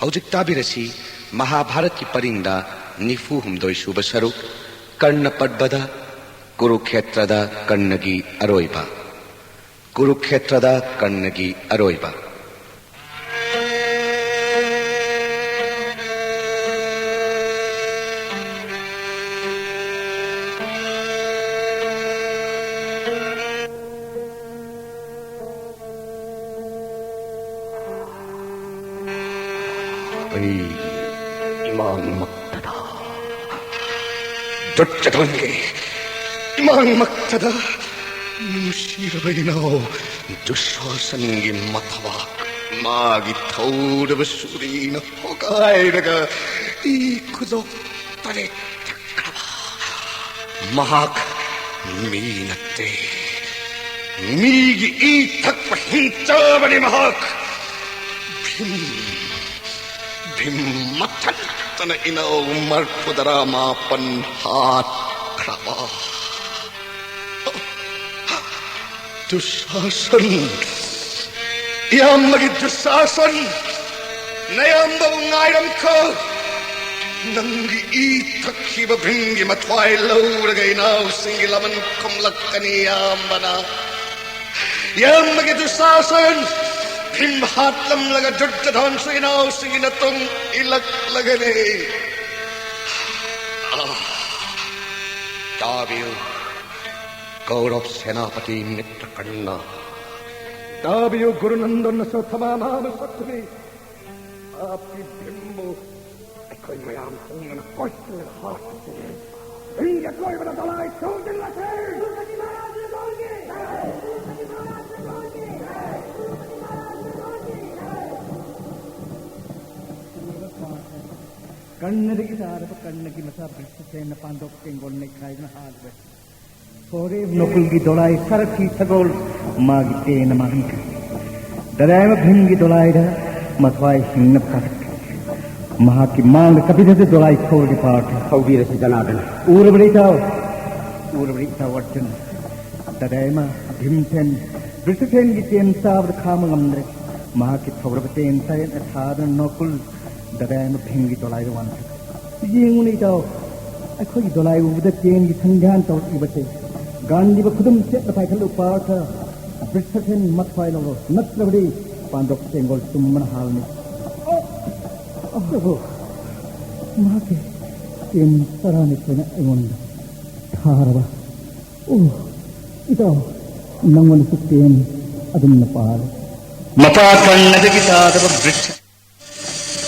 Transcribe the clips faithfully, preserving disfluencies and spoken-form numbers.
ꯍꯧꯖꯤꯛ ꯇꯥꯕꯤꯔꯁꯤ ꯃꯍꯥꯚꯥꯔꯠꯀꯤ ꯄꯔꯤꯡꯗ ꯅꯤꯐꯨ ꯍꯨꯝꯗꯣꯏ ꯁꯨꯕ ꯁꯔꯨꯛ, ꯀꯔꯅ ꯄꯔꯕꯗ, ꯀꯨꯔꯨꯈꯦꯇ꯭ꯔꯗ ꯀꯔꯅꯒꯤ ꯑꯔꯣꯏꯕ꯫ ꯀꯨꯔꯨꯈꯦꯇ꯭ꯔꯗ ꯀꯔꯅꯒꯤ ꯑꯔꯣꯏꯕ꯫ ꯑꯩ ꯏꯃꯥꯡꯃꯛꯇꯗ, ꯗꯨꯠꯇꯗꯣꯟꯒꯤ ꯏꯃꯥꯡꯃꯛꯇꯗ ꯅꯨꯡꯁꯤꯔꯕ ꯏꯅꯥꯎ ꯗꯨꯁꯥꯁꯟꯒꯤ ꯃꯊꯕꯥꯛ ꯃꯥꯒꯤ ꯊꯧꯔꯕ ꯁꯨꯔꯤꯅ ꯍꯣꯒꯥꯏꯔꯒ ꯏ ꯈꯨꯗꯣꯞ ꯇꯔꯦꯠ ꯊꯛꯈ꯭ꯔꯕ꯫ ꯃꯍꯥꯛ ꯃꯤ ꯅꯠꯇꯦ꯫ ꯃꯤꯒꯤ ꯏ ꯊꯛꯄ ꯍꯤꯡꯆꯥꯕꯅꯤ ꯃꯍꯥꯛ꯫ ꯚꯤꯝ, ꯚꯤꯝ ꯃꯊꯟꯇꯅ ꯏꯅꯥꯎ ꯃꯔꯐꯨꯗꯔꯥ ꯃꯥꯄꯟ ꯍꯥꯠꯈ꯭ꯔꯕ꯫ ꯗꯨꯁꯥꯁꯟ, ꯏꯌꯥꯝꯕꯒꯤ ꯗꯨꯁꯥꯁꯟ, ꯅꯌꯥꯝꯕꯕꯨ ꯉꯥꯏꯔꯝꯈꯣ꯫ ꯅꯪꯒꯤ ꯏ ꯊꯛꯈꯤꯕ ꯚꯤꯝꯒꯤ ꯃꯊ꯭ꯋꯥꯏ ꯂꯧꯔꯒ ꯏꯅꯥꯎꯁꯤꯡꯒꯤ ꯂꯃꯟ ꯈꯨꯝꯂꯛꯀꯅꯤ ꯏꯌꯥꯝꯕꯅ꯫ ꯏꯌꯥꯝꯕꯒꯤ ꯗꯨꯁꯥꯁꯟ, ꯚꯤꯝ ꯍꯥꯠꯂꯝꯂꯒ ꯗꯨꯔꯖꯣꯙꯟꯁꯨ ꯏꯅꯥꯎꯁꯤꯡꯒꯤ ꯅꯇꯨꯡ ꯏꯜꯂꯛꯂꯒꯅꯤ꯫ ꯑꯥ, ꯇꯥꯕꯤꯌꯨ꯫ ꯀꯧꯔꯕ ꯁꯦꯅꯥꯄꯇꯤ ꯃꯤꯇ꯭ꯔ ꯀꯔꯅ, ꯇꯥꯕꯤꯌꯨ ꯒꯨꯔꯨ ꯅꯟꯗꯟ ꯑꯁ꯭ꯋꯠꯊꯥꯃꯥ ꯃꯍꯥꯕꯣꯙꯤꯁꯠꯇꯨꯒꯤ ꯄꯥꯞꯀꯤ ꯚꯤꯝꯕꯨ ꯑꯩꯈꯣꯏ ꯃꯌꯥꯝ ꯄꯨꯟꯗꯨꯅ ꯀꯣꯏꯁꯤꯜꯂꯒ ꯍꯥꯠꯂꯁꯤ꯫ ꯚꯤꯝꯒꯤ ꯑꯀꯣꯏꯕꯗ ꯗꯣꯂꯥꯏ ꯇꯧꯁꯤꯜꯂꯁꯤ꯫ ꯀꯔꯅꯗꯒꯤ ꯇꯥꯔꯕ ꯀꯔꯅꯒꯤ ꯃꯆꯥ ꯕ꯭ꯔꯤꯁꯇꯁꯦꯅ ꯄꯥꯟꯗꯣꯞ ꯇꯦꯡꯒꯣꯜ ꯅꯩꯈꯥꯏꯗꯨꯅ ꯍꯥꯠꯂꯨꯔꯦ꯫ ꯁꯣꯔꯦ ꯅꯣꯀꯨꯜꯒꯤ ꯗꯣꯂꯥꯏ ꯁꯔꯛꯀꯤ ꯁꯒꯣꯜ ꯃꯥꯒꯤ ꯄꯦꯟꯅ ꯃꯥꯡꯍꯟꯈ꯭ꯔꯦ꯫ ꯗꯗꯥꯏꯃ ꯚꯤꯝꯒꯤ ꯗꯣꯂꯥꯏꯗ ꯃꯊ꯭ꯋꯥꯏ ꯍꯤꯡꯅꯕ ꯀꯥꯈꯠꯈ꯭ꯔꯦ꯫ ꯃꯍꯥꯛꯀꯤ ꯃꯥꯡꯗ ꯀꯄꯤꯂꯗ ꯗꯣꯂꯥꯏ ꯈꯧꯔꯒꯤ ꯄꯥꯔꯊ ꯍꯧꯕꯤꯔꯁꯤ ꯖꯅꯥꯗꯅ꯫ ꯎꯔꯕ꯭ꯔꯥ ꯏꯇꯥꯎ? ꯎꯔꯕ꯭ꯔꯥ ꯏꯇꯥꯎ ꯑꯔꯖꯨꯟ? ꯗꯗꯥꯏꯃ ꯚꯤꯝꯁꯦꯟ ꯕ꯭ꯔꯤꯁꯇꯁꯦꯟꯒꯤ ꯆꯦꯟ ꯆꯥꯕꯗ ꯈꯥꯡꯕ ꯉꯝꯗ꯭ꯔꯦ꯫ ꯃꯍꯥꯛꯀꯤ ꯊꯧꯔꯕ ꯇꯦꯟ ꯇꯔꯦꯠꯅ ꯊꯥꯗꯨꯅ ꯅꯣꯀꯨꯜ ꯗꯗꯥꯏꯃ ꯚꯤꯝꯒꯤ ꯗꯣꯂꯥꯏꯗ ꯋꯥꯟꯊꯈꯤ꯫ ꯌꯦꯡꯉꯨꯅꯦ ꯏꯇꯥꯎ, ꯑꯩꯈꯣꯏꯒꯤ ꯗꯣꯂꯥꯏ ꯎꯕꯗ ꯇꯦꯟꯒꯤ ꯁꯪꯙ꯭ꯌꯥꯟ ꯇꯧꯔꯛꯂꯤꯕꯁꯦ ꯒꯥꯟꯙꯤꯕ ꯈꯨꯗꯨꯝ ꯆꯦꯠꯅ ꯄꯥꯏꯈꯠꯂꯨ ꯄꯥꯔꯊ꯫ ꯕ꯭ꯔꯤꯠꯁꯁꯦꯟ ꯃꯊ꯭ꯋꯥꯏ ꯂꯧꯔꯣ, ꯅꯠꯇ꯭ꯔꯕꯗꯤ ꯄꯥꯟꯗꯣꯞ ꯇꯦꯡꯒꯣꯜ ꯆꯨꯝꯕꯅ ꯍꯥꯜꯂꯅꯤ꯫ ꯑꯣ, ꯑꯣ, ꯃꯍꯥꯛꯀꯤ ꯇꯦꯟ ꯇꯔꯥꯅꯤꯊꯣꯏꯅ ꯑꯩꯉꯣꯟꯗ ꯊꯥꯔꯕ꯫ ꯑꯣ, ꯏꯇꯥꯎ, ꯅꯪꯉꯣꯟꯗꯁꯨ ꯇꯦꯟ ꯑꯗꯨꯝꯅ ꯄꯥꯜꯂꯤ꯫ ꯃꯄꯥ ꯀꯔꯅꯗꯒꯤ ꯇꯥꯗꯕ ꯕ꯭ꯔꯤꯠꯁ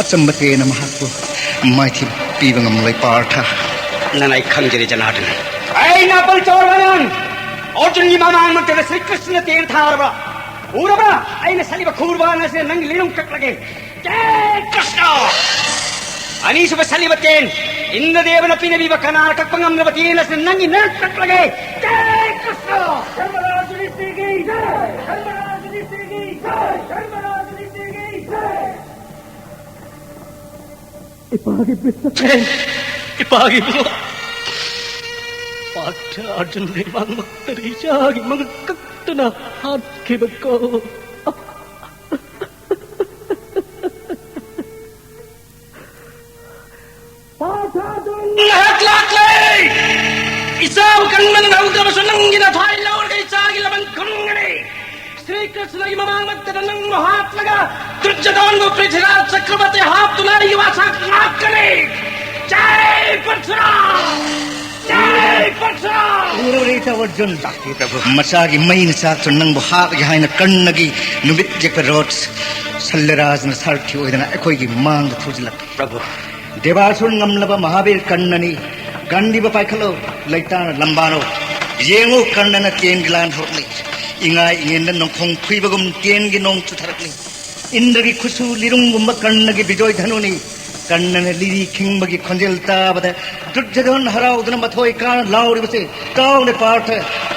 ꯑꯆꯝꯕ ꯇꯦꯟꯅ ꯃꯍꯥꯛꯄꯨ ꯃꯥꯏꯊꯤꯕ ꯄꯤꯕ ꯉꯝꯂꯣꯏ ꯄꯥꯔꯊ꯫ ꯅꯅꯥꯏ ꯈꯪꯖꯔꯤ ꯖꯅꯥꯔꯗꯟ꯫ ꯑꯩ ꯅꯥꯄꯜ ꯆꯥꯎꯔꯕ ꯅꯪ ꯑꯔꯖꯨꯟꯒꯤ ꯃꯃꯥꯡꯃꯛꯇꯗ ꯁ꯭ꯔꯤ ꯀ꯭ꯔꯤꯁꯅ ꯇꯦꯟ ꯊꯥꯔꯕ ꯎꯔꯕ? ꯑꯩꯅ ꯁꯠꯂꯤꯕ ꯈꯨꯔꯕꯥꯟ ꯑꯁꯤꯅ ꯅꯪꯒꯤ ꯂꯤꯔꯨꯡ ꯀꯛꯂꯒꯦ꯫ ꯖꯦ ꯀ꯭ꯔꯤꯁꯅ! ꯑꯅꯤꯁꯨꯕ ꯁꯠꯂꯤꯕ ꯇꯦꯟ, ꯏꯟꯗ꯭ꯔꯗꯦꯕꯅ ꯄꯤꯅꯕꯤꯕ ꯀꯅꯥꯅ ꯀꯛꯄ ꯉꯝꯗꯕ ꯇꯦꯟ ꯑꯁꯤꯅ ꯅꯪꯒꯤ ꯅꯔꯛ ꯀꯛꯂꯒꯦ꯫ ꯖꯦ ꯀ꯭ꯔꯤꯁꯅ! ꯙꯔꯃꯔꯥꯖ ꯅꯤꯇꯤꯒꯤ ꯖꯦ! ꯙꯔꯃꯔꯥꯖ ꯅꯤꯇꯤꯒꯤ ꯖꯦ! ꯙꯔꯃꯔꯥꯖ ꯅꯤꯇꯤꯒꯤ ꯖꯦ! ꯏꯄꯥꯒꯤ ꯕꯤꯁ ꯏꯄꯥꯒꯤ ꯏꯕꯨꯡꯉꯣ꯫ ꯄꯥꯔꯊ ꯑꯔꯖꯨꯟꯒꯤ ꯃꯥꯡꯃꯛꯇꯗ ꯏꯆꯥꯒꯤ ꯃꯉꯛ ꯀꯛꯇꯨꯅ ꯍꯥꯠꯈꯤꯕꯀꯣ꯫ ꯄꯥꯔꯊ ꯑꯔꯖꯨꯟ! ꯉꯥꯏꯍꯥꯛ ꯂꯥꯛꯂꯦ! ꯏꯆꯥꯕꯨ ꯀꯟꯕꯅ ꯅꯪꯍꯧꯗ꯭ꯔꯕꯁꯨ ꯅꯪꯒꯤ ꯅꯊꯥꯏ ꯂꯧꯔꯒ ꯏꯆꯥꯒꯤ ꯂꯃꯟ ꯈꯨꯝꯒꯅꯤ꯫ ꯁ꯭ꯔꯤ ꯀ꯭ꯔꯤꯁꯅꯒꯤ ꯃꯃꯥꯡꯃꯛꯇꯗ ꯅꯪꯕꯨ ꯍꯥꯠꯂꯒ ꯗꯨꯔꯖꯣꯙꯟꯕꯨ ꯄ꯭ꯔꯤꯊꯤꯔꯥꯖ ꯆꯀ꯭ꯔꯕꯔꯇꯤ ꯍꯥꯞꯇꯨꯅ ꯑꯩꯒꯤ ꯋꯥꯁꯛ ꯉꯥꯛꯀꯅꯤ꯫ ꯖꯥꯏ ꯄꯔꯁꯨꯔꯥꯝ! ꯖꯥꯏ ꯄꯔꯁꯨꯔꯥꯝ! ꯎꯔꯕ꯭ꯔꯥ ꯏꯇꯥꯎ ꯑꯔꯖꯨꯟ? ꯂꯥꯛꯄꯤꯌꯨ ꯄ꯭ꯔꯚꯨ꯫ ꯃꯆꯥꯒꯤ ꯃꯩꯅ ꯆꯥꯛꯇꯨꯅ ꯅꯪꯕꯨ ꯍꯥꯠꯂꯒꯦ ꯍꯥꯏꯅ ꯀꯔꯅꯒꯤ ꯅꯨꯃꯤꯠ ꯌꯦꯛꯄ ꯔꯣꯠ ꯁꯜꯂꯔꯥꯖꯅ ꯁꯥꯔꯊꯤ ꯑꯣꯏꯗꯅ ꯑꯩꯈꯣꯏꯒꯤ ꯃꯥꯡꯗ ꯊꯧꯖꯤꯜꯂꯛꯂꯤ꯫ ꯄ꯭ꯔꯚꯨ꯫ ꯗꯦꯕꯥꯁꯨꯔ ꯉꯝꯂꯕ ꯃꯍꯥꯕꯤꯔ ꯀꯔꯅꯅꯤ꯫ ꯒꯥꯟꯙꯤꯕ ꯄꯥꯏꯈꯠꯂꯣ, ꯂꯩꯇꯥꯅ ꯂꯝꯕꯥꯔꯣ꯫ ꯌꯦꯡꯉꯨ, ꯀꯔꯅꯅ ꯇꯦꯟꯒꯤ ꯂꯥꯟ ꯍꯧꯔꯛꯂꯤ꯫ ꯏꯉꯥ ꯏꯉꯦꯟꯗ ꯅꯣꯡꯈꯣꯡ ꯐꯨꯏꯕꯒꯨꯝ ꯇꯦꯟꯒꯤ ꯅꯣꯡ ꯆꯨꯊꯔꯛꯂꯤ꯫ ꯏꯟꯗ꯭ꯔꯒꯤ ꯈꯨꯠꯁꯨ ꯂꯤꯔꯨꯡꯒꯨꯝꯕ ꯀꯔꯅꯒꯤ ꯕꯤꯖꯣꯏ ꯙꯅꯨꯅꯤ꯫ ꯀꯔꯅꯅ ꯂꯤꯔꯤ ꯈꯤꯡꯕꯒꯤ ꯈꯣꯟꯖꯦꯜ ꯇꯥꯕꯗ ꯗꯨꯔꯖꯣꯙꯟ ꯍꯔꯥꯎꯗꯨꯅ ꯃꯊꯣꯏ ꯀꯥꯅ ꯂꯥꯎꯔꯤꯕꯁꯤ ꯇꯥꯎꯅꯦ ꯄꯥꯔꯊ꯫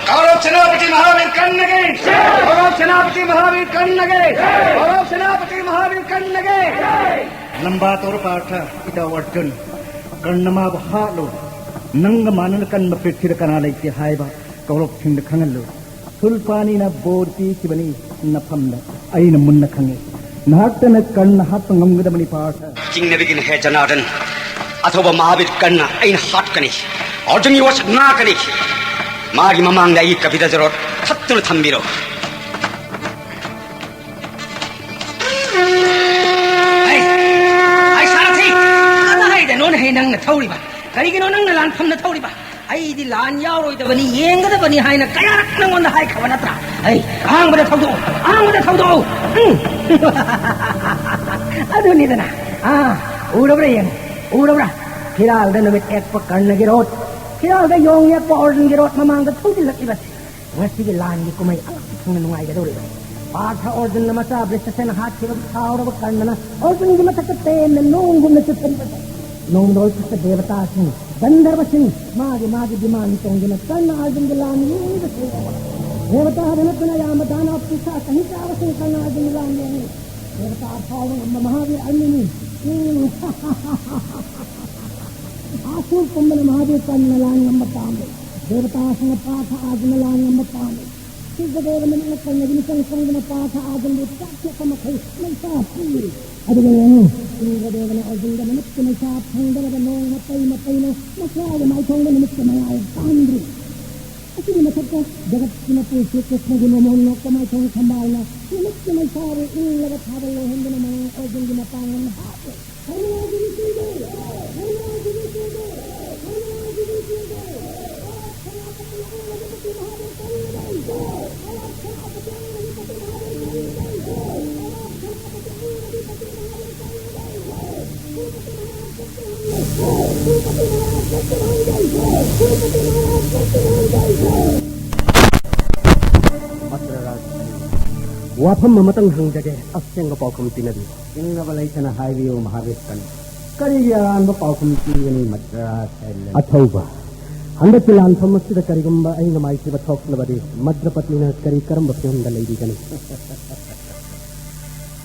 ꯀꯧꯔꯕ ꯁꯦꯅꯥꯄꯇꯤ ꯃꯍꯥꯕꯤꯔ ꯀꯔꯅꯒꯤ! ꯀꯧꯔꯕ ꯁꯦꯅꯥꯄꯇꯤ ꯃꯍꯥꯕꯤꯔ ꯀꯔꯅꯒꯤ! ꯀꯧꯔꯕ ꯁꯦꯅꯥꯄꯇꯤ ꯃꯍꯥꯕꯤꯔ ꯀꯔꯅꯒꯤ! ꯂꯝꯕꯥ ꯇꯧꯔꯣ ꯄꯥꯔꯊ, ꯏꯇꯥꯎ ꯑꯔꯖꯨꯟ꯫ ꯀꯔꯅ ꯃꯥꯕꯨ ꯍꯥꯠꯂꯨ꯫ ꯅꯪꯒ ꯃꯥꯟꯅꯅ ꯀꯟꯕ ꯄ꯭ꯔꯤꯊꯤꯕꯤꯗ ꯀꯅꯥ ꯂꯩꯇꯦ ꯍꯥꯏꯕ ꯀꯧꯔꯕꯁꯤꯡꯗ ꯈꯪꯍꯜꯂꯨ꯫ ꯁꯨꯜꯄꯥꯅꯤꯅ ꯕꯣꯔ ꯄꯤꯈꯤꯕꯅꯤ ꯅꯐꯝꯗ꯫ ꯑꯩꯅ ꯃꯨꯟꯅ ꯈꯪꯏ, ꯅꯍꯥꯛꯇꯅ ꯀꯔꯅ ꯍꯥꯠꯄ ꯉꯝꯒꯗꯕꯅꯤ, ꯄꯥꯔꯊ꯫ ꯆꯤꯡꯅꯕꯤꯒꯅꯨ ꯍꯦ ꯖꯅꯥꯔꯗꯟ, ꯑꯊꯧꯕ ꯃꯍꯥꯕꯤꯔ ꯀꯔꯅ ꯑꯩꯅ ꯍꯥꯠꯀꯅꯤ, ꯑꯔꯖꯨꯟꯒꯤ ꯋꯥꯁꯛ ꯉꯥꯛꯀꯅꯤ꯫ ꯃꯥꯒꯤ ꯃꯃꯥꯡꯗ ꯑꯩꯒꯤ ꯀꯄꯤꯂ ꯖꯔꯣꯠ ꯊꯠꯇꯨꯅ ꯊꯝꯕꯤꯔꯣ꯫ ꯑꯩ, ꯑꯩ ꯁꯥꯔꯊꯤ, ꯀꯗꯥꯏꯗꯅꯣꯅꯦ ꯍꯦ ꯅꯪꯅ ꯊꯧꯔꯤꯕ? ꯀꯔꯤꯒꯤꯅꯣ ꯅꯪꯅ ꯂꯥꯟꯐꯝꯗ ꯊꯧꯔꯤꯕ? ꯑꯩꯗꯤ ꯂꯥꯟ ꯌꯥꯎꯔꯣꯏꯗꯕꯅꯤ, ꯌꯦꯡꯒꯗꯕꯅꯤ ꯍꯥꯏꯅ ꯀꯌꯥꯔꯛ ꯅꯪꯉꯣꯟꯗ ꯍꯥꯏꯈ꯭ꯔꯕ ꯅꯠꯇ꯭ꯔꯥ? ꯑꯩ, ꯑꯍꯥꯡꯕꯗ ꯊꯧꯗꯣꯛꯑꯣ, ꯑꯍꯥꯡꯕꯗ ꯊꯧꯗꯣꯛꯑꯣ꯫ ꯎꯝ꯫ ꯑꯗꯨꯅꯤꯗꯅ꯫ ꯑꯥ, ꯎꯔꯕ꯭ꯔꯥ ꯌꯦꯡꯉꯨ, ꯎꯔꯕ꯭ꯔꯥ? ꯐꯤꯔꯥꯜꯗ ꯅꯨꯃꯤꯠ ꯌꯦꯛꯄ ꯀꯔꯅꯒꯤ ꯔꯣꯠ, ꯐꯤꯔꯥꯜꯗ ꯌꯣꯡ ꯌꯦꯛꯄ ꯑꯔꯖꯨꯟꯒꯤ ꯔꯣꯠ ꯃꯃꯥꯡꯗ ꯊꯧꯖꯤꯜꯂꯛꯂꯤꯕꯁꯦ꯫ ꯉꯁꯤꯒꯤ ꯂꯥꯟꯒꯤ ꯀꯨꯝꯍꯩ ꯑꯉꯛꯄ ꯐꯪꯅ ꯅꯨꯡꯉꯥꯏꯒꯗꯧꯔꯤꯕꯅꯤ꯫ ꯄꯥꯔꯊ ꯑꯔꯖꯨꯟ ꯃꯆꯥ ꯕ꯭ꯔꯤꯁꯦꯁꯟ ꯍꯥꯠꯈꯤꯕ ꯁꯥꯎꯔꯕ ꯀꯔꯅꯅ ꯑꯔꯖꯨꯟꯒꯤ ꯃꯊꯛꯇ ꯇꯦꯟꯅ ꯅꯣꯡꯒꯨꯝꯅ ꯆꯨꯞꯄꯔꯤꯕꯁꯦ꯫ ꯅꯣꯡꯃꯗ ꯑꯣꯏꯊꯣꯛꯄ ꯗꯦꯕꯇꯥꯁꯤꯡ, ꯒꯟꯙꯔꯕꯁꯤꯡ ꯃꯥꯒꯤ ꯃꯥꯒꯤ ꯕꯤꯃꯥꯟ ꯇꯣꯡꯗꯨꯅ ꯀꯔꯅ ꯑꯔꯖꯨꯟꯒꯤ ꯂꯥꯟ ꯌꯦꯡꯂꯤꯕꯁꯦ꯫ ꯗꯦꯕꯇꯥꯗ ꯅꯠꯇꯅ ꯑꯌꯥꯝꯕ ꯗꯥꯅꯕ ꯄꯤꯁꯥ ꯆꯍꯤ ꯆꯥꯕꯁꯤꯡ ꯀꯔꯅ ꯑꯔꯖꯨꯟꯒꯤ ꯂꯥꯟ ꯌꯦꯡꯂꯤ꯫ ꯗꯦꯕꯇꯥ ꯐꯥꯎꯕ ꯉꯝꯕ ꯃꯍꯥꯕꯤꯔ ꯑꯅꯤꯅꯤ꯫ ꯎꯝ꯫ ꯑꯁꯨꯛ ꯀꯨꯝꯕꯅ ꯃꯍꯥꯕꯤꯔ ꯀꯔꯅ ꯂꯥꯟ ꯉꯝꯕ ꯄꯥꯝꯂꯦ꯫ ꯗꯦꯕꯇꯥꯁꯤꯡꯅ ꯄꯥꯔꯊ ꯑꯔꯖꯨꯟꯅ ꯂꯥꯟ ꯉꯝꯕ ꯄꯥꯝꯂꯦ꯫ ꯁꯨꯔꯖꯗꯦꯕꯅ ꯃꯤꯠꯅ ꯀꯔꯅꯒꯤ ꯃꯤꯆꯪ ꯆꯪꯗꯨꯅ ꯄꯥꯔꯊ ꯑꯔꯖꯨꯟꯕꯨ ꯆꯥꯛ ꯊꯣꯛꯄ ꯃꯈꯩ ꯃꯩꯁꯥ ꯄꯤꯔꯤ꯫ ꯑꯗꯨꯒ ꯌꯦꯡꯉꯨ, ꯏꯟꯗ꯭ꯔꯗꯦꯕꯅ ꯑꯔꯖꯨꯟꯗ ꯅꯨꯃꯤꯠꯀꯤ ꯃꯩꯁꯥ ꯐꯪꯗꯅꯕ ꯅꯣꯡ ꯃꯄꯩ ꯃꯄꯩꯅ ꯃꯁꯥꯒꯤ ꯃꯥꯏꯊꯣꯡꯗ ꯅꯨꯃꯤꯠꯀꯤ ꯃꯉꯥꯜ ꯄꯥꯟꯗ꯭ꯔꯤ꯫ ꯑꯁꯤꯒꯤ ꯃꯊꯛꯇ ꯖꯒꯠꯀꯤ ꯃꯄꯨ ꯁ꯭ꯔꯤ ꯀ꯭ꯔꯤꯁꯅꯒꯤ ꯃꯃꯣꯟ ꯅꯣꯛꯄ ꯃꯥꯏꯊꯣꯡ ꯊꯝꯕꯥꯜꯅ ꯅꯨꯃꯤꯠꯀꯤ ꯃꯩꯁꯥꯕꯨ ꯏꯪꯂꯕ ꯊꯥꯕꯜ ꯂꯣꯏꯍꯟꯗꯨꯅ ꯃꯉꯥꯜ ꯑꯔꯖꯨꯟꯒꯤ ꯃꯄꯥꯡꯒꯜꯅ ꯍꯥꯞꯂꯦ꯫ ꯋꯥꯐꯝ ꯑꯃꯇꯪ ꯍꯪꯖꯒꯦ, ꯑꯁꯦꯡꯕ ꯄꯥꯎꯈꯨꯝ ꯄꯤꯅꯕꯤꯌꯨ꯫ ꯆꯤꯡꯅꯕ ꯂꯩꯇꯅ ꯍꯥꯏꯕꯤꯌꯨ, ꯃꯍꯥꯕꯤꯔ ꯀꯔꯅ꯫ ꯀꯔꯤꯒꯤ ꯑꯔꯥꯟꯕ ꯄꯥꯎꯈꯨꯝ ꯄꯤꯒꯅꯤ, ꯃꯗ꯭ꯔ ꯁꯥꯍꯦꯕ? ꯑꯊꯧꯕ, ꯍꯟꯗꯛꯀꯤ ꯂꯥꯟꯐꯝ ꯑꯁꯤꯗ ꯀꯔꯤꯒꯨꯝꯕ ꯑꯩꯅ ꯃꯥꯏꯊꯤꯕ ꯊꯣꯛꯂꯕꯗꯤ ꯃꯗ꯭ꯔꯄꯇꯤꯅ ꯀꯔꯤ ꯀꯔꯝꯕ ꯐꯤꯕꯝꯗ ꯂꯩꯕꯤꯒꯅꯤ?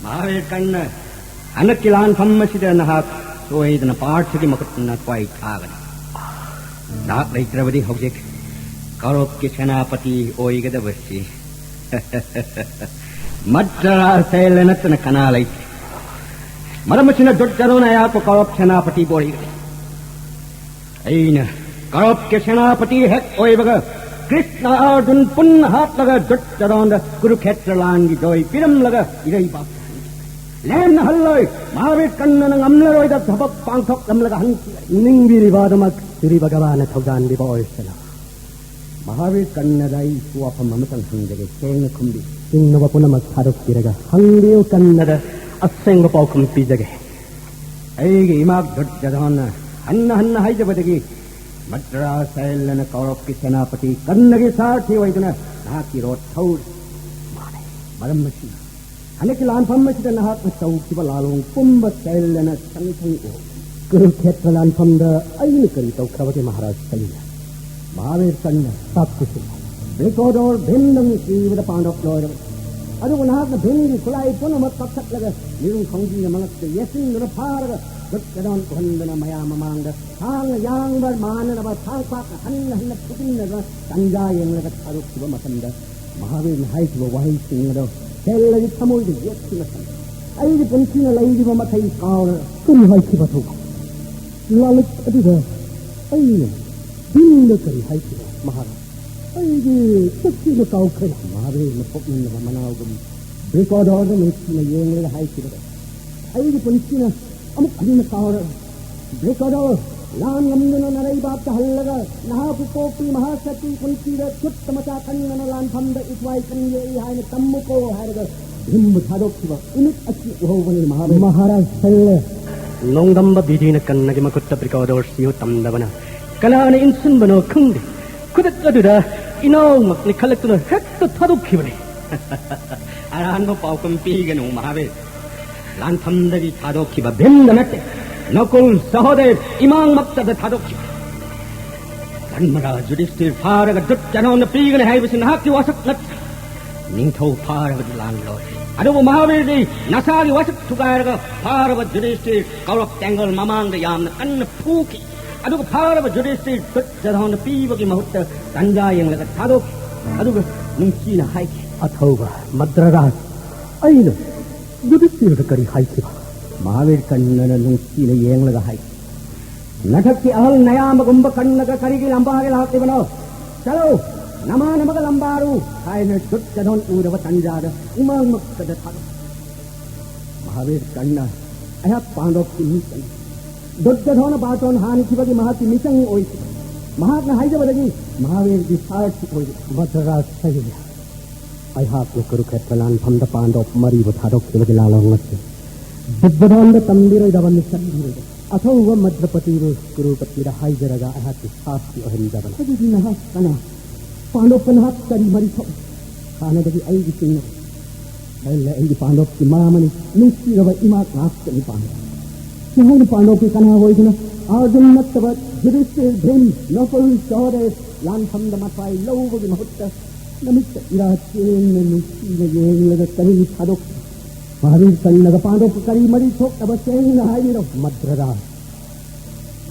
ꯃꯍꯥꯕꯤꯔ ꯀꯔꯅ, ꯍꯟꯗꯛꯀꯤ ꯂꯥꯟꯐꯝ ꯑꯁꯤꯗ ꯅꯍꯥꯛ ꯁꯣꯏꯗꯅ ꯄꯥꯔꯊꯒꯤ ꯃꯈꯨꯠ ꯅꯥꯊ꯭ꯋꯥꯏ ꯊꯥꯒꯅꯤ꯫ ꯅꯍꯥꯛ ꯂꯩꯇ꯭ꯔꯕꯗꯤ ꯍꯧꯖꯤꯛ ꯀꯧꯔꯕꯀꯤ ꯁꯦꯅꯥꯄꯇꯤ ꯑꯣꯏꯒꯗꯕꯁꯤ ꯃꯗ꯭ꯔꯥꯁ ꯁꯦꯜ ꯅꯠꯇꯅ ꯀꯅꯥ ꯂꯩꯇꯦ꯫ ꯃꯔꯝ ꯑꯁꯤꯅ ꯗꯨꯔꯖꯣꯙꯅ ꯑꯩꯍꯥꯛꯄꯨ ꯀꯧꯔꯞ ꯁꯦꯅꯥꯄꯇꯤꯕꯨ ꯑꯣꯏꯔꯤꯕꯅꯤ꯫ ꯑꯩꯅ ꯀꯧꯔꯞꯀꯤ ꯁꯦꯅꯥꯄꯇꯤ ꯍꯦꯛ ꯑꯣꯏꯕꯒ, ꯀ꯭ꯔꯤꯁꯅ ꯑꯔꯖꯨꯟ ꯄꯨꯟꯅ ꯍꯥꯠꯂꯒ ꯗꯨꯔꯖꯣꯙꯅꯗ ꯀꯨꯔꯨꯈꯦꯇ꯭ꯔ ꯂꯥꯟꯒꯤ ꯖꯣꯏ ꯄꯤꯔꯝꯂꯒ ꯏꯔꯩꯕꯥꯛꯇ ꯍꯟꯈꯤ꯫ ꯂꯦꯝꯅ ꯍꯜꯂꯣꯏ꯫ ꯃꯍꯥꯕꯤꯔ ꯀꯔꯅꯅ ꯉꯝꯂꯔꯣꯏꯗ ꯊꯕꯛ ꯄꯥꯡꯊꯣꯛꯂꯝꯂꯒ ꯍꯟꯈꯤꯕꯅꯤ꯫ ꯅꯤꯡꯕꯤꯔꯤꯕ ꯑꯗꯨꯃꯛ ꯁ꯭ꯔꯤ ꯚꯒꯕꯥꯅ ꯊꯧꯖꯥꯟꯕꯤꯕ ꯑꯣꯏꯁꯅꯨ꯫ ꯃꯍꯥꯕꯤꯔ ꯀꯔꯅꯗ ꯑꯩꯁꯨ ꯋꯥꯐꯝ ꯑꯃꯇꯪ ꯍꯪꯖꯒꯦ, ꯁꯦꯡꯅ ꯈꯨꯝꯕꯤꯌꯨ꯫ ꯆꯤꯡꯅꯕ ꯄꯨꯝꯅꯃꯛ ꯊꯥꯗꯣꯛꯄꯤꯔꯒ ꯍꯪꯕꯤꯌꯨ, ꯀꯔꯅꯗ ꯑꯁꯦꯡꯕ ꯄꯥꯎꯈꯨꯝ ꯄꯤꯖꯒꯦ꯫ ꯑꯩꯒꯤ ꯏꯃꯥ ꯗꯨꯔꯖꯣꯙꯅ ꯍꯟꯅ ꯍꯟꯅ ꯍꯥꯏꯖꯕꯗꯒꯤ ꯃꯗ꯭ꯔꯥꯁ ꯁꯦꯜ ꯑꯅ ꯀꯧꯔꯞꯀꯤ ꯁꯦꯅꯥꯄꯇꯤ ꯀꯔꯅꯒꯤ ꯁꯥꯔꯊꯤ ꯑꯣꯏꯗꯨꯅ ꯅꯍꯥꯛꯀꯤ ꯔꯣꯠ ꯊꯧꯔꯤ꯫ ꯃꯥꯅꯦ꯫ ꯃꯔꯝ ꯑꯁꯤꯅ ꯍꯟꯗꯛꯀꯤ ꯂꯥꯟꯐꯝ ꯑꯁꯤꯗ ꯅꯍꯥꯛꯅ ꯇꯧꯈꯤꯕ ꯂꯥꯂꯣꯡ ꯄꯨꯝꯕ ꯁꯦꯜ ꯑꯅ ꯁꯪ ꯁꯪ ꯎꯍꯧ꯫ ꯀꯨꯔꯨꯈꯦꯇ꯭ꯔ ꯂꯥꯟꯐꯝꯗ ꯑꯩꯅ ꯀꯔꯤ ꯇꯧꯈ꯭ꯔꯕꯒꯦ ꯃꯍꯥꯔꯥꯖ ꯁꯦꯜ ꯑꯅ? ꯃꯍꯥꯕꯤꯔ ꯀꯔꯅ ꯇꯥꯛꯄꯤꯁꯤꯜꯂꯣ꯫ ꯕ꯭ꯔꯤꯀꯣꯗꯣꯔ ꯚꯤꯝꯗꯪ ꯁꯤꯕꯗ ꯄꯥꯡꯊꯣꯛꯂꯣꯏꯔꯕ, ꯑꯗꯨꯕꯨ ꯅꯍꯥꯛꯅ ꯚꯤꯝꯒꯤ ꯈꯨꯠꯂꯥꯏ ꯄꯨꯝꯅꯃꯛ ꯀꯛꯊꯠꯂꯒ ꯅꯤꯔꯨꯡ ꯈꯣꯡꯖꯤꯅ ꯃꯉꯛꯇ ꯌꯦꯠꯁꯤꯟꯗꯨꯅ ꯐꯥꯔꯒ ꯗꯨꯔꯖꯣꯙꯅ ꯎꯍꯟꯗꯨꯅ ꯃꯌꯥꯝ ꯃꯃꯥꯡꯗ ꯊꯥꯡꯅ ꯌꯥꯡꯕ ꯃꯥꯟꯅꯅꯕ ꯊꯥꯡ ꯄꯥꯛꯅ ꯍꯟꯅ ꯍꯟꯅ ꯐꯨꯖꯤꯟꯅꯗꯨꯅ ꯇꯟꯖꯥ ꯌꯦꯡꯂꯒ ꯊꯥꯗꯣꯛꯈꯤꯕ ꯃꯇꯝꯗ ꯃꯍꯥꯕꯤꯔꯅ ꯍꯥꯏꯈꯤꯕ ꯋꯥꯍꯩꯁꯤꯡ ꯑꯗꯣ ꯁꯦꯜ ꯑꯅꯒꯤ ꯊꯃꯣꯏꯗ ꯌꯦꯠꯈꯤꯕ ꯁꯪ ꯑꯩꯒꯤ ꯄꯨꯟꯁꯤꯅ ꯂꯩꯔꯤꯕ ꯃꯈꯩ ꯀꯥꯎꯔ ꯀꯔꯤ ꯍꯥꯏꯈꯤꯕ ꯊꯧꯕ? ꯂꯥꯂꯤꯛ ꯑꯗꯨꯗ ꯑꯩꯅ ꯚꯤꯝꯗ ꯀꯔꯤ ꯍꯥꯏꯈꯤꯕ ꯃꯍꯥꯔꯥꯖ? ꯑꯩꯒꯤ ꯆꯠꯈꯤꯕ ꯀꯥꯎꯈ꯭ꯔꯦ꯫ ꯃꯍꯥꯕꯤꯔꯅ ꯄꯣꯛꯃꯤꯟꯅꯕ ꯃꯅꯥꯎꯒꯨꯝ ꯕ꯭ꯔꯤꯀꯣꯗꯣꯔꯗ ꯅꯨꯡꯁꯤꯅ ꯌꯦꯡꯂꯒ ꯍꯥꯏꯈꯤꯕꯗꯣ ꯑꯩꯒꯤ ꯄꯨꯟꯁꯤꯅ ꯑꯃꯨꯛ ꯍꯟꯅ ꯀꯥꯎꯔꯔꯣꯏ꯫ ꯕ꯭ꯔꯤꯀꯣꯗꯣꯔ, ꯂꯥꯟ ꯉꯝꯗꯨꯅ ꯅꯔꯩꯕꯥꯛꯇ ꯍꯜꯂꯒ ꯅꯍꯥꯛꯄꯨ ꯄꯣꯛꯄꯤ ꯃꯍꯥꯁꯇꯤ ꯄꯨꯟꯁꯤꯗ ꯈꯨꯠꯇ ꯃꯆꯥ ꯀꯟꯗꯅ ꯂꯥꯟꯐꯝꯗ ꯏꯊ꯭ꯋꯥꯏ ꯀꯟ ꯌꯦꯛꯏ ꯍꯥꯏꯅ ꯇꯝꯃꯨꯀꯣ ꯍꯥꯏꯔꯒ ꯚꯤꯝꯕꯨ ꯊꯥꯗꯣꯛꯈꯤꯕ ꯏꯃꯤꯠ ꯑꯁꯤ ꯎꯍꯧꯕꯅꯤ ꯃꯍꯥꯕꯂꯤ꯫ ꯃꯍꯥꯔꯥꯖ ꯁꯦꯜ ꯑꯅ ꯅꯣꯡꯗꯝꯕ ꯚꯤꯝꯅ ꯀꯔꯅꯒꯤ ꯃꯈꯨꯠꯇ ꯕ꯭ꯔꯤꯀꯣꯗꯣꯔ ꯁꯤꯌꯨ ꯇꯝꯗꯕꯅ ꯀꯅꯥꯅ ꯏꯟꯁꯤꯟꯕꯅꯣ ꯈꯪꯗꯦ꯫ ꯈꯨꯗꯛ ꯑꯗꯨꯗ ꯏꯅꯥꯎꯃꯛꯅꯤ ꯈꯜꯂꯛꯇꯨꯅ ꯍꯦꯛꯇ ꯊꯥꯗꯣꯛꯈꯤꯕꯅꯤ꯫ ꯑꯔꯥꯟꯕ ꯄꯥꯎꯈꯨꯝ ꯄꯤꯒꯅꯨ ꯃꯍꯥꯕꯤꯔ꯫ ꯂꯥꯟꯐꯝꯗꯒꯤ ꯊꯥꯗꯣꯛꯈꯤꯕ ꯚꯤꯝꯗ ꯅꯠꯇꯦ, ꯅꯀꯨꯜ, ꯁꯍꯣꯗꯦꯕ, ꯏꯃꯥꯡꯃꯛꯇꯗ ꯊꯥꯗꯣꯛꯈꯤꯕ꯫ ꯙꯔꯃꯔꯥꯖ ꯌꯨꯙꯤꯁꯇꯤꯔ ꯐꯥꯔꯒ ꯗꯨꯔꯖꯣꯙꯅꯗ ꯄꯤꯒꯅꯤ ꯍꯥꯏꯕꯁꯤ ꯅꯍꯥꯛꯀꯤ ꯋꯥꯁꯛ ꯅꯠꯇꯦ꯫ ꯅꯤꯡꯊꯧ ꯐꯥꯔꯕꯗꯤ ꯂꯥꯟ ꯂꯣꯏꯔꯦ꯫ ꯑꯗꯨꯕꯨ ꯃꯍꯥꯕꯤꯔꯗꯤ ꯅꯁꯥꯒꯤ ꯋꯥꯁꯛ ꯊꯨꯒꯥꯏꯔꯒ ꯐꯥꯔꯕ ꯌꯨꯙꯤꯁꯇꯤꯔ ꯀꯧꯔꯞ ꯇꯦꯡꯒꯣꯜ ꯃꯃꯥꯡꯗ ꯌꯥꯝꯅ ꯀꯟꯅ ꯐꯨꯈꯤ꯫ ꯑꯗꯨꯒ ꯐꯥꯔꯕ ꯌꯨꯙꯤꯁꯇꯤꯔ ꯗꯨꯔꯖꯣꯙꯅꯗ ꯄꯤꯕꯒꯤ ꯃꯍꯨꯠꯇ ꯇꯟꯖꯥ ꯌꯦꯡꯂꯒ ꯊꯥꯗꯣꯛꯈꯤ꯫ ꯑꯗꯨꯒ ꯅꯨꯡꯁꯤꯅ ꯍꯥꯏꯈꯤ, ꯑꯊꯧꯕ ꯃꯗ꯭ꯔꯥꯁ ꯑꯩꯅ ꯌꯨꯙꯤꯁꯊꯤꯔꯗ ꯀꯔꯤ ꯍꯥꯏꯈꯤꯕ? ꯃꯍꯥꯕꯤꯔ ꯀꯔꯅꯅ ꯅꯨꯡꯁꯤꯅ ꯌꯦꯡꯂꯒ ꯍꯥꯏ, "ꯅꯊꯛꯀꯤ ꯑꯍꯜ ꯅꯌꯥꯝꯕꯒꯨꯝꯕ ꯀꯔꯅꯒ ꯀꯔꯤꯒꯤ ꯂꯝꯕꯥꯒꯤ ꯂꯥꯛꯂꯤꯕꯅꯣ? ꯆꯠꯂꯨ, ꯅꯃꯥꯟꯅꯕꯒ ꯂꯝꯕꯥꯔꯨ" ꯍꯥꯏꯅ ꯗꯨꯔꯖꯣꯙꯟ ꯎꯔꯕ ꯇꯟꯖꯥꯗ ꯏꯃꯥꯡꯃꯛꯇꯗ ꯊꯥꯗꯣꯛꯈꯤ꯫ ꯃꯍꯥꯕꯤꯔ ꯀꯔꯅ ꯑꯩꯍꯥꯛ ꯄꯥꯟꯗꯣꯞꯀꯤ ꯃꯤꯇꯅꯤ꯫ ꯗꯨꯔꯖꯣꯙꯅ ꯕꯥꯇꯣꯟ ꯍꯥꯟꯈꯤꯕꯒꯤ ꯃꯍꯥꯛꯀꯤ ꯃꯤꯆꯪ ꯑꯣꯏꯈꯤ꯫ ꯃꯍꯥꯛꯅ ꯍꯥꯏꯖꯕꯗꯒꯤ ꯃꯍꯥꯕꯤꯔꯒꯤ ꯁꯥꯔꯊꯤ ꯑꯣꯏꯔꯦ꯫ ꯃꯗ꯭ꯔꯥꯁ ꯁꯍꯤ꯫ ꯑꯩꯍꯥꯛꯅ ꯀꯨꯔꯨꯈꯦꯇ꯭ꯔ ꯂꯥꯟꯐꯝꯗ ꯄꯥꯟꯗꯣꯞ ꯃꯔꯤꯕꯨ ꯊꯥꯗꯣꯛꯈꯤꯕꯒꯤ ꯂꯥꯜꯍꯧ ꯉꯁꯤ ꯗꯨꯔꯖꯣꯙꯟꯗ ꯇꯝꯕꯤꯔꯣꯏꯗꯕ ꯃꯤꯁꯛ ꯂꯤꯔꯣꯏꯗ ꯑꯊꯧꯕ ꯃꯗ꯭ꯔꯄꯇꯤꯕꯨ ꯀꯨꯔꯨꯄꯇꯤꯗ ꯍꯥꯏꯖꯔꯒ ꯑꯩꯍꯥꯛꯀꯤ ꯁꯥꯁꯤ ꯑꯣꯏꯍꯟꯖꯕꯅꯤ꯫ ꯑꯗꯨꯗꯤ ꯅꯍꯥꯛ ꯀꯅꯥ? ꯄꯥꯟꯗꯣꯞꯀ ꯅꯍꯥꯛ ꯀꯔꯤ ꯃꯔꯤ ꯊꯣꯛꯏ? ꯍꯥꯟꯅꯗꯒꯤ ꯑꯩꯒꯤ ꯆꯤꯡꯅꯕ ꯂꯩ, ꯑꯩꯒꯤ ꯄꯥꯟꯗꯣꯞꯀꯤ ꯃꯥꯃꯅꯤ, ꯅꯨꯡꯁꯤꯔꯕ ꯏꯃꯥ ꯉꯥꯛꯇꯅꯤ ꯄꯥꯟꯗꯣꯞ꯫ ꯁꯤꯍꯥꯏꯅ ꯄꯥꯟꯗꯣꯞꯀꯤ ꯀꯅꯥ ꯑꯣꯏꯗꯨꯅ ꯑꯥꯔꯖꯨꯟ ꯅꯠꯇꯕ ꯌꯨꯙꯤꯁꯊꯤꯔ, ꯚꯤꯝ, ꯅꯀꯨꯜ, ꯁꯍꯗꯦꯕ ꯂꯥꯟꯐꯝꯗ ꯃꯊ꯭ꯋꯥꯏ ꯂꯧꯕꯒꯤ ꯃꯍꯨꯠꯇ ꯅꯨꯃꯤꯠꯇ ꯏꯔꯥ ꯆꯦꯡꯅ ꯅꯨꯡꯁꯤꯅ ꯌꯦꯡꯂꯒ ꯀꯔꯤ ꯊꯥꯗꯣꯛ ꯃꯍꯥꯕꯤꯔ ꯀꯔꯅꯒ ꯄꯥꯟꯗꯣꯞꯀ ꯀꯔꯤ ꯃꯔꯤ ꯊꯣꯛꯅꯕ ꯁꯦꯡꯅ ꯍꯥꯏꯕꯤꯔꯣ, ꯃꯗ꯭ꯔꯥꯁ꯫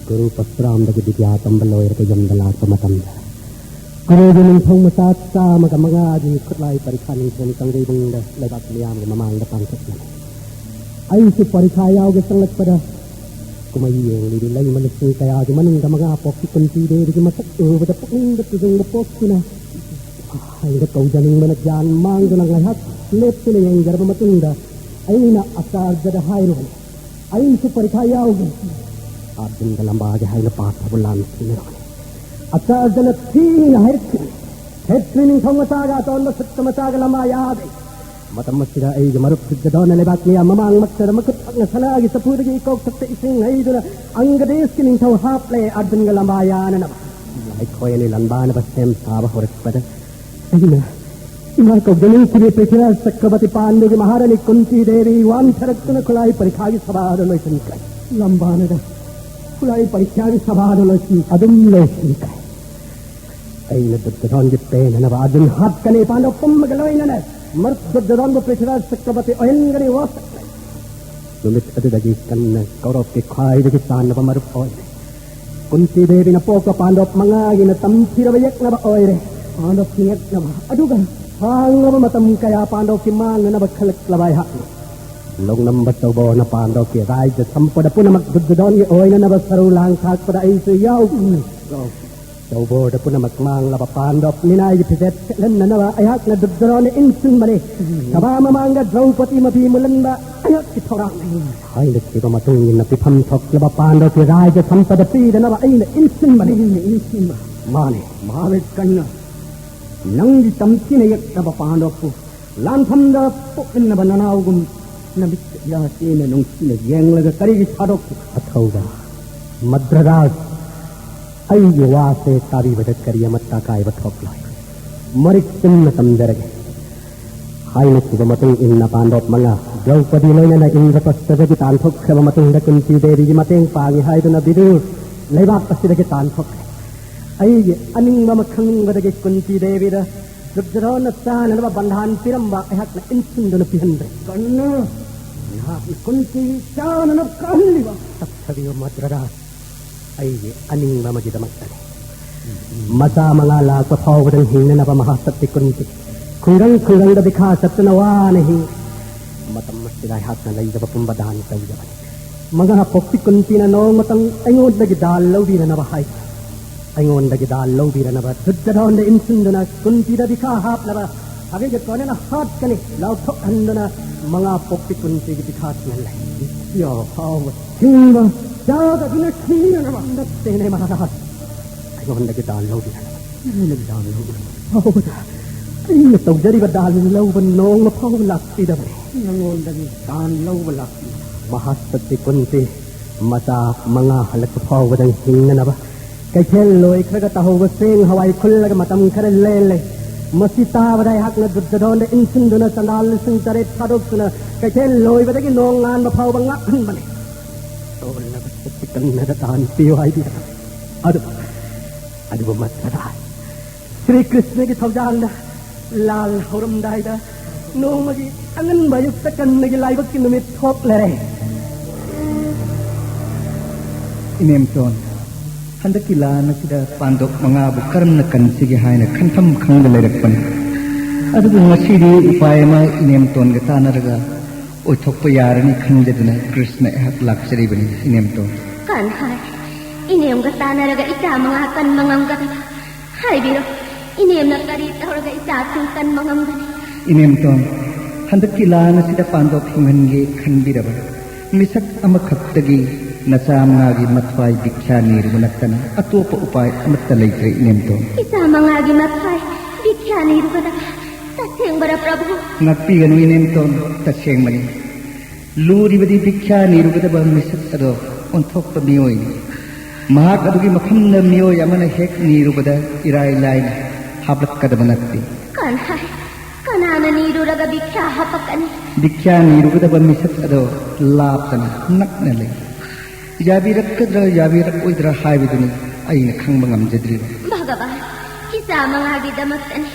ꯒꯨꯔꯨ ꯄꯔꯁꯨꯔꯥꯝꯗꯒꯤ ꯕꯤꯗ꯭ꯌꯥ ꯇꯝꯕ ꯂꯣꯏꯔꯒ ꯌꯨꯝꯗ ꯂꯥꯛꯄ ꯃꯇꯝꯗ ꯒꯨꯔꯨꯒꯤ ꯅꯤꯡꯊꯧ ꯃꯆꯥ ꯆꯥꯝꯃꯒ ꯃꯉꯥꯒꯤ ꯈꯨꯠꯂꯥꯏ ꯄꯔꯤꯈꯥ ꯅꯤꯡꯊꯧ ꯀꯪꯖꯩꯕꯨꯡꯗ ꯂꯩꯕꯥꯛ ꯃꯤꯌꯥꯝꯒꯤ ꯃꯃꯥꯡꯗ ꯄꯥꯡꯊꯣꯛꯂꯝꯃꯤ꯫ ꯑꯩꯁꯨ ꯄꯔꯤꯈꯥ ꯌꯥꯎꯒꯦ ꯆꯪꯂꯛꯄꯗ ꯀꯨꯝꯍꯩ ꯌꯦꯡꯂꯤꯕꯤ ꯂꯩꯃ ꯂꯤꯁꯤꯡ ꯀꯌꯥꯒꯤ ꯃꯅꯨꯡꯗ ꯃꯉꯥ ꯄꯣꯛꯄꯤ ꯀꯨꯟꯇꯤ ꯗꯦꯕꯤꯒꯤ ꯃꯁꯛ ꯎꯕꯗ ꯄꯨꯛꯅꯤꯡꯗ ꯇꯨꯖꯨꯡꯕ ꯄꯣꯛꯇꯨꯅ ꯍꯥꯏꯅ ꯀꯧꯖꯅꯤꯡꯕꯅ ꯒ꯭ꯌꯥꯟ ꯃꯥꯡꯗꯨꯅ ꯉꯥꯏꯍꯥꯛ ꯂꯦꯞꯇꯨꯅ ꯌꯦꯡꯖꯔꯕ ꯃꯇꯨꯡꯗ ꯑꯩꯅ ꯑꯆꯥꯔꯖꯗ ꯍꯥꯏꯔꯨꯕꯅꯤ, "ꯑꯩꯁꯨ ꯄꯔꯤꯈꯥ ꯌꯥꯎꯒꯦ꯫ ꯑꯥꯔꯖꯨꯟꯒ ꯂꯝꯕꯥꯒꯦ ꯍꯥꯏꯅ ꯄꯥꯊꯕ ꯂꯥꯟ ꯊꯦꯡꯅꯔꯕꯅꯤ꯫" ꯑꯆꯥꯔꯖꯅ ꯊꯤꯅ ꯍꯥꯏꯔꯛꯈꯤ, "ꯈꯦꯇ꯭ꯔꯤ ꯅꯤꯡꯊꯧ ꯃꯆꯥꯒ ꯑꯇꯣꯟꯕ ꯁꯨꯠꯇ ꯃꯆꯥꯒ ꯂꯝꯕꯥ ꯌꯥꯗꯦ꯫" ꯃꯇꯝ ꯑꯁꯤꯗ ꯑꯩꯒꯤ ꯃꯔꯨꯞ ꯗꯨꯔꯖꯣꯙꯅ ꯂꯩꯕꯥꯛ ꯃꯤꯌꯥꯝ ꯃꯃꯥꯡꯃꯛꯇꯗ ꯃꯈꯨꯠ ꯐꯛꯅ ꯁꯅꯥꯒꯤ ꯆꯐꯨꯗꯒꯤ ꯏꯀꯣꯛꯊꯛꯇ ꯏꯁꯤꯡ ꯍꯩꯗꯨꯅ ꯑꯪꯒꯗꯦꯁꯀꯤ ꯅꯤꯡꯊꯧ ꯍꯥꯞꯂꯦ ꯑꯥꯔꯖꯨꯟꯒ ꯂꯝꯕꯥ ꯌꯥꯅꯅꯕ꯫ ꯑꯩꯈꯣꯏ ꯑꯅꯤ ꯂꯥꯟꯕꯥꯅꯕ ꯁꯦꯝ ꯁꯥꯕ ꯍꯧꯔꯛꯄꯗ ꯑꯩꯅ ꯏꯃꯥ ꯀꯧꯗꯅ ꯅꯨꯡꯁꯤꯕꯤ ꯄ꯭ꯔꯤꯊꯤꯔꯥꯖ ꯆꯀ꯭ꯔꯕꯔꯇꯤ ꯄꯥꯟꯗꯨꯒꯤ ꯃꯍꯥꯔꯥꯅꯤ ꯀꯨꯟꯇꯤ ꯗꯦꯕꯤ ꯋꯥꯟꯊꯔꯛꯇꯨꯅ ꯈꯨꯠꯂꯥꯏ ꯄꯔꯤꯈꯥꯒꯤ ꯁꯚꯥꯗ ꯂꯣꯏꯁꯤꯟꯈ꯭ꯔꯦ꯫ ꯂꯝꯕꯥꯅꯗ ꯈꯨꯠꯂꯥꯏ ꯄꯔꯤꯈꯥꯒꯤ ꯁꯚꯥꯗ ꯂꯣꯏꯁꯤꯟ ꯑꯗꯨꯝ ꯂꯣꯏꯁꯤꯟꯈ꯭ꯔꯦ꯫ ꯑꯩꯅ ꯗꯨꯔꯖꯣꯙꯟꯒꯤ ꯄꯦꯟꯅꯅꯕ ꯑꯥꯔꯖꯨꯟ ꯍꯥꯠꯀꯅꯤ, ꯄꯥꯟꯗꯕ ꯄꯨꯝꯕꯒ ꯂꯣꯏꯅꯅ ꯃꯔꯨꯞ ꯗꯨꯔꯖꯣꯙꯟꯕꯨ ꯄ꯭ꯔꯤꯊꯤꯔꯥꯖ ꯆꯀ꯭ꯔꯕꯔꯇꯤ ꯑꯣꯏꯍꯟꯒꯅꯤ ꯋꯥꯁꯛꯅꯩ꯫ ꯅꯨꯃꯤꯠ ꯑꯗꯨꯗꯒꯤ ꯀꯟꯅ ꯀꯧꯔꯕꯀꯤ ꯈ꯭ꯋꯥꯏꯗꯒꯤ ꯆꯥꯟꯅꯕ ꯃꯔꯨꯞ ꯑꯣꯏꯔꯦ꯫ ꯀꯨꯟꯇꯤ ꯗꯦꯕꯤꯅ ꯄꯣꯛꯄ ꯄꯥꯟꯗꯣꯞ ꯃꯉꯥꯒꯤꯅ ꯇꯝꯊꯤꯔꯕ ꯌꯦꯛꯅꯕ ꯑꯣꯏꯔꯦ꯫ ꯄꯥꯟꯗꯕ ꯊꯤꯡꯉꯛꯅꯕ, ꯑꯗꯨꯒ ꯁꯥꯡꯂꯕ ꯃꯇꯝ ꯀꯌꯥ ꯄꯥꯟꯗꯕꯀꯤ ꯃꯥꯡꯅꯅꯕ ꯈꯜꯂꯛꯂꯕ ꯑꯩꯍꯥꯛꯅ ꯂꯧꯅꯝꯕ ꯇꯧꯕꯅ ꯄꯥꯟꯗꯕꯀꯤ ꯔꯥꯏꯖ ꯁꯝꯄꯗ ꯄꯨꯝꯅꯃꯛ ꯗꯨꯔꯖꯣꯙꯟꯒꯤ ꯑꯣꯏꯅꯅꯕ ꯁꯔꯨ ꯂꯥꯡ ꯊꯥꯛꯄꯗ ꯑꯩꯁꯨ ꯌꯥꯎꯈꯤ꯫ ꯇꯧꯕꯗ ꯄꯨꯝꯅꯃꯛ ꯃꯥꯡꯂꯕ ꯄꯥꯟꯗꯕ ꯃꯤꯅꯥꯏꯒꯤ ꯐꯤꯖꯦꯠ ꯁꯦꯠꯍꯟꯅꯅꯕ ꯑꯩꯍꯥꯛꯅ ꯗꯨꯔꯖꯣꯙꯟꯅ ꯏꯟꯁꯤꯟꯕꯅꯤ꯫ ꯁꯚꯥ ꯃꯃꯥꯡꯗ ꯗ꯭ꯔꯧꯄꯗꯤ ꯃꯐꯤ ꯃꯨꯜꯍꯟꯕ ꯑꯩꯍꯥꯛꯀꯤ ꯊꯧꯔꯥꯡꯅꯤ꯫ ꯍꯥꯏꯅꯈꯤꯕ ꯃꯇꯨꯡ ꯏꯟꯅ ꯄꯤꯐꯝ ꯊꯣꯛꯂꯕ ꯄꯥꯟꯗꯕꯀꯤ ꯔꯥꯏꯖ ꯁꯝꯄꯗ ꯄꯤꯗꯅꯕ ꯑꯩꯅ ꯏꯟꯁꯤꯟꯕꯅꯤ꯫ ꯑꯩꯅ ꯏꯟꯁꯤꯟꯕ꯫ ꯃꯥꯅꯤ꯫ ꯃꯍꯥꯕꯤꯔ ꯀꯔꯅ, ꯅꯪꯒꯤ ꯇꯝꯊꯤꯅ ꯌꯦꯛꯂꯕ ꯄꯥꯟꯗꯕꯄꯨ ꯂꯥꯟꯐꯝꯗ ꯄꯣꯛꯃꯤꯟꯅꯕ ꯅꯅꯥꯎꯒꯨꯝ ꯅꯃꯤꯠꯇ ꯏꯔꯥ ꯆꯦꯟꯅ ꯅꯨꯡꯁꯤꯅ ꯌꯦꯡꯂꯒ ꯀꯔꯤꯒꯤ ꯊꯥꯗꯣꯛꯈꯤ? ꯑꯊꯧꯕ ꯃꯗ꯭ꯔꯔꯥꯖ, ꯑꯩꯒꯤ ꯋꯥꯁꯦ ꯇꯥꯕꯤꯕꯗ ꯀꯔꯤ ꯑꯃꯠꯇ ꯑꯀꯥꯏꯕ ꯊꯣꯛꯂꯣꯏ꯫ ꯃꯔꯤꯛ ꯆꯨꯝꯅ ꯇꯝꯖꯔꯒꯦ꯫ ꯍꯥꯏꯅꯈꯤꯕ ꯃꯇꯨꯡ ꯏꯟꯅ ꯄꯥꯟꯗꯕ ꯃꯉꯥ ꯗ꯭ꯔꯧꯄꯗꯤ ꯂꯣꯏꯅꯅ ꯏꯟꯗ꯭ꯔꯄ꯭ꯔꯁ꯭ꯊꯗꯒꯤ ꯇꯥꯟꯊꯣꯛꯈ꯭ꯔꯕ ꯃꯇꯨꯡꯗ ꯀꯨꯟꯇꯤ ꯗꯦꯕꯤꯒꯤ ꯃꯇꯦꯡ ꯄꯥꯡꯉꯤ ꯍꯥꯏꯗꯨꯅ ꯕꯤꯗꯨꯔ ꯂꯩꯕꯥꯛ ꯑꯁꯤꯗꯒꯤ ꯇꯥꯟꯊꯣꯛꯈ꯭ꯔꯦ꯫ ꯑꯩꯒꯤ ꯑꯅꯤꯡꯕ ꯑꯃ ꯈꯪꯅꯤꯡꯕꯗꯒꯤ ꯀꯨꯟꯇꯤ ꯗꯦꯕꯤꯗ ꯗꯨꯔꯖꯣꯙꯅ ꯆꯥꯅꯅꯕ ꯕꯟꯙꯥꯟ ꯄꯤꯔꯝꯕ ꯑꯩꯍꯥꯛꯅ ꯏꯟꯁꯤꯟꯗꯨꯅ ꯄꯤꯍꯟꯗ꯭ꯔꯦ꯫ ꯀꯔꯅ, ꯅꯍꯥꯛꯅ ꯀꯨꯟꯇꯤ ꯆꯥꯅꯅꯕ ꯀꯥꯍꯜꯂꯤꯕ? ꯇꯞꯊꯕꯤꯌꯨ ꯃꯗ꯭ꯔꯔꯥꯖ, ꯑꯩꯒꯤ ꯑꯅꯤꯡꯕ ꯑꯃꯒꯤꯗꯃꯛꯇꯅꯤ꯫ ꯃꯆꯥ ꯃꯉꯥ ꯂꯥꯛꯄ ꯐꯥꯎꯕꯗ ꯍꯤꯡꯅꯅꯕ ꯃꯍꯥꯁꯛꯇꯤ ꯀꯨꯟꯇꯤ ꯈꯨꯡꯒꯪ ꯈꯨꯡꯒꯪꯗ ꯕꯤꯈꯥ ꯆꯠꯇꯨꯅ ꯋꯥꯅ ꯍꯤꯡꯉꯤ꯫ ꯃꯇꯝ ꯑꯁꯤꯗ ꯑꯩꯍꯥꯛꯅ ꯂꯩꯖꯕ ꯄꯨꯝꯕ ꯗꯥꯟ ꯇꯧꯖꯕꯅꯤ꯫ ꯃꯉꯥ ꯄꯣꯛꯄꯤ ꯀꯨꯟꯇꯤꯅ ꯅꯣꯡꯃꯇꯪ ꯑꯩꯉꯣꯟꯗꯒꯤ ꯗꯥꯜ ꯂꯧꯕꯤꯔꯅꯕ ꯍꯥꯏ꯫ ꯑꯩꯉꯣꯟꯗꯒꯤ ꯗꯥꯜ ꯂꯧꯕꯤꯔꯅꯕ ꯗꯨꯔꯖꯣꯙꯟꯗ ꯏꯟꯁꯤꯟꯗꯨꯅ ꯀꯨꯟꯇꯤꯗ ꯕꯤꯈꯥ ꯍꯥꯞꯂꯕ ꯁꯥꯒꯩꯒꯤ ꯀꯣꯟꯅꯅ ꯍꯥꯠꯀꯅꯤ ꯂꯥꯎꯊꯣꯛꯍꯟꯗꯨꯅ ꯃꯉꯥ ꯄꯣꯛꯄꯤ ꯀꯨꯟꯇꯤꯒꯤ ꯕꯤꯈꯥ ꯊꯤꯡꯍꯜꯂꯦ꯫ ꯏꯌꯥ ꯐꯥꯎꯕ ꯊꯤꯡꯕ ꯆꯥꯗꯗꯨꯅ ꯊꯤꯡꯅꯅꯕ ꯅꯠꯇꯦꯅꯦ ꯃꯍꯥꯔꯥꯖ꯫ ꯑꯩꯉꯣꯟꯗꯒꯤ ꯗꯥꯜ ꯂꯧꯕꯤꯔꯅꯕ꯫ ꯑꯩꯉꯣꯟꯗꯒꯤ ꯗꯥꯜ ꯂꯧꯕꯤꯔꯅꯕ꯫ ꯐꯥꯎꯕꯗ ꯑꯩꯅ ꯇꯧꯖꯔꯤꯕ ꯗꯥꯜ ꯂꯧꯕ ꯅꯣꯡꯃ ꯐꯥꯎꯕ ꯂꯥꯛꯄꯤꯗꯕꯅꯤ꯫ ꯅꯉꯣꯟꯗꯒꯤ ꯗꯥꯜ ꯂꯧꯕ ꯂꯥꯛꯄꯤꯗꯕꯅꯤ꯫ ꯃꯍꯥꯁꯛꯇꯤ ꯀꯨꯟꯇꯤ ꯃꯆꯥ ꯃꯉꯥ ꯍꯜꯂꯛꯄ ꯐꯥꯎꯕꯗ ꯍꯤꯡꯅꯅꯕ ꯀꯩꯊꯦꯜ ꯂꯣꯏꯈ꯭ꯔꯒ ꯇꯥꯍꯧꯕ ꯆꯦꯡ ꯍꯋꯥꯏ ꯈꯨꯜꯂꯒ ꯃꯇꯝ ꯈꯔ ꯂꯦꯜꯂꯦ꯫ ꯃꯁꯤ ꯇꯥꯕꯗ ꯑꯩꯍꯥꯛꯅ ꯗꯨꯔꯖꯣꯙꯟꯗ ꯏꯟꯁꯤꯟꯗꯨꯅ ꯆꯟꯗꯥꯜ ꯂꯤꯁꯤꯡ ꯇꯔꯦꯠ ꯊꯥꯗꯣꯛꯇꯨꯅ ꯀꯩꯊꯦꯜ ꯂꯣꯏꯕꯗꯒꯤ ꯅꯣꯡꯉꯥꯟꯕ ꯐꯥꯎꯕ ꯉꯥꯛꯍꯟꯕꯅꯤ꯫ ꯇꯣꯜꯂꯕ ꯁꯛꯇꯤ ꯀꯟꯅꯗ ꯇꯥꯟ ꯄꯤꯌꯨ ꯍꯥꯏꯕꯤꯔꯕ? ꯑꯗꯨ, ꯑꯗꯨꯕꯨ ꯃꯗ꯭ꯔꯔꯥꯖ, ꯁ꯭ꯔꯤ ꯀ꯭ꯔꯤꯁꯅꯒꯤ ꯊꯧꯖꯥꯜꯅ ꯂꯥꯜ ꯍꯧꯔꯝꯗꯥꯏꯗ ꯅꯣꯡꯃꯒꯤ ꯑꯉꯟꯕ ꯑꯌꯨꯛꯇ ꯀꯟꯅꯒꯤ ꯂꯥꯏꯕꯛꯀꯤ ꯅꯨꯃꯤꯠ ꯊꯣꯛꯂꯔꯦ꯫ ꯏꯅꯦꯝꯆꯣꯟ, ꯍꯟꯗꯛꯀꯤ ꯂꯥꯟ ꯑꯁꯤꯗ ꯄꯥꯟꯗꯣꯞ ꯃꯉꯥꯕꯨ ꯀꯔꯝꯅ ꯀꯟꯁꯤꯒꯦ ꯍꯥꯏꯅ ꯈꯟꯐꯝ ꯈꯪꯗ ꯂꯩꯔꯛꯄꯅꯤ꯫ ꯑꯗꯨꯕꯨ ꯉꯁꯤꯗꯤ ꯎꯄꯥꯏ ꯑꯃ ꯏꯅꯦꯝꯇꯣꯟꯒ ꯇꯥꯟꯅꯔꯒ ꯑꯣꯏꯊꯣꯛꯄ ꯌꯥꯔꯅꯤ ꯈꯟꯖꯗꯨꯅ ꯀ꯭ꯔꯤꯁꯅ ꯑꯩꯍꯥꯛ ꯂꯥꯛꯆꯔꯤꯕꯅꯤ, ꯏꯅꯦꯝꯇꯣꯟ꯫ ꯀꯟꯍꯥꯏ, ꯏꯅꯦꯝꯒ ꯇꯥꯟꯅꯔꯒ ꯏꯆꯥ ꯃꯉꯥ ꯀꯟꯕ ꯉꯝꯒꯗ꯭ꯔꯥ? ꯍꯥꯏꯕꯤꯔꯣ, ꯏꯅꯦꯝꯅ ꯀꯔꯤ ꯇꯧꯔꯒ ꯏꯆꯥꯁꯤꯡ ꯀꯟꯕ ꯉꯝꯒꯅꯤ? ꯏꯅꯦꯝꯇꯣꯟ, ꯍꯟꯗꯛꯀꯤ ꯂꯥꯟ ꯑꯁꯤꯗ ꯄꯥꯟꯗꯣꯞ ꯍꯤꯡꯍꯟꯒꯦ ꯈꯟꯕꯤꯔꯕ? ꯃꯤꯁꯛ ꯑꯃꯈꯛꯇꯒꯤ ꯅꯆꯥ ꯃꯉꯥꯒꯤ ꯃꯊ꯭ꯋꯥꯏ ꯚꯤꯈ꯭ꯌꯥ ꯅꯤꯔꯨꯕ ꯅꯠꯇꯅ ꯑꯇꯣꯞꯄ ꯎꯄꯥꯏ ꯑꯃꯠꯇ ꯂꯩꯇ꯭ꯔꯦ, ꯏꯅꯦꯝꯇꯣꯟ꯫ ꯏꯆꯥ ꯃꯉꯥꯒꯤ ꯃꯊ꯭ꯋꯥꯏ ꯚꯤꯈ꯭ꯌꯥ ꯅꯤꯔꯨꯕꯗ ꯇꯁꯦꯡꯕꯔꯥ, ꯄ꯭ꯔꯚꯨ? ꯉꯥꯛꯄꯤꯒꯅꯨ, ꯏꯅꯦꯝꯇꯣꯟ, ꯇꯁꯦꯡꯕꯅꯤ꯫ ꯂꯨꯔꯤꯕꯗꯤ ꯚꯤꯈ꯭ꯌꯥ ꯅꯤꯔꯨꯒꯗꯕ ꯃꯤꯁꯛ ꯑꯗꯣ ꯑꯣꯟꯊꯣꯛꯄ ꯃꯤꯑꯣꯏꯅꯤ꯫ ꯃꯍꯥꯛ ꯑꯗꯨꯒꯤ ꯃꯐꯝꯗ ꯃꯤꯑꯣꯏ ꯑꯃꯅ ꯍꯦꯛ ꯅꯤꯔꯨꯕꯗ ꯏꯔꯥꯏ ꯂꯥꯏꯅ ꯍꯥꯞꯂꯛꯀꯗꯕ ꯅꯠꯇꯦ꯫ ꯀꯅꯥ, ꯀꯅꯥꯅ ꯅꯤꯔꯨꯔꯒ ꯚꯤꯈ꯭ꯌꯥ ꯍꯥꯞꯄꯛꯀꯅꯤ? ꯚꯤꯈ꯭ꯌꯥ ꯅꯤꯔꯨꯒꯗꯕ ꯃꯤꯁꯛ ꯑꯗꯣ ꯂꯥꯞꯇꯅ ꯅꯛꯅ ꯂꯩ꯫ ꯌꯥꯕꯤꯔꯛꯀꯗ꯭ꯔꯥ ꯌꯥꯕꯤꯔꯛꯑꯣꯏꯗ꯭ꯔꯥ ꯍꯥꯏꯕꯗꯨꯅꯤ ꯑꯩꯅ ꯈꯪꯕ ꯉꯝꯖꯗ꯭ꯔꯤꯕ꯫ ꯚꯒꯕꯥꯟ, ꯏꯆꯥ ꯃꯉꯥꯒꯤꯗꯃꯛꯇꯅꯤ꯫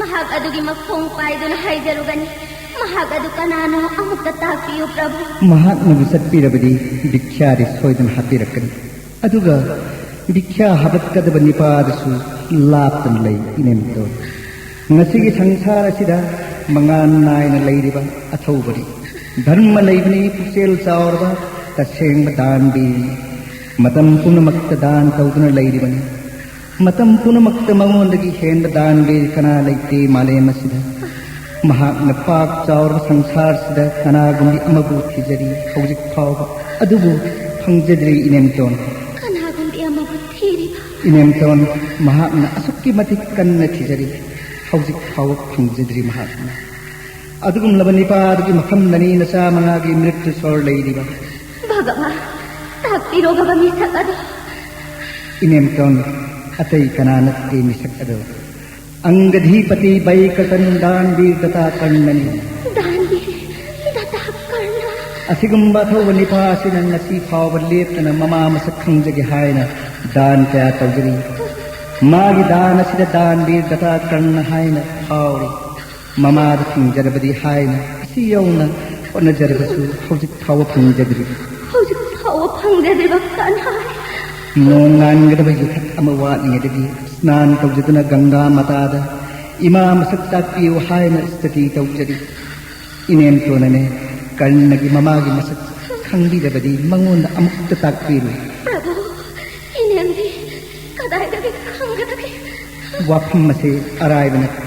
ꯃꯍꯥꯛ ꯑꯗꯨꯒꯤ ꯃꯈꯣꯡ ꯄꯥꯏꯗꯨꯅ ꯍꯥꯏꯖꯔꯨꯒꯅꯤ꯫ ꯃꯍꯥꯛ ꯑꯗꯨ ꯀꯅꯥꯅꯣ ꯑꯃꯨꯛꯇ ꯇꯥꯛꯄꯤꯌꯨ, ꯄ꯭ꯔꯚꯨ꯫ ꯃꯍꯥꯛꯅꯕꯨ ꯆꯠꯄꯤꯔꯕꯗꯤ ꯚꯤꯈ꯭ꯌꯥꯗꯤ ꯁꯣꯏꯗꯅ ꯍꯥꯞꯄꯤꯔꯛꯀꯅꯤ꯫ ꯑꯗꯨꯒ ꯚꯤꯈ꯭ꯌꯥ ꯍꯥꯞꯂꯛꯀꯗꯕ ꯅꯤꯄꯥꯗꯨꯁꯨ ꯂꯥꯞꯇꯅ ꯂꯩ, ꯏꯅꯦꯝꯇꯣꯟ꯫ ꯉꯁꯤꯒꯤ ꯁꯪꯁꯥꯔ ꯑꯁꯤꯗ ꯃꯉꯥꯜ ꯅꯥꯏꯅ ꯂꯩꯔꯤꯕ ꯑꯊꯧꯕꯅꯤ꯫ ꯙꯔꯃ ꯂꯩꯕꯅꯤ, ꯄꯨꯛꯆꯦꯜ ꯆꯥꯎꯔꯕ, ꯇꯁꯦꯡꯕ ꯗꯥꯟꯕꯤꯅꯤ꯫ ꯃꯇꯝ ꯄꯨꯝꯅꯃꯛꯇ ꯗꯥꯟ ꯇꯧꯗꯨꯅ ꯂꯩꯔꯤꯕꯅꯤ꯫ ꯃꯇꯝ ꯄꯨꯝꯅꯃꯛꯇ ꯃꯉꯣꯟꯗꯒꯤ ꯍꯦꯟꯕ ꯗꯥꯟꯕꯤꯔꯤ ꯀꯅꯥ ꯂꯩꯇꯦ ꯃꯥꯂꯦꯝ ꯑꯁꯤꯗ꯫ ꯃꯍꯥꯛꯅ ꯄꯥꯛ ꯆꯥꯎꯔꯕ ꯁꯪꯁꯥꯔꯁꯤꯗ ꯀꯅꯥꯒꯨꯝꯕꯤ ꯑꯃꯕꯨ ꯊꯤꯖꯔꯤ ꯍꯧꯖꯤꯛ ꯐꯥꯎꯕ, ꯑꯗꯨꯕꯨ ꯐꯪꯖꯗ꯭ꯔꯤ, ꯏꯅꯦꯝꯇꯣꯟ꯫ ꯀꯅꯥꯒꯨꯝꯕꯤ ꯑꯃꯕꯨ ꯊꯤꯔꯤꯕ? ꯏꯅꯦꯝꯇꯣꯟ, ꯃꯍꯥꯛꯅ ꯑꯁꯨꯛꯀꯤ ꯃꯇꯤꯛ ꯀꯟꯅ ꯊꯤꯖꯔꯤ, ꯍꯧꯖꯤꯛ ꯐꯥꯎꯕ ꯐꯪꯖꯗ꯭ꯔꯤ ꯃꯍꯥꯛꯅ꯫ ꯑꯗꯨꯒꯨꯝꯂꯕ ꯅꯤꯄꯥ ꯑꯗꯨꯒꯤ ꯃꯐꯝꯗꯅꯤ ꯅꯆꯥ ꯃꯉꯥꯒꯤ ꯃ꯭ꯔꯤꯠꯇꯨ ꯁꯣꯔ ꯂꯩꯔꯤꯕ꯫ ꯚꯒꯕꯥꯟ, ꯇꯥꯛꯄꯤꯔꯣꯒꯕ ꯃꯤꯁꯛ ꯑꯗꯣ꯫ ꯏꯅꯦꯝꯇꯣꯟ, ꯑꯇꯩ ꯀꯅꯥ ꯅꯠꯇꯦ ꯃꯤꯁꯛ ꯑꯗꯣ꯫ ꯑꯪꯒꯙꯤꯄꯇꯤ ꯕꯩꯀꯇꯟ ꯗꯥꯟꯕꯤꯔ ꯗꯇꯥ ꯀꯔꯅꯅꯤ꯫ ꯗꯥꯟꯕꯤꯔ ꯗꯇꯥ ꯀꯔꯅ꯫ ꯑꯁꯤꯒꯨꯝꯕ ꯑꯊꯧꯕ ꯅꯤꯄꯥ ꯑꯁꯤꯅ ꯉꯁꯤ ꯐꯥꯎꯕ ꯂꯦꯞꯇꯅ ꯃꯃꯥ ꯃꯁꯛ ꯈꯪꯖꯒꯦ ꯍꯥꯏꯅ ꯗꯥꯟ ꯀꯌꯥ ꯇꯧꯖꯔꯤ꯫ ꯃꯥꯒꯤ ꯗꯥꯟ ꯑꯁꯤꯗ ꯗꯥꯟꯕꯤꯔ ꯗꯇꯥ ꯀꯔꯅ ꯍꯥꯏꯅ ꯐꯥꯎꯔꯤ꯫ ꯃꯃꯥꯗ ꯐꯪꯖꯔꯕꯗꯤ ꯍꯥꯏꯅ ꯑꯁꯤ ꯌꯧꯅ ꯍꯣꯠꯅꯖꯔꯕꯁꯨ ꯍꯧꯖꯤꯛ ꯐꯥꯎꯕ ꯐꯪꯖꯗ꯭ꯔꯤ꯫ ꯍꯧꯖꯤꯛ ꯐꯥꯎꯕ ꯐꯪꯖꯗ꯭ꯔꯤꯕ ꯀꯅꯥ? ꯅꯣꯡꯉꯥꯟꯒꯗꯕ ꯌꯨꯊꯛ ꯑꯃ ꯋꯥꯠꯂꯤꯉꯩꯗꯒꯤ ꯁ꯭ꯅꯥꯟ ꯇꯧꯖꯗꯨꯅ ꯒꯪꯒꯥ ꯃꯇꯥꯗ ꯏꯃꯥ ꯃꯁꯛ ꯇꯥꯛꯄꯤꯌꯨ ꯍꯥꯏꯅ ꯁ꯭ꯇꯗꯤ ꯇꯧꯖꯔꯤ꯫ ꯏꯅꯦꯝꯇꯣꯟꯅꯅꯦ ꯀꯔꯅꯒꯤ ꯃꯃꯥꯒꯤ ꯃꯁꯛ ꯈꯪꯕꯤꯔꯕꯗꯤ ꯃꯉꯣꯟꯗ ꯑꯃꯨꯛꯇ ꯇꯥꯛꯄꯤꯔꯨ꯫ ꯄ꯭ꯔꯚꯨ, ꯏꯅꯦꯝꯗꯤ ꯀꯗꯥꯏꯗꯒꯤ ꯈꯪꯒꯗꯒꯦ? ꯋꯥꯐꯝ ꯑꯁꯦ ꯑꯔꯥꯏꯕ ꯅꯠꯇꯦ꯫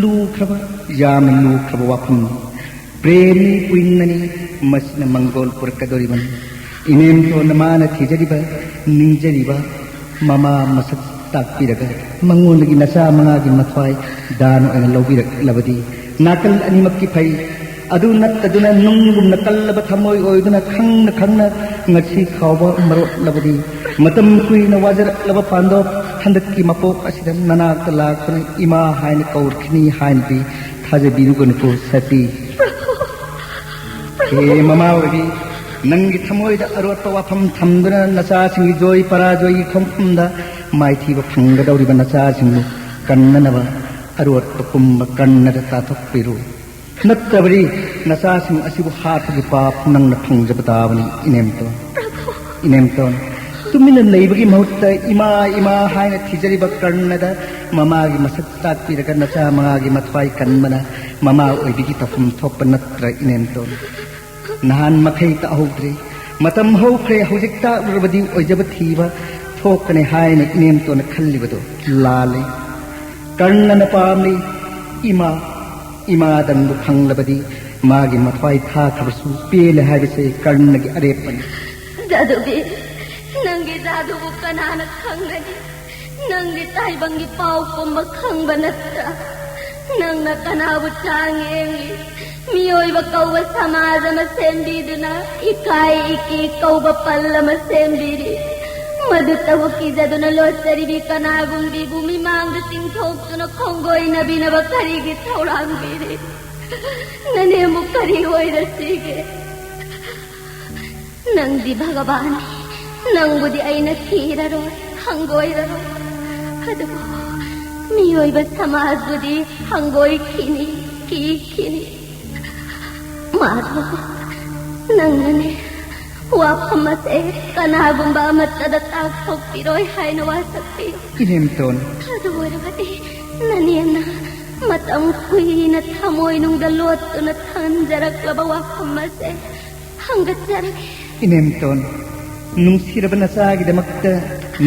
ꯂꯨꯈ꯭ꯔꯕ, ꯌꯥꯝꯅ ꯂꯨꯈ꯭ꯔꯕ ꯋꯥꯐꯝꯅꯤ꯫ ꯄ꯭ꯔꯦꯝꯅꯤ, ꯄꯨꯏꯟꯅꯅꯤ, ꯃꯁꯤꯅ ꯃꯪꯒꯣꯜ ꯄꯨꯔꯛꯀꯗꯧꯔꯤꯕꯅꯤ꯫ ꯏꯅꯦꯝꯇꯣꯟꯅ ꯃꯥꯅ ꯊꯤꯖꯔꯤꯕ, ꯅꯤꯡꯖꯔꯤꯕ ꯃꯃꯥ ꯃꯁꯛ ꯇꯥꯛꯄꯤꯔꯒ ꯃꯉꯣꯟꯗꯒꯤ ꯅꯆꯥ ꯃꯉꯥꯒꯤ ꯃꯊ꯭ꯋꯥꯏ ꯗꯥꯟ ꯑꯣꯏꯅ ꯂꯧꯕꯤꯔꯛꯂꯕꯗꯤ ꯅꯥꯀꯜ ꯑꯅꯤꯃꯛꯀꯤ ꯐꯩ꯫ ꯑꯗꯨ ꯅꯠꯇꯗꯨꯅ ꯅꯨꯡꯒꯨꯝꯅ ꯀꯜꯂꯕ ꯊꯃꯣꯏ ꯑꯣꯏꯗꯨꯅ ꯈꯪꯅ ꯈꯪꯅ ꯉꯁꯤ ꯐꯥꯎꯕ ꯃꯔꯣꯠꯂꯕꯗꯤ ꯃꯇꯝ ꯀꯨꯏꯅ ꯋꯥꯖꯔꯛꯂꯕ ꯄꯥꯟꯗꯣꯞ ꯍꯟꯗꯛꯀꯤ ꯃꯄꯣꯛ ꯑꯁꯤꯗ ꯅꯅꯥꯛꯇ ꯂꯥꯛꯇꯨꯅ ꯏꯃꯥ ꯍꯥꯏꯅ ꯀꯧꯔꯛꯈꯤꯅꯤ ꯍꯥꯏꯅꯗꯤ ꯊꯥꯖꯕꯤꯔꯨꯒꯅꯨꯀꯣ ꯁꯇꯤ꯫ ꯍꯦ ꯃꯃꯥ ꯑꯣꯏꯕꯤ, ꯅꯪꯒꯤ ꯊꯃꯣꯏꯗ ꯑꯔꯣꯠꯄ ꯋꯥꯐꯝ ꯊꯝꯗꯨꯅ ꯅꯆꯥꯁꯤꯡꯒꯤ ꯖꯣꯏ ꯄꯔꯥꯖꯣꯏꯒꯤ ꯈꯣꯡꯐꯝꯗ ꯃꯥꯏꯊꯤꯕ ꯐꯪꯒꯗꯧꯔꯤꯕ ꯅꯆꯥꯁꯤꯡꯕꯨ ꯀꯟꯅꯅꯕ ꯑꯔꯣꯠꯄ ꯄꯨꯝꯕ ꯀꯟꯅꯗ ꯇꯥꯊꯣꯛꯄꯤꯔꯨ꯫ ꯅꯠꯇ꯭ꯔꯕꯗꯤ ꯅꯆꯥꯁꯤꯡ ꯑꯁꯤꯕꯨ ꯍꯥꯠꯄꯒꯤ ꯄꯥꯞ ꯅꯪꯅ ꯐꯪꯖꯕ ꯇꯥꯕꯅꯤ, ꯏꯅꯦꯝꯇꯣꯟ꯫ ꯏꯅꯦꯝꯇꯣꯟ, ꯇꯨꯃꯤꯟꯅ ꯂꯩꯕꯒꯤ ꯃꯍꯨꯠꯇ ꯏꯃꯥ, ꯏꯃꯥ ꯍꯥꯏꯅ ꯊꯤꯖꯔꯤꯕ ꯀꯔꯅꯗ ꯃꯃꯥꯒꯤ ꯃꯁꯛ ꯇꯥꯛꯄꯤꯔꯒ ꯅꯆꯥ ꯃꯉꯥꯒꯤ ꯃꯊ꯭ꯋꯥꯏ ꯀꯟꯕꯅ ꯃꯃꯥ ꯑꯣꯏꯕꯤꯒꯤ ꯇꯧꯐꯝ ꯊꯣꯛꯄ ꯅꯠꯇ꯭ꯔ, ꯏꯅꯦꯝꯇꯣꯟ? ꯅꯍꯥꯟ ꯃꯈꯩ ꯇꯥꯍꯧꯗ꯭ꯔꯦ꯫ ꯃꯇꯝ ꯍꯧꯈ꯭ꯔꯦ, ꯍꯧꯖꯤꯛ ꯇꯥꯛꯂꯨꯔꯕꯗꯤ ꯑꯣꯏꯖꯕ ꯊꯤꯕ ꯊꯣꯛꯀꯅꯤ ꯍꯥꯏꯅ ꯏꯅꯦꯝꯇꯣꯟꯅ ꯈꯜꯂꯤꯕꯗꯨ ꯂꯥꯜꯂꯦ꯫ ꯀꯔꯅꯅ ꯄꯥꯝꯂꯤ ꯏꯃꯥ, ꯏꯃꯥꯗꯪꯕꯨ ꯐꯪꯂꯕꯗꯤ ꯃꯥꯒꯤ ꯃꯊ꯭ꯋꯥꯏ ꯊꯥꯈ꯭ꯔꯕꯁꯨ ꯄꯦꯜꯂꯦ ꯍꯥꯏꯕꯁꯦ ꯀꯔꯅꯒꯤ ꯑꯔꯦꯞꯄꯅꯤ꯫ ꯖꯥꯗꯨꯕꯤ, ꯅꯪꯒꯤ ꯖꯥꯗꯨꯕꯨ ꯀꯅꯥꯅ ꯈꯪꯒꯅꯤ? ꯅꯪꯒꯤ ꯇꯥꯏꯕꯪꯒꯤ ꯄꯥꯎ ꯄꯨꯝꯕ ꯈꯪꯕ ꯅꯠꯇ꯭ꯔꯥ? ꯅꯪꯅ ꯀꯅꯥꯕꯨ ꯆꯥꯡ ꯌꯦꯡꯂꯤ? ꯃꯤꯑꯣꯏꯕ ꯀꯧꯕ ꯁꯃꯥꯖ ꯑꯃ ꯁꯦꯝꯕꯤꯗꯨꯅ ꯏꯀꯥꯏ ꯏꯀꯤ ꯀꯧꯕ ꯄꯜ ꯑꯃ ꯁꯦꯝꯕꯤꯔꯤ꯫ ꯃꯗꯨꯇꯕꯨ ꯀꯤꯖꯗꯨꯅ ꯂꯣꯠꯆꯔꯤꯕꯤ ꯀꯅꯥꯒꯨꯝꯕꯤꯕꯨ ꯃꯤꯃꯥꯡꯗ ꯆꯤꯡꯊꯣꯛꯇꯨꯅ ꯈꯣꯡꯒꯣꯏꯅꯕꯤꯅꯕ ꯀꯔꯤꯒꯤ ꯊꯧꯔꯥꯡꯕꯤꯔꯤ? ꯅꯅꯦꯝꯕꯨ ꯀꯔꯤ ꯑꯣꯏꯔꯁꯤꯒꯦ? ꯅꯪꯗꯤ ꯚꯒꯕꯥꯟꯅꯤ, ꯅꯪꯕꯨꯗꯤ ꯑꯩꯅ ꯊꯤꯔꯔꯣꯏ, ꯍꯪꯒꯣꯏꯔꯔꯣꯏ꯫ ꯑꯗꯨꯕꯨ ꯃꯤꯑꯣꯏꯕ ꯁꯃꯥꯖꯕꯨꯗꯤ ꯍꯪꯒꯣꯏꯈꯤꯅꯤ, ꯀꯤꯈꯤꯅꯤ꯫ ꯃꯥꯙꯕ, ꯅꯪꯅꯅꯦ ꯋꯥꯐꯝ ꯑꯁꯦ ꯀꯅꯥꯒꯨꯝꯕ ꯑꯃꯠꯇꯗ ꯇꯥꯛꯊꯣꯛꯄꯤꯔꯣꯏ ꯍꯥꯏꯅ ꯋꯥꯁꯛꯄꯤ꯫ ꯏꯅꯦꯝꯇꯣꯟ꯫ ꯑꯗꯨ ꯑꯣꯏꯔꯕꯗꯤ ꯅꯅꯦꯝꯅ ꯃꯇꯝ ꯀꯨꯏꯅ ꯊꯃꯣꯏꯅꯨꯡꯗ ꯂꯣꯠꯇꯨꯅ ꯊꯝꯖꯔꯛꯂꯕ ꯋꯥꯐꯝ ꯑꯁꯦ ꯍꯪꯒꯠꯆꯔꯒꯦ꯫ ꯏꯅꯦꯝꯇꯣꯟ, ꯅꯨꯡꯁꯤꯔꯕ ꯅꯆꯥꯒꯤꯗꯃꯛꯇ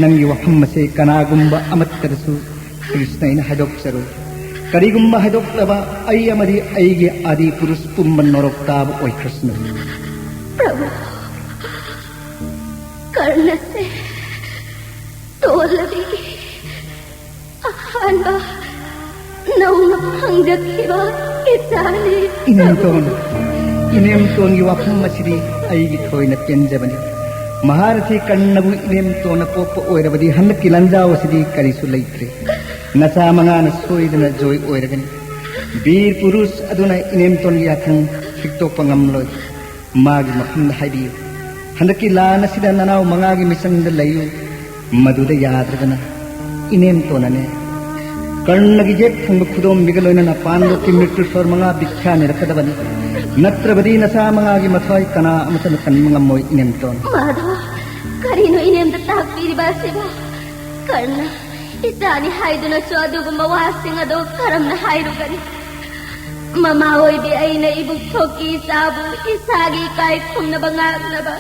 ꯅꯪꯒꯤ ꯋꯥꯐꯝ ꯑꯁꯦ ꯀꯅꯥꯒꯨꯝꯕ ꯑꯃꯠꯇꯗꯁꯨ ꯀ꯭ꯔꯤꯁꯅ ꯑꯩꯅ ꯍꯥꯏꯗꯣꯛꯆꯔꯣꯏ꯫ ꯀꯔꯤꯒꯨꯝꯕ ꯍꯥꯏꯗꯣꯛꯂꯕ, ꯑꯩ ꯑꯃꯗꯤ ꯑꯩꯒꯤ ꯑꯥꯗꯤ ꯄꯨꯔꯨꯁ ꯄꯨꯝꯕ ꯅꯣꯔꯣꯛ ꯇꯥꯕ ꯑꯣꯏꯈ꯭ꯔꯁꯅꯨ꯫ ꯄ꯭ꯔꯚꯨ, ꯀꯔꯅꯁꯦ ꯇꯣꯜꯂꯕꯤ ꯑꯍꯥꯟꯕ ꯅꯧꯅ ꯐꯪꯖꯈꯤꯕ ꯏꯆꯥꯅꯤ꯫ ꯏꯅꯦꯝꯇꯣꯟ, ꯏꯅꯦꯝꯇꯣꯟꯒꯤ ꯋꯥꯐꯝ ꯑꯁꯤꯗꯤ ꯑꯩꯒꯤ ꯊꯣꯏꯅ ꯄꯦꯟꯖꯕꯅꯤ꯫ ꯃꯍꯥꯔꯊꯤ ꯀꯔꯅꯕꯨ ꯏꯅꯦꯝꯇꯣꯟꯅ ꯄꯣꯛꯄ ꯑꯣꯏꯔꯕꯗꯤ ꯍꯟꯗꯛꯀꯤ ꯂꯥꯟꯖꯥꯎ ꯑꯁꯤꯗꯤ ꯀꯔꯤꯁꯨ ꯂꯩꯇ꯭ꯔꯦ꯫ ꯅꯆꯥ ꯃꯉꯥꯅ ꯁꯣꯏꯗꯅ ꯖꯣꯏ ꯑꯣꯏꯔꯒꯅꯤ꯫ ꯕꯤꯔ ꯄꯨꯔꯨꯁ ꯑꯗꯨꯅ ꯏꯅꯦꯝꯇꯣꯟꯒꯤ ꯌꯥꯊꯪ ꯍꯤꯛꯇꯣꯛꯄ ꯉꯝꯂꯣꯏ꯫ ꯃꯥꯒꯤ ꯃꯐꯝꯗ ꯍꯥꯏꯕꯤꯌꯨ, ꯍꯟꯗꯛꯀꯤ ꯂꯥꯟ ꯑꯁꯤꯗ ꯅꯅꯥꯎ ꯃꯉꯥꯒꯤ ꯃꯤꯆꯪꯗ ꯂꯩꯌꯨ꯫ ꯃꯗꯨꯗ ꯌꯥꯗ꯭ꯔꯒꯅ ꯏꯅꯦꯝꯇꯣꯟꯅꯅꯦ, ꯀꯔꯅꯒꯤ ꯌꯦꯛ ꯊꯪꯕ ꯈꯨꯗꯣꯝꯕꯤꯒ ꯂꯣꯏꯅꯅ ꯄꯥꯟꯗꯣꯞꯀꯤ ꯃ꯭ꯔꯤꯇ꯭ꯌꯨ ꯁꯣꯔ ꯃꯉꯥ ꯚꯤꯈ꯭ꯌꯥ ꯅꯤꯔꯛꯀꯗꯕꯅꯤ꯫ ꯅꯠꯇ꯭ꯔꯕꯗꯤ ꯅꯆꯥ ꯃꯉꯥꯒꯤ ꯃꯊ꯭ꯋꯥꯏ ꯀꯅꯥ ꯑꯃꯠꯇꯅ ꯀꯟꯕ ꯉꯝꯃꯣꯏ, ꯏꯅꯦꯝꯇꯣꯟ꯫ ꯃꯥꯙꯕ, ꯀꯔꯤꯅꯣ ꯏꯅꯦꯝꯗ ꯇꯥꯛꯄꯤꯔꯤꯕ ꯑꯁꯤꯕꯣ? ꯀꯔꯅ ꯏꯆꯥꯅꯤ ꯍꯥꯏꯗꯨꯅꯁꯨ ꯑꯗꯨꯒꯨꯝꯕ ꯋꯥꯁꯤꯡ ꯑꯗꯨ ꯀꯔꯝꯅ ꯍꯥꯏꯔꯨꯒꯅꯤ? ꯃꯃꯥ ꯑꯣꯏꯕꯤ ꯑꯩꯅ ꯏꯕꯨꯛ ꯊꯣꯛꯀꯤ ꯏꯆꯥꯕꯨ ꯏꯁꯥꯒꯤ ꯏꯀꯥꯏ ꯈꯨꯝꯅꯕ ꯉꯥꯛꯅꯕ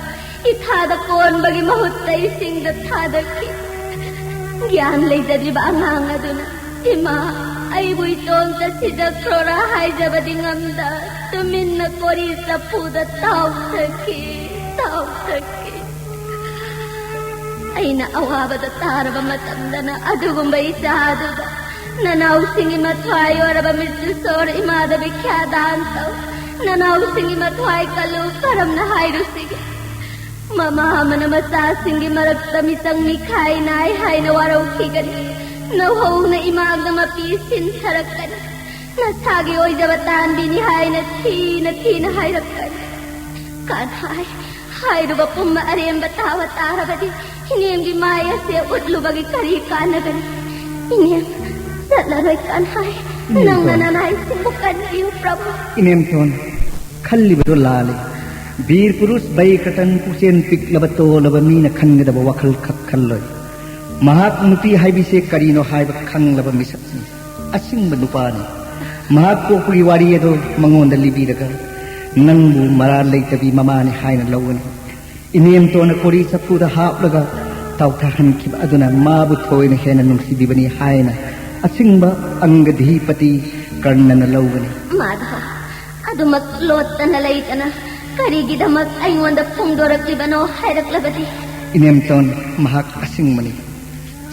ꯏꯊꯥꯗ ꯀꯣꯟꯕꯒꯤ ꯃꯍꯨꯠꯇ ꯏꯁꯤꯡꯗ ꯊꯥꯗꯈꯤ꯫ ꯒ꯭ꯌꯥꯟ ꯂꯩꯖꯗ꯭ꯔꯤꯕ ꯑꯉꯥꯡ ꯑꯗꯨꯅ, "ꯏꯃꯥ, ꯑꯩꯕꯨ ꯏꯇꯣꯝꯇ ꯁꯤꯖꯈ꯭ꯔꯣꯔꯥ?" ꯍꯥꯏꯖꯕꯗꯤ ꯉꯝꯗ, ꯇꯨꯃꯤꯟꯅ ꯀꯣꯔꯤ ꯆꯐꯨꯗ ꯇꯥꯎꯊꯈꯤ, ꯇꯥꯎꯊꯈꯤ꯫ ꯑꯩꯅ ꯑꯋꯥꯕꯗ ꯇꯥꯔꯕ ꯃꯇꯝꯗꯅ ꯑꯗꯨꯒꯨꯝꯕ ꯏꯆꯥ ꯑꯗꯨꯗ ꯅꯅꯥꯎꯁꯤꯡꯒꯤ ꯃꯊ꯭ꯋꯥꯏ ꯑꯣꯏꯔꯕ ꯃ꯭ꯔꯤꯇ꯭ꯌꯨ ꯁꯣꯔ ꯏꯃꯥꯗ ꯚꯤꯈ꯭ꯌꯥ ꯗꯥꯟ ꯇꯧ꯫ ꯅꯅꯥꯎꯁꯤꯡꯒꯤ ꯃꯊ꯭ꯋꯥꯏ ꯀꯜꯂꯨ, ꯀꯔꯝꯅ ꯍꯥꯏꯔꯨꯁꯤꯒꯦ? ꯃꯃꯥ ꯑꯃꯅ ꯃꯆꯥꯁꯤꯡꯒꯤ ꯃꯔꯛꯇ ꯃꯤꯆꯪ ꯃꯤꯈꯥꯏ ꯅꯥꯏ ꯍꯥꯏꯅ ꯋꯥꯔꯧꯈꯤꯒꯅꯤ꯫ ꯅꯧꯍꯧꯅ ꯏꯃꯥꯡꯗ ꯃꯄꯤ ꯁꯤꯟꯊꯔꯛꯀꯅꯤ꯫ ꯅꯁꯥꯒꯤ ꯑꯣꯏꯖꯕ ꯇꯥꯟꯕꯤꯅꯤ ꯍꯥꯏꯅ ꯊꯤꯅ ꯊꯤꯅ ꯍꯥꯏꯔꯛꯀꯅꯤ꯫ ꯀꯥꯟꯍꯥꯏ, ꯍꯥꯏꯔꯨꯕ ꯄꯨꯝꯕ ꯑꯔꯦꯝꯕ ꯇꯥꯕ ꯇꯥꯔꯕꯗꯤ ꯏꯅꯦꯝꯒꯤ ꯃꯥꯏ ꯑꯁꯦ ꯎꯠꯂꯨꯕꯒꯤ ꯀꯔꯤ ꯀꯥꯟꯅꯒꯅꯤ? ꯏꯅꯦꯝ, ꯆꯠꯂꯔꯣꯏ ꯀꯥꯟꯍꯥꯏ꯫ ꯏꯅꯦꯝ ꯅꯪꯅ ꯇꯣꯟ꯫ ꯅꯅꯥꯏꯁꯤꯡꯕꯨ ꯀꯟꯕꯤꯌꯨ ꯄ꯭ꯔꯚꯨ꯫ ꯏꯅꯦꯝꯇꯣꯟ, ꯈꯜꯂꯤꯕꯗꯨ ꯂꯥꯜꯂꯤ꯫ ꯕꯤꯔ ꯄꯨꯔꯨꯁ ꯕꯩꯀ꯭ꯔꯇꯟ ꯄꯨꯛꯆꯦꯜ ꯄꯤꯛꯂꯕ ꯇꯣꯜꯂꯕ ꯃꯤꯅ ꯈꯟꯒꯗꯕ ꯋꯥꯈꯜ ꯈꯛ ꯈꯜꯂꯣꯏ꯫ ꯃꯍꯥꯛ ꯅꯨꯄꯤ ꯍꯥꯏꯕꯁꯦ ꯀꯔꯤꯅꯣ ꯍꯥꯏꯕ ꯈꯪꯂꯕ ꯃꯤꯁꯛꯅꯤ꯫ ꯑꯁꯤꯡꯕ ꯅꯨꯄꯥꯅꯤ꯫ ꯃꯍꯥꯛ ꯄꯣꯛꯄꯒꯤ ꯋꯥꯔꯤ ꯑꯗꯨ ꯃꯉꯣꯟꯗ ꯂꯤꯕꯤꯔꯒ ꯅꯪꯕꯨ ꯃꯔꯥꯜ ꯂꯩꯇꯕꯤ ꯃꯃꯥꯅꯤ ꯍꯥꯏꯅ ꯂꯧꯒꯅꯤ꯫ ꯏꯅꯦꯝꯇꯣꯟꯅ ꯀꯣꯔꯤ ꯆꯐꯨꯗ ꯍꯥꯞꯂꯒ ꯇꯥꯎꯊꯍꯟꯈꯤꯕ ꯑꯗꯨꯅ ꯃꯥꯕꯨ ꯊꯣꯏꯅ ꯍꯦꯟꯅ ꯅꯨꯡꯁꯤꯕꯤꯕꯅꯤ ꯍꯥꯏꯅ ꯑꯁꯤꯡꯕ ꯑꯪꯒꯙꯤꯄꯇꯤ ꯀꯔꯅꯅ ꯂꯧꯒꯅꯤ꯫ ꯃꯥꯙꯕ, ꯑꯗꯨꯃꯛ ꯂꯣꯠꯇꯅ ꯂꯩꯇꯅ ꯀꯔꯤꯒꯤꯗꯃꯛ ꯑꯩꯉꯣꯟꯗ ꯐꯣꯡꯗꯣꯔꯛꯂꯤꯕꯅꯣ ꯍꯥꯏꯔꯛꯂꯕꯗꯤ? ꯏꯅꯦꯝꯇꯣꯟ, ꯃꯍꯥꯛ ꯑꯁꯤꯡꯕꯅꯤ꯫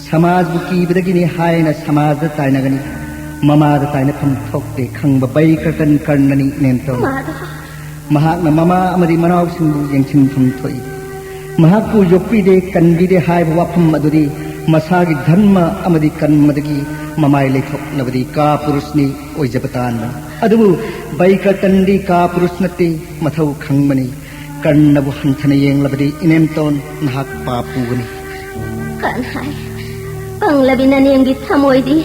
ꯁꯃꯥꯖꯕꯨ ꯀꯤꯕꯗꯒꯤꯅꯤ ꯍꯥꯏꯅ ꯁꯃꯥꯖꯗ ꯇꯥꯏꯅꯒꯅꯤ꯫ ꯃꯃꯥꯗ ꯇꯥꯏꯅꯐꯝ ꯊꯣꯛꯇꯦ ꯈꯪꯕ ꯕꯩꯀ꯭ꯔꯇꯟ ꯀꯔꯅꯅꯤ ꯏꯅꯦꯝꯇꯣꯟ꯫ ꯃꯥꯙꯕ꯫ ꯃꯍꯥꯛꯅ ꯃꯃꯥ ꯑꯃꯗꯤ ꯃꯅꯥꯎꯁꯤꯡꯕꯨ ꯌꯦꯡꯁꯤꯟꯐꯝ ꯊꯣꯛꯏ꯫ ꯃꯍꯥꯛꯄꯨ ꯌꯣꯛꯄꯤꯗꯦ, ꯀꯟꯕꯤꯗꯦ ꯍꯥꯏꯕ ꯋꯥꯐꯝ ꯑꯗꯨꯗꯤ ꯃꯁꯥꯒꯤ ꯙꯔꯃ ꯑꯃꯗꯤ ꯀꯔꯃꯗꯒꯤ ꯃꯃꯥꯏ ꯂꯩꯊꯣꯛꯂꯕꯗꯤ ꯀꯥ ꯄꯨꯔꯨꯁꯅꯤ ꯑꯣꯏꯖꯕ ꯇꯥꯟꯕꯅꯤ꯫ ꯑꯗꯨꯕꯨ ꯕꯩꯀ꯭ꯔꯇꯟꯗꯤ ꯀꯥ ꯄꯨꯔꯨꯁ ꯅꯠꯇꯦ, ꯃꯊꯧ ꯈꯪꯕꯅꯤ꯫ ꯀꯔꯅꯕꯨ ꯍꯟꯊꯅ ꯌꯦꯡꯂꯕꯗꯤ ꯏꯅꯦꯝꯇꯣꯟ ꯅꯍꯥꯛ ꯄꯥꯞ ꯄꯨꯒꯅꯤ꯫ ꯀꯟꯍꯥꯏ, ꯄꯪꯂꯕꯤ ꯅꯅꯦꯝꯒꯤ ꯊꯃꯣꯏꯗꯤ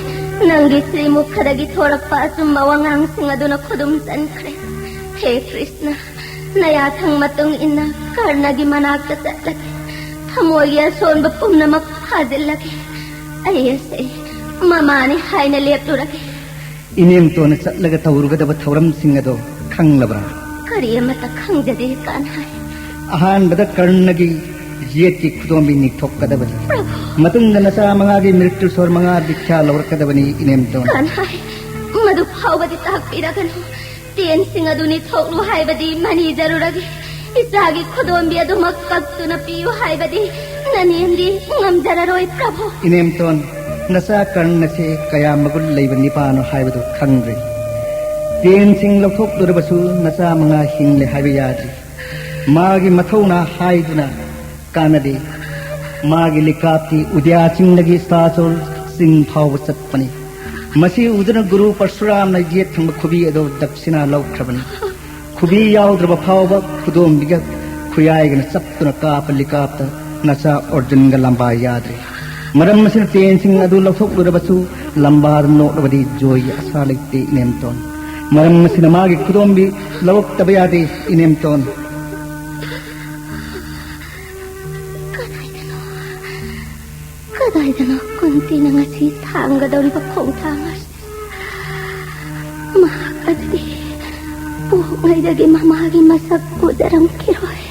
ꯅꯪꯒꯤ ꯁ꯭ꯔꯤꯃꯨꯈꯗꯒꯤ ꯊꯣꯔꯛꯄ ꯑꯆꯨꯝꯕ ꯋꯥꯉꯥꯡꯁꯤꯡ ꯑꯗꯨꯅ ꯈꯨꯗꯨꯝ ꯆꯟꯈ꯭ꯔꯦ꯫ ꯍꯦ ꯀ꯭ꯔꯤꯁꯅ, ꯅꯌꯥꯊꯪ ꯃꯇꯨꯡ ꯏꯟꯅ ꯀꯔꯅꯒꯤ ꯃꯅꯥꯛꯇ ꯆꯠꯂꯒꯦ꯫ ꯊꯃꯣꯏꯒꯤ ꯑꯁꯣꯟꯕ ꯄꯨꯝꯅꯃꯛ ꯐꯥꯖꯤꯜꯂꯒꯦ꯫ ꯑꯩ ꯑꯁꯦ ꯃꯃꯥꯅꯤ ꯍꯥꯏꯅ ꯂꯦꯞꯂꯨꯔꯒꯦ꯫ ꯏꯅꯦꯝꯇꯣꯟꯅ ꯆꯠꯂꯒ ꯇꯧꯔꯨꯒꯗꯕ ꯊꯧꯔꯝꯁꯤꯡ ꯑꯗꯣ ꯈꯪꯂꯕ꯭ꯔꯥ? ꯀꯔꯤ ꯑꯃꯠꯇ ꯈꯪꯖꯗꯦ, ꯀꯥꯟꯍꯥꯏ꯫ ꯑꯍꯥꯟꯕꯗ ꯀꯔꯅꯒꯤ ꯌꯦꯠꯀꯤ ꯈꯨꯗꯣꯝꯕꯤ ꯅꯤꯛꯊꯣꯛꯀꯗꯕꯅꯤ꯫ ꯄ꯭ꯔꯚꯨ꯫ ꯃꯇꯨꯡꯗ ꯅꯆꯥ ꯃꯉꯥꯒꯤ ꯃ꯭ꯔꯤꯇ꯭ꯌꯨ ꯁꯣꯔ ꯃꯉꯥ ꯗꯤꯛꯁꯥ ꯂꯧꯔꯛꯀꯗꯕꯅꯤ, ꯏꯅꯦꯝꯇꯣꯟ꯫ ꯀꯥꯟꯍꯥꯏ, ꯃꯗꯨ ꯐꯥꯎꯕꯗꯤ ꯇꯥꯛꯄꯤꯔꯒꯅꯨ꯫ ꯇꯦꯟꯁꯤꯡ ꯑꯗꯨ ꯅꯤꯊꯣꯛꯂꯨ ꯍꯥꯏꯕꯗꯤ ꯃꯅꯤꯖꯔꯨꯔꯒꯦ꯫ ꯏꯆꯥꯒꯤ ꯈꯨꯗꯣꯝꯕꯤ ꯑꯗꯨꯃꯛ ꯀꯛꯇꯨꯅ ꯄꯤꯌꯨ ꯍꯥꯏꯕꯗꯤ ꯅꯅꯦꯝꯗꯤ ꯉꯝꯖꯔꯔꯣꯏ, ꯄ꯭ꯔꯚꯨ꯫ ꯏꯅꯦꯝꯇꯣꯟ, ꯅꯆꯥ ꯀꯔꯅꯁꯦ ꯀꯌꯥ ꯃꯒꯨꯟ ꯂꯩꯕ ꯅꯤꯄꯥꯅꯣ ꯍꯥꯏꯕꯗꯨ ꯈꯪꯗ꯭ꯔꯤ꯫ ꯇꯦꯟꯁꯤꯡ ꯂꯧꯊꯣꯛꯂꯨꯔꯕꯁꯨ ꯅꯆꯥ ꯃꯉꯥ ꯍꯤꯡꯂꯦ ꯍꯥꯏꯕ ꯌꯥꯗ꯭ꯔꯤ꯫ ꯃꯥꯒꯤ ꯃꯊꯧꯅꯥ ꯍꯥꯏꯗꯨꯅ ꯀꯥꯟꯅꯗꯦ꯫ ꯃꯥꯒꯤ ꯂꯤꯀꯥꯞꯇꯤ ꯎꯗ꯭ꯌꯥ ꯆꯤꯡꯗꯒꯤ ꯁꯥꯆꯣꯜ ꯆꯤꯡ ꯐꯥꯎꯕ ꯆꯠꯄꯅꯤ꯫ ꯃꯁꯤ ꯎꯗꯨꯅ ꯒꯨꯔꯨ ꯄꯔꯁꯨꯔꯥꯝꯅ ꯌꯦꯠ ꯊꯪꯕ ꯈꯨꯕꯤ ꯑꯗꯨ ꯗꯛꯁꯤꯅꯥ ꯂꯧꯈ꯭ꯔꯕꯅꯤ꯫ ꯈꯨꯕꯤ ꯌꯥꯎꯗ꯭ꯔꯕ ꯐꯥꯎꯕ ꯈꯨꯗꯣꯝꯕꯤꯒ ꯈꯨꯌꯥꯏꯒꯅ ꯆꯞꯇꯨꯅ ꯀꯥꯞꯄ ꯂꯤꯀꯥꯞꯇ ꯅꯆꯥ ꯑꯔꯖꯨꯟꯒ ꯂꯝꯕꯥ ꯌꯥꯗ꯭ꯔꯦ꯫ ꯃꯔꯝ ꯑꯁꯤꯅ ꯇꯦꯟꯁꯤꯡ ꯑꯗꯨ ꯂꯧꯊꯣꯛꯂꯨꯔꯕꯁꯨ ꯂꯝꯕꯥꯗ ꯅꯣꯛꯂꯕꯗꯤ ꯖꯣꯏꯒꯤ ꯑꯁꯥ ꯂꯩꯇꯦ, ꯏꯅꯦꯝꯇꯣꯟ꯫ ꯃꯔꯝ ꯑꯁꯤꯅ ꯃꯥꯒꯤ ꯈꯨꯗꯣꯝꯕꯤ ꯂꯧꯔꯛꯇꯕ ꯌꯥꯗꯦ, ꯏꯅꯦꯝꯇꯣꯟ꯫ ꯀꯗꯥꯏꯗꯅꯣ, ꯀꯗꯥꯏꯗꯅꯣ ꯀꯨꯟꯇꯤꯅ ꯉꯁꯤ ꯊꯥꯡꯒꯗꯧꯔꯤꯕ ꯈꯣꯡꯊꯥꯡ ꯑꯁꯤ? ꯃꯍꯥꯛ ꯑꯗꯨꯗꯤ ꯄꯣꯛꯉꯩꯗꯒꯤ ꯃꯃꯥꯒꯤ ꯃꯁꯛ ꯎꯖꯔꯝꯈꯤꯔꯣꯏ꯫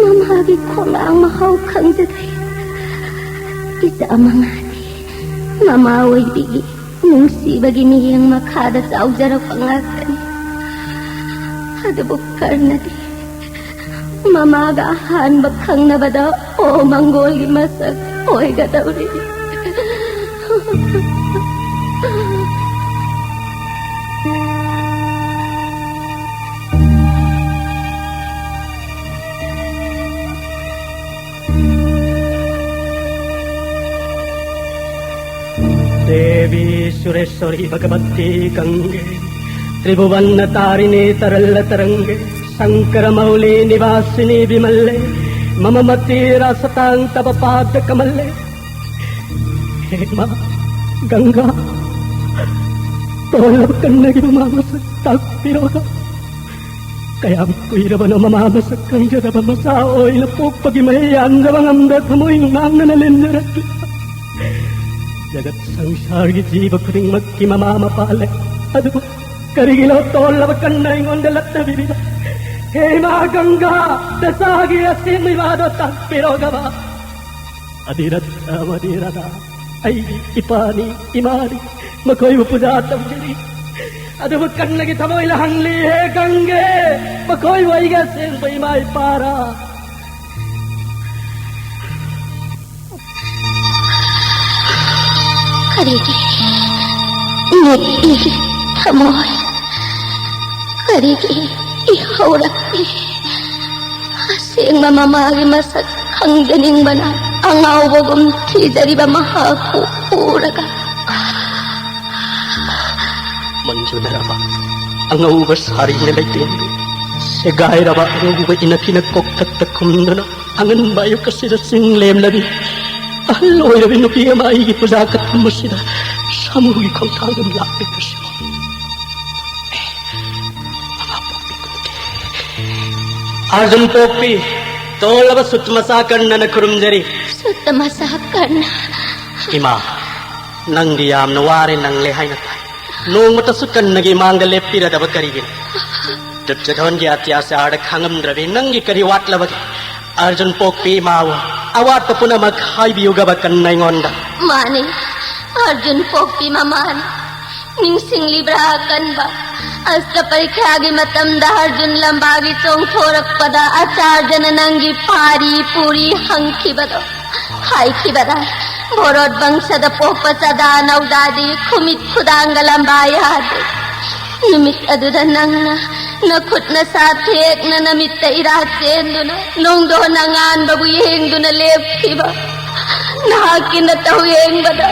ꯃꯃꯥꯒꯤ ꯈꯣꯡꯂꯥꯡ ꯃꯍꯥꯎ ꯈꯪꯖꯗ꯭ꯔꯤ꯫ ꯏꯆꯥ ꯃꯉꯥꯗꯤ ꯃꯃꯥ ꯑꯣꯏꯕꯤꯒꯤ ꯅꯨꯡꯁꯤꯕꯒꯤ ꯃꯤꯠꯌꯦꯡ ꯃꯈꯥꯗ ꯆꯥꯎꯖꯔꯛꯄ ꯉꯥꯛꯇꯅꯤ꯫ ꯑꯗꯨꯕꯨ ꯀꯔꯅꯗꯤ ꯃꯃꯥꯒ ꯑꯍꯥꯟꯕ ꯈꯪꯅꯕꯗ ꯑꯣ ꯃꯪꯒꯣꯜꯒꯤ ꯃꯁꯛ ꯑꯣꯏꯒꯗꯧꯔꯤ꯫ देवी सुरेश्वरी भगवती गंगे, त्रिभुवन तारिणी तरल तरंगे, शंकर मौली निवासिनी विमले, मम मति रसतां तव पाद कमले। ꯍꯦ ꯏꯃꯥ ꯒꯪꯒꯥ, ꯇꯣꯜꯂꯕ ꯀꯟꯅꯒꯤ ꯃꯃꯥ ꯃꯁꯛ ꯇꯥꯛꯄꯤꯔꯣꯗ꯫ ꯀꯌꯥꯝ ꯀꯨꯏꯔꯕꯅꯣ ꯃꯃꯥ ꯃꯁꯛ ꯈꯪꯖꯗꯕ ꯃꯆꯥ ꯑꯣꯏꯅ ꯄꯣꯛꯄꯒꯤ ꯃꯍꯩ ꯌꯥꯟꯖꯕ ꯉꯝꯗ ꯊꯃꯣꯏ ꯅꯨꯡꯅꯥꯡꯅꯅ ꯂꯦꯟꯖꯔꯛꯂꯤ꯫ ꯖꯒꯠ ꯁꯪꯁꯥꯔꯒꯤ ꯖꯤꯕ ꯈꯨꯗꯤꯡꯃꯛꯀꯤ ꯃꯃꯥ ꯃꯄꯥ ꯂꯩ꯫ ꯑꯗꯨꯕꯨ ꯀꯔꯤꯒꯤꯅꯣ ꯇꯣꯜꯂꯕ ꯀꯟꯅ ꯑꯩꯉꯣꯟꯗ ꯂꯛꯅꯕꯤꯔꯤꯕ? ꯍꯦ ꯏꯃꯥ ꯒꯪꯒꯥ, ꯅꯆꯥꯒꯤ ꯑꯁꯦꯡꯕ ꯏꯃꯥꯗꯣ ꯇꯥꯛꯄꯤꯔꯣꯗꯕ꯫ ꯑꯙꯤꯔꯠꯊ ꯑꯃꯙꯤꯔꯗ ꯑꯩꯒꯤ ꯏꯄꯥꯅꯤ, ꯏꯃꯥꯅꯤ, ꯃꯈꯣꯏꯕꯨ ꯄꯨꯖꯥ ꯇꯧꯖꯔꯤ꯫ ꯑꯗꯨꯕꯨ ꯀꯟꯅꯒꯤ ꯊꯃꯣꯏꯅ ꯍꯪꯂꯤ, ꯍꯦ ꯒꯪꯒꯦ, ꯃꯈꯣꯏꯕꯨ ꯑꯩꯒꯤ ꯑꯁꯦꯡꯕ ꯏꯃꯥ ꯏꯄꯥꯔꯥ? ꯀꯔꯤꯒꯤ ꯅꯤꯛꯏ ꯊꯃꯣꯏ? ꯀꯔꯤꯒꯤ ꯏꯍꯧꯔꯛꯏ? ꯑꯁꯦꯡꯕ ꯃꯃꯥꯒꯤ ꯃꯁꯛ ꯈꯪꯖꯅꯤꯡꯕꯅ ꯑꯉꯥꯎꯕꯒꯨꯝ ꯊꯤꯖꯔꯤꯕ ꯃꯍꯥꯛꯄꯨ ꯎꯔꯒ꯫ ꯃꯟꯖꯨꯅꯔꯕ ꯑꯉꯧꯕ ꯁꯥꯔꯤꯅ ꯂꯩꯇꯦꯡꯗꯨ, ꯁꯦꯒꯥꯏꯔꯕ ꯑꯉꯧꯕ ꯏꯅꯐꯤꯅ ꯀꯣꯛꯊꯛꯇ ꯈꯨꯝꯗꯨꯅ, ꯑꯉꯟꯕ ꯑꯌꯨꯛ ꯑꯁꯤꯗ ꯆꯤꯡ ꯂꯦꯝꯂꯕꯤ ꯑꯍꯜ ꯑꯣꯏꯔꯕꯤ ꯅꯨꯄꯤ ꯑꯃ ꯑꯩꯒꯤ ꯄꯨꯖꯥ ꯀꯠꯐꯝ ꯑꯁꯤꯗ ꯁꯥꯃꯨꯒꯤ ꯈꯣꯡꯊꯥꯡ ꯑꯗꯨꯝ ꯂꯥꯛꯂꯤꯕꯁꯤꯕꯨ꯫ ꯑꯦ, ꯃꯃꯥ ꯄꯣꯛꯄꯤ ꯀꯨꯟꯇꯤ꯫ ꯑꯥꯔꯖꯨꯟ ꯄꯣꯛꯄꯤ, ꯇꯣꯜꯂꯕ ꯁꯨꯠ ꯃꯆꯥ ꯀꯔꯅꯅ ꯈꯨꯔꯨꯝꯖꯔꯤ꯫ ꯁꯨꯠ ꯃꯆꯥ ꯀꯔꯅ꯫ ꯏꯃꯥ, ꯅꯪꯗꯤ ꯌꯥꯝꯅ ꯋꯥꯔꯦ ꯅꯪꯂꯦ ꯍꯥꯏꯅ ꯇꯥꯏ꯫ ꯅꯣꯡꯃꯇꯁꯨ ꯀꯔꯅꯒꯤ ꯃꯥꯡꯗ ꯂꯦꯞꯄꯤꯔꯗꯕ ꯀꯔꯤꯒꯤꯅꯣ? ꯗꯨꯔꯖꯣꯙꯟꯒꯤ ꯑꯇ꯭ꯌꯥꯆꯥꯔꯗ ꯈꯥꯡꯉꯝꯗ꯭ꯔꯕꯤ ꯅꯪꯒꯤ ꯀꯔꯤ ꯋꯥꯠꯂꯕꯒꯦ? ꯑꯔꯖꯨꯟ ꯄꯣꯛꯄꯤ ꯏꯃꯥꯕꯨ ꯑꯋꯥꯠꯄ ꯄꯨꯝꯅꯃꯛ ꯍꯥꯏꯕꯤꯌꯨꯒꯕ ꯀꯔꯅ ꯑꯩꯉꯣꯟꯗ꯫ ꯃꯥꯅꯤ, ꯑꯔꯖꯨꯟ ꯄꯣꯛꯄꯤ ꯃꯃꯥꯅꯤ꯫ ꯅꯤꯡꯁꯤꯡꯂꯤꯕ꯭ꯔꯥ ꯀꯟꯕ? ꯑꯁꯇ꯭ꯔ ꯄꯔꯤꯈ꯭ꯌꯥꯒꯤ ꯃꯇꯝꯗ ꯑꯔꯖꯨꯟ ꯂꯝꯕꯥꯒꯤ ꯆꯣꯡꯊꯣꯔꯛꯄꯗ ꯑꯆꯥꯔꯖꯅ ꯅꯪꯒꯤ ꯄꯥꯔꯤ ꯄꯨꯔꯤ ꯍꯪꯈꯤꯕꯗꯣ꯫ ꯍꯥꯏꯈꯤꯕꯗ ꯚꯣꯔꯣꯠ ꯕꯪꯁꯗ ꯄꯣꯛꯄ ꯆꯗꯥ ꯅꯧꯗꯥꯗꯤ ꯈꯨꯃꯤꯠ ꯈꯨꯗꯥꯡꯒ ꯂꯝꯕꯥ ꯌꯥꯗꯦ꯫ ꯅꯨꯃꯤꯠ ꯑꯗꯨꯗ ꯅꯪꯅ ꯅꯈꯨꯠ ꯅꯁꯥ ꯊꯦꯛꯅ ꯅꯃꯤꯠꯇ ꯏꯔꯥ ꯆꯦꯟꯗꯨꯅ ꯅꯣꯡꯗꯣꯟ ꯑꯉꯥꯟꯕꯕꯨ ꯌꯦꯡꯗꯨꯅ ꯂꯦꯞꯈꯤꯕ꯫ ꯅꯍꯥꯛꯀꯤ ꯅꯇꯧ ꯌꯦꯡꯕꯗ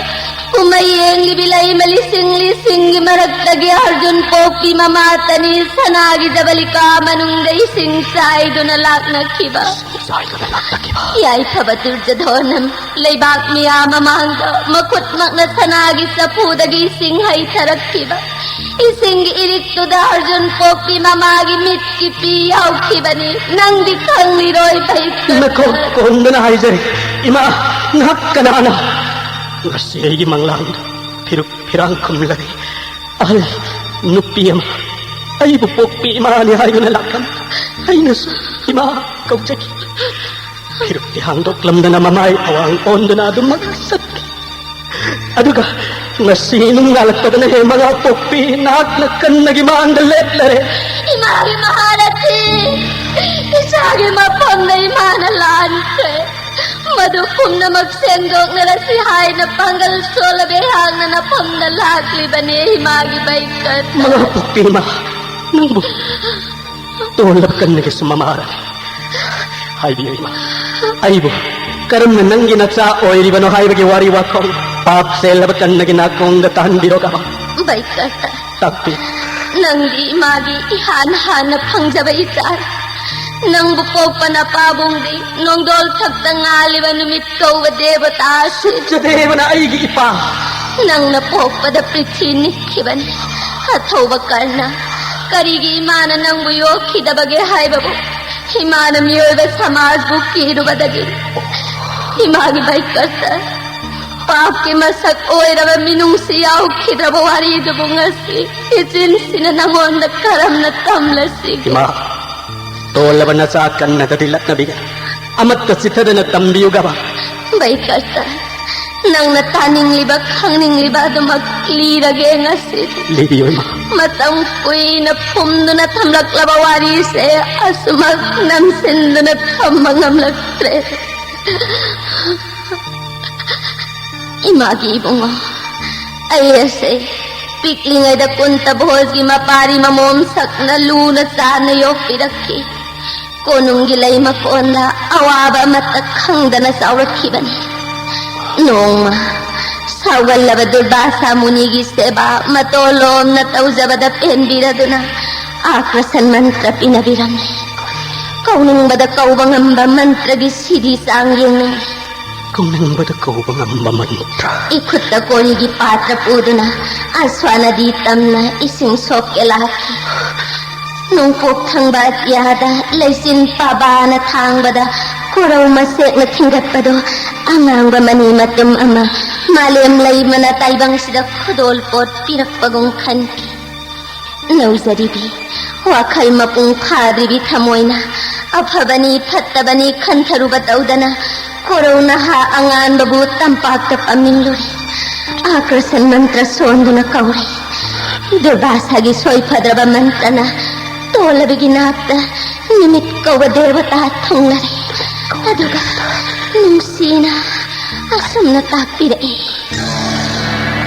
ꯀꯨꯝꯍꯩ ꯌꯦꯡꯂꯤꯕꯤ ꯂꯩꯃ ꯂꯤꯁꯤꯡ ꯂꯤꯁꯤꯡꯒꯤ ꯃꯔꯛꯇꯒꯤ ꯑꯔꯖꯨꯟ ꯄꯣꯛꯄꯤ ꯃꯃꯥꯇꯅꯤ ꯁꯅꯥꯒꯤ ꯖꯕꯂꯤꯀꯥ ꯃꯅꯨꯡꯗ ꯏꯁꯤꯡ ꯆꯥꯏꯗꯨꯅ ꯂꯥꯛꯅꯈꯤꯕ꯫ ꯆꯥꯏꯗꯨꯅ ꯂꯥꯛꯅꯈꯤꯕ꯫ ꯌꯥꯏꯐꯕ ꯗꯨꯔꯖꯣꯙꯣꯅ ꯂꯩꯕꯥꯛ ꯃꯤꯌꯥꯝ ꯃꯃꯥꯡꯗ ꯃꯈꯨꯠꯃꯛꯅ ꯁꯅꯥꯒꯤ ꯆꯐꯨꯗꯒꯤ ꯏꯁꯤꯡ ꯍꯩꯊꯔꯛꯈꯤꯕ꯫ ꯏꯁꯤꯡꯒꯤ ꯏꯔꯤꯛꯇꯨꯗ ꯑꯔꯖꯨꯟ ꯄꯣꯛꯄꯤ ꯃꯃꯥꯒꯤ ꯃꯤꯠꯀꯤ ꯄꯤ ꯌꯥꯎꯈꯤꯕꯅꯤ꯫ ꯅꯪꯗꯤ ꯈꯪꯂꯤꯔꯣꯏ ꯚꯩꯀꯔ꯫ ꯅꯈꯣꯡ ꯀꯣꯟꯗꯨꯅ ꯍꯥꯏꯖꯔꯤ, ꯏꯃꯥ, ꯅꯍꯥꯛ ꯀꯅꯥꯅꯣ? ꯉꯁꯤ ꯑꯩꯒꯤ ꯃꯪꯂꯥꯟꯗ ꯐꯤꯔꯨꯛ ꯐꯤꯔꯥꯡ ꯈꯨꯝꯂꯔꯦ꯫ ꯑꯍꯜ ꯅꯨꯄꯤ ꯑꯃ ꯑꯩꯕꯨ ꯄꯣꯛꯄꯤ ꯏꯃꯥꯅꯤ ꯍꯥꯏꯗꯨꯅ ꯂꯥꯛꯂꯝ꯫ ꯑꯩꯅꯁꯨ ꯏꯃꯥ ꯀꯧꯖꯈꯤ꯫ ꯐꯤꯔꯨꯛꯇꯤ ꯍꯥꯡꯗꯣꯛꯂꯝꯗꯅ ꯃꯃꯥꯏ ꯑꯋꯥꯡ ꯑꯣꯟꯗꯨꯅ ꯑꯗꯨꯃꯛ ꯆꯠꯈꯤ꯫ ꯑꯗꯨꯒ ꯉꯁꯤ ꯅꯨꯡꯉꯥꯜꯂꯛꯄꯗꯅ ꯍꯦ ꯃꯉꯥ ꯄꯣꯛꯄꯤ ꯅꯍꯥꯛꯅ ꯀꯟꯅꯒꯤ ꯃꯥꯡꯗ ꯂꯦꯞꯂꯔꯦ꯫ ꯏꯃꯥꯒꯤ ꯃꯍꯥꯔꯊꯤ, ꯏꯆꯥꯒꯤ ꯃꯐꯝꯗ ꯏꯃꯥꯅ ꯂꯥꯟꯈ꯭ꯔꯦ꯫ ꯃꯗꯨ ꯄꯨꯝꯅꯃꯛ ꯁꯦꯡꯗꯣꯛꯅꯔꯁꯤ ꯍꯥꯏꯅ ꯄꯥꯡꯒꯜ ꯁꯣꯜꯂꯕ ꯑꯩꯍꯥꯛꯅ ꯅꯐꯝꯗ ꯂꯥꯛꯂꯤꯕꯅꯤ, ꯏꯃꯥꯒꯤ ꯕꯩꯀꯠ꯫ ꯃꯉꯥ ꯄꯣꯛꯄꯤ ꯏꯃꯥ, ꯅꯪꯕꯨ ꯇꯣꯜꯂꯕ ꯀꯟꯅꯒꯤꯁꯨ ꯃꯃꯥꯔꯅꯤ꯫ ꯍꯥꯏꯕꯤꯌꯨ ꯏꯃꯥ, ꯑꯩꯕꯨ ꯀꯔꯝꯅ ꯅꯪꯒꯤ ꯅꯆꯥ ꯑꯣꯏꯔꯤꯕꯅꯣ ꯍꯥꯏꯕꯒꯤ ꯋꯥꯔꯤ ꯋꯥꯈꯣꯡ ꯄꯥꯞ ꯆꯦꯜꯂꯕ ꯀꯟꯅꯒꯤ ꯅꯥꯀꯣꯡꯗ ꯇꯥꯍꯟꯕꯤꯔꯣ ꯀꯃ? ꯕꯩꯀꯠ꯫ ꯇꯥꯛꯄꯤ꯫ ꯅꯪꯗꯤ ꯏꯃꯥꯒꯤ ꯏꯍꯥꯟ ꯍꯥꯟꯅ ꯐꯪꯖꯕ ꯏꯆꯥꯅꯤ꯫ ꯅꯪꯕꯨ ꯄꯣꯛꯄ ꯅꯄꯥꯕꯨꯡꯗꯤ ꯅꯣꯡꯗꯣꯜ ꯊꯛꯇ ꯉꯥꯜꯂꯤꯕ ꯅꯨꯃꯤꯠ ꯀꯧꯕ ꯗꯦꯕꯇꯥꯁꯤ꯫ ꯁꯨꯔꯖꯗꯦꯕꯅ ꯑꯩꯒꯤ ꯏꯄꯥ꯫ ꯅꯪꯅ ꯄꯣꯛꯄꯗ ꯄ꯭ꯔꯤꯊꯤ ꯅꯤꯛꯈꯤꯕꯅꯤ꯫ ꯑꯊꯧꯕ ꯀꯔꯅ, ꯀꯔꯤꯒꯤ ꯏꯃꯥꯅ ꯅꯪꯕꯨ ꯌꯣꯛꯈꯤꯗꯕꯒꯦ ꯍꯥꯏꯕꯕꯨ ꯏꯃꯥꯅ ꯃꯤꯑꯣꯏꯕ ꯁꯃꯥꯖꯕꯨ ꯀꯤꯔꯨꯕꯗꯒꯤ ꯏꯃꯥꯒꯤ ꯕꯩꯀꯠꯇ ꯄꯥꯞꯀꯤ ꯃꯁꯛ ꯑꯣꯏꯔꯕ ꯃꯤꯅꯨꯡꯁꯤ ꯌꯥꯎꯈꯤꯗ꯭ꯔꯕ ꯋꯥꯔꯤꯗꯨꯕꯨ ꯉꯁꯤ ꯏꯆꯤꯟꯁꯤꯅ ꯅꯉꯣꯟꯗ ꯀꯔꯝꯅ ꯇꯝꯂꯁꯤꯒꯦ? ꯏꯃꯥ, ꯇꯣꯜꯂꯕ ꯅꯆꯥ ꯀꯟꯅꯗꯗꯤ ꯂꯛꯅꯕꯤꯒꯅꯨ꯫ ꯑꯃꯠꯇ ꯆꯤꯠꯊꯗꯅ ꯇꯝꯕꯤꯌꯨꯒꯕ꯫ ꯕꯩꯀꯠꯇ, ꯅꯪꯅ ꯇꯥꯅꯤꯡꯂꯤꯕ, ꯈꯪꯅꯤꯡꯂꯤꯕ ꯑꯗꯨꯃꯛ ꯂꯤꯔꯒꯦ ꯉꯁꯤ꯫ ꯂꯤꯕꯤꯌꯨ, ꯏꯃꯥ꯫ ꯃꯇꯝ ꯀꯨꯏꯅ ꯐꯨꯝꯗꯨꯅ ꯊꯝꯂꯛꯂꯕ ꯋꯥꯔꯤꯁꯦ ꯑꯁꯨꯃꯛ ꯅꯝꯁꯤꯟꯗꯨꯅ ꯊꯝꯕ ꯉꯝꯂꯛꯇ꯭ꯔꯦ꯫ ꯏꯃꯥꯒꯤ ꯏꯕꯨꯡꯉꯣ, ꯑꯩ ꯑꯁꯦ ꯄꯤꯛꯂꯤꯉꯩꯗ ꯀꯨꯟꯇ ꯚꯣꯖꯒꯤ ꯃꯄꯥꯔꯤ ꯃꯃꯣꯝ ꯁꯛꯅ ꯂꯨꯅ ꯆꯥꯟꯅ ꯌꯣꯛꯄꯤꯔꯛꯈꯤ꯫ ꯀꯣꯅꯨꯡꯒꯤ ꯂꯩ ꯃꯀꯣꯟꯗ ꯑꯋꯥꯕ ꯑꯃꯠꯇ ꯈꯪꯗꯅ ꯆꯥꯎꯔꯛꯈꯤꯕꯅꯤ꯫ ꯅꯣꯡꯃ ꯁꯥꯎꯒꯜꯂꯕ ꯗꯨꯔꯕꯥꯁꯥ ꯃꯨꯅꯤꯒꯤ ꯁꯦꯕꯥ ꯃꯇꯣꯂꯣꯝꯅ ꯇꯧꯖꯕꯗ ꯄꯦꯟꯕꯤꯔꯗꯨꯅ ꯑꯥꯀ꯭ꯔꯁꯟ ꯃꯟꯇ꯭ꯔ ꯄꯤꯅꯕꯤꯔꯝꯂꯦ꯫ ꯀꯧꯅꯤꯡꯕꯗ ꯀꯧꯕ ꯉꯝꯕ ꯃꯟꯇ꯭ꯔꯒꯤ ꯁꯤꯗꯤ ꯆꯥꯡ ꯌꯦꯡꯅꯤꯡꯂꯦ꯫ ꯀꯧꯅꯤꯡꯕꯗ ꯀꯧꯕ ꯉꯝꯕ ꯃꯟꯇ꯭ꯔ꯫ ꯏꯈꯨꯠꯇ ꯀꯣꯔꯤꯒꯤ ꯄꯥꯇ꯭ꯔ ꯄꯨꯗꯨꯅ ꯑꯁ꯭ꯋꯥ ꯅꯗꯤ ꯇꯝꯅ ꯏꯁꯤꯡ ꯁꯣꯛꯀꯦ ꯂꯥꯛꯈꯤ꯫ ꯅꯣꯡꯄꯣꯛ ꯊꯪꯕ ꯑꯇꯤꯌꯥꯗ ꯂꯩꯆꯤꯟ ꯄꯥꯕꯥꯅ ꯊꯥꯡꯕꯗ ꯀꯣꯔꯧ ꯃꯁꯦꯛꯅ ꯊꯤꯡꯒꯠꯄꯗꯣ ꯑꯉꯥꯡꯕ ꯃꯅꯤ ꯃꯇꯨꯝ ꯑꯃ ꯃꯥꯂꯦꯝ ꯂꯩꯃꯅ ꯇꯥꯏꯕꯪꯁꯤꯗ ꯈꯨꯗꯣꯜ ꯄꯣꯠ ꯄꯤꯔꯛꯄꯒꯨꯝ ꯈꯟꯈꯤ꯫ ꯅꯧꯖꯔꯤꯕꯤ, ꯋꯥꯈꯜ ꯃꯄꯨꯡ ꯐꯥꯗ꯭ꯔꯤꯕꯤ ꯊꯃꯣꯏꯅ ꯑꯐꯕꯅꯤ ꯐꯠꯇꯕꯅꯤ ꯈꯟꯊꯔꯨꯕ ꯇꯧꯗꯅ ꯀꯣꯔꯧ ꯅꯍꯥ ꯑꯉꯥꯟꯕꯕꯨ ꯇꯝꯄꯥꯛꯇ ꯄꯝꯅꯤꯡꯂꯨꯔꯦ꯫ ꯑꯥꯀ꯭ꯔꯁꯟ ꯃꯟꯇ꯭ꯔ ꯁꯣꯟꯗꯨꯅ ꯀꯧꯔꯦ꯫ ꯗꯨꯔꯕꯥꯁꯥꯒꯤ ꯁꯣꯏꯐꯗ꯭ꯔꯕ ꯃꯟꯇ꯭ꯔꯅ ꯇꯣꯜꯂꯕꯤꯒꯤ ꯅꯥꯛꯇ ꯅꯨꯃꯤꯠ ꯀꯧꯕ ꯗꯦꯕꯇꯥ ꯊꯨꯡꯂꯔꯦ꯫ ꯑꯗꯨꯒ ꯅꯨꯡꯁꯤꯅ ꯑꯁꯨꯝꯅ ꯇꯥꯛꯄꯤꯔꯛꯏ꯫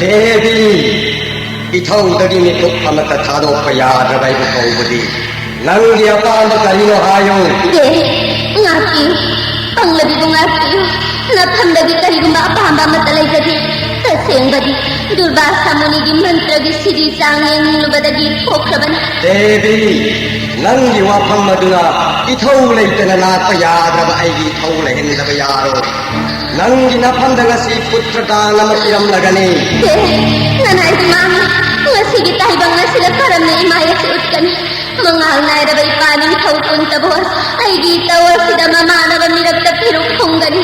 ꯗꯦꯕꯤ, ꯏꯊꯧꯗꯒꯤ ꯃꯤꯀꯨꯞ ꯑꯃꯠꯇ ꯊꯥꯗꯣꯛꯄ ꯌꯥꯗ꯭ꯔꯕ ꯑꯩꯕꯨ ꯀꯧꯕꯗꯤ ꯅꯪꯒꯤ ꯑꯄꯥꯝꯕ ꯀꯔꯤꯅꯣ ꯍꯥꯏꯌꯨ? ꯗꯦ, ꯉꯥꯛꯄꯤꯌꯨ, ꯄꯪꯂꯕꯤꯕꯨ ꯉꯥꯛꯄꯤꯌꯨ꯫ ꯅꯐꯝꯗꯒꯤ ꯀꯔꯤꯒꯨꯝꯕ ꯑꯄꯥꯝꯕ ꯑꯃꯠꯇ ꯂꯩꯖꯗꯦ꯫ ꯇꯁꯦꯡꯕꯗꯤ ꯗꯨꯔꯕꯥꯁꯥ ꯃꯨꯅꯤꯒꯤ ꯃꯟꯇ꯭ꯔꯒꯤ ꯁꯤꯔꯤ ꯆꯥꯡ ꯌꯦꯡꯅꯤꯡꯂꯨꯕꯗꯒꯤ ꯊꯣꯛꯈ꯭ꯔꯕꯅꯤ꯫ ꯗꯦꯕꯤ, ꯅꯪꯒꯤ ꯋꯥꯐꯝ ꯑꯗꯨꯅ ꯏꯊꯧ ꯂꯩꯇꯅ ꯂꯥꯛꯄ ꯌꯥꯗ꯭ꯔꯕ ꯑꯩꯒꯤ ꯏꯊꯧ ꯂꯩꯍꯟꯗꯕ ꯌꯥꯔꯣꯏ꯫ ꯅꯪꯒꯤ ꯅꯐꯝꯗ ꯉꯁꯤ ꯄꯨꯠꯇ꯭ꯔ ꯗꯥꯟ ꯑꯃ ꯄꯤꯔꯝꯂꯒꯅꯤ꯫ ꯍꯦ, ꯅꯅꯥꯏꯒꯤ ꯃꯥꯡꯉꯤ꯫ ꯉꯁꯤꯒꯤ ꯇꯥꯏꯕꯪ ꯑꯁꯤꯗ ꯀꯔꯝꯅ ꯏꯃꯥ ꯑꯁꯤ ꯎꯠꯀꯅꯤ? ꯃꯉꯥꯜ ꯅꯥꯏꯔꯕ ꯏꯄꯥ ꯅꯤꯡꯊꯧ ꯀꯨꯟꯇꯕꯣꯁ, ꯑꯩꯒꯤ ꯏꯇꯧ ꯑꯁꯤꯗ ꯃꯃꯥꯟꯅꯕ ꯃꯤꯔꯛꯇ ꯐꯤꯔꯨꯛ ꯐꯨꯝꯒꯅꯤ꯫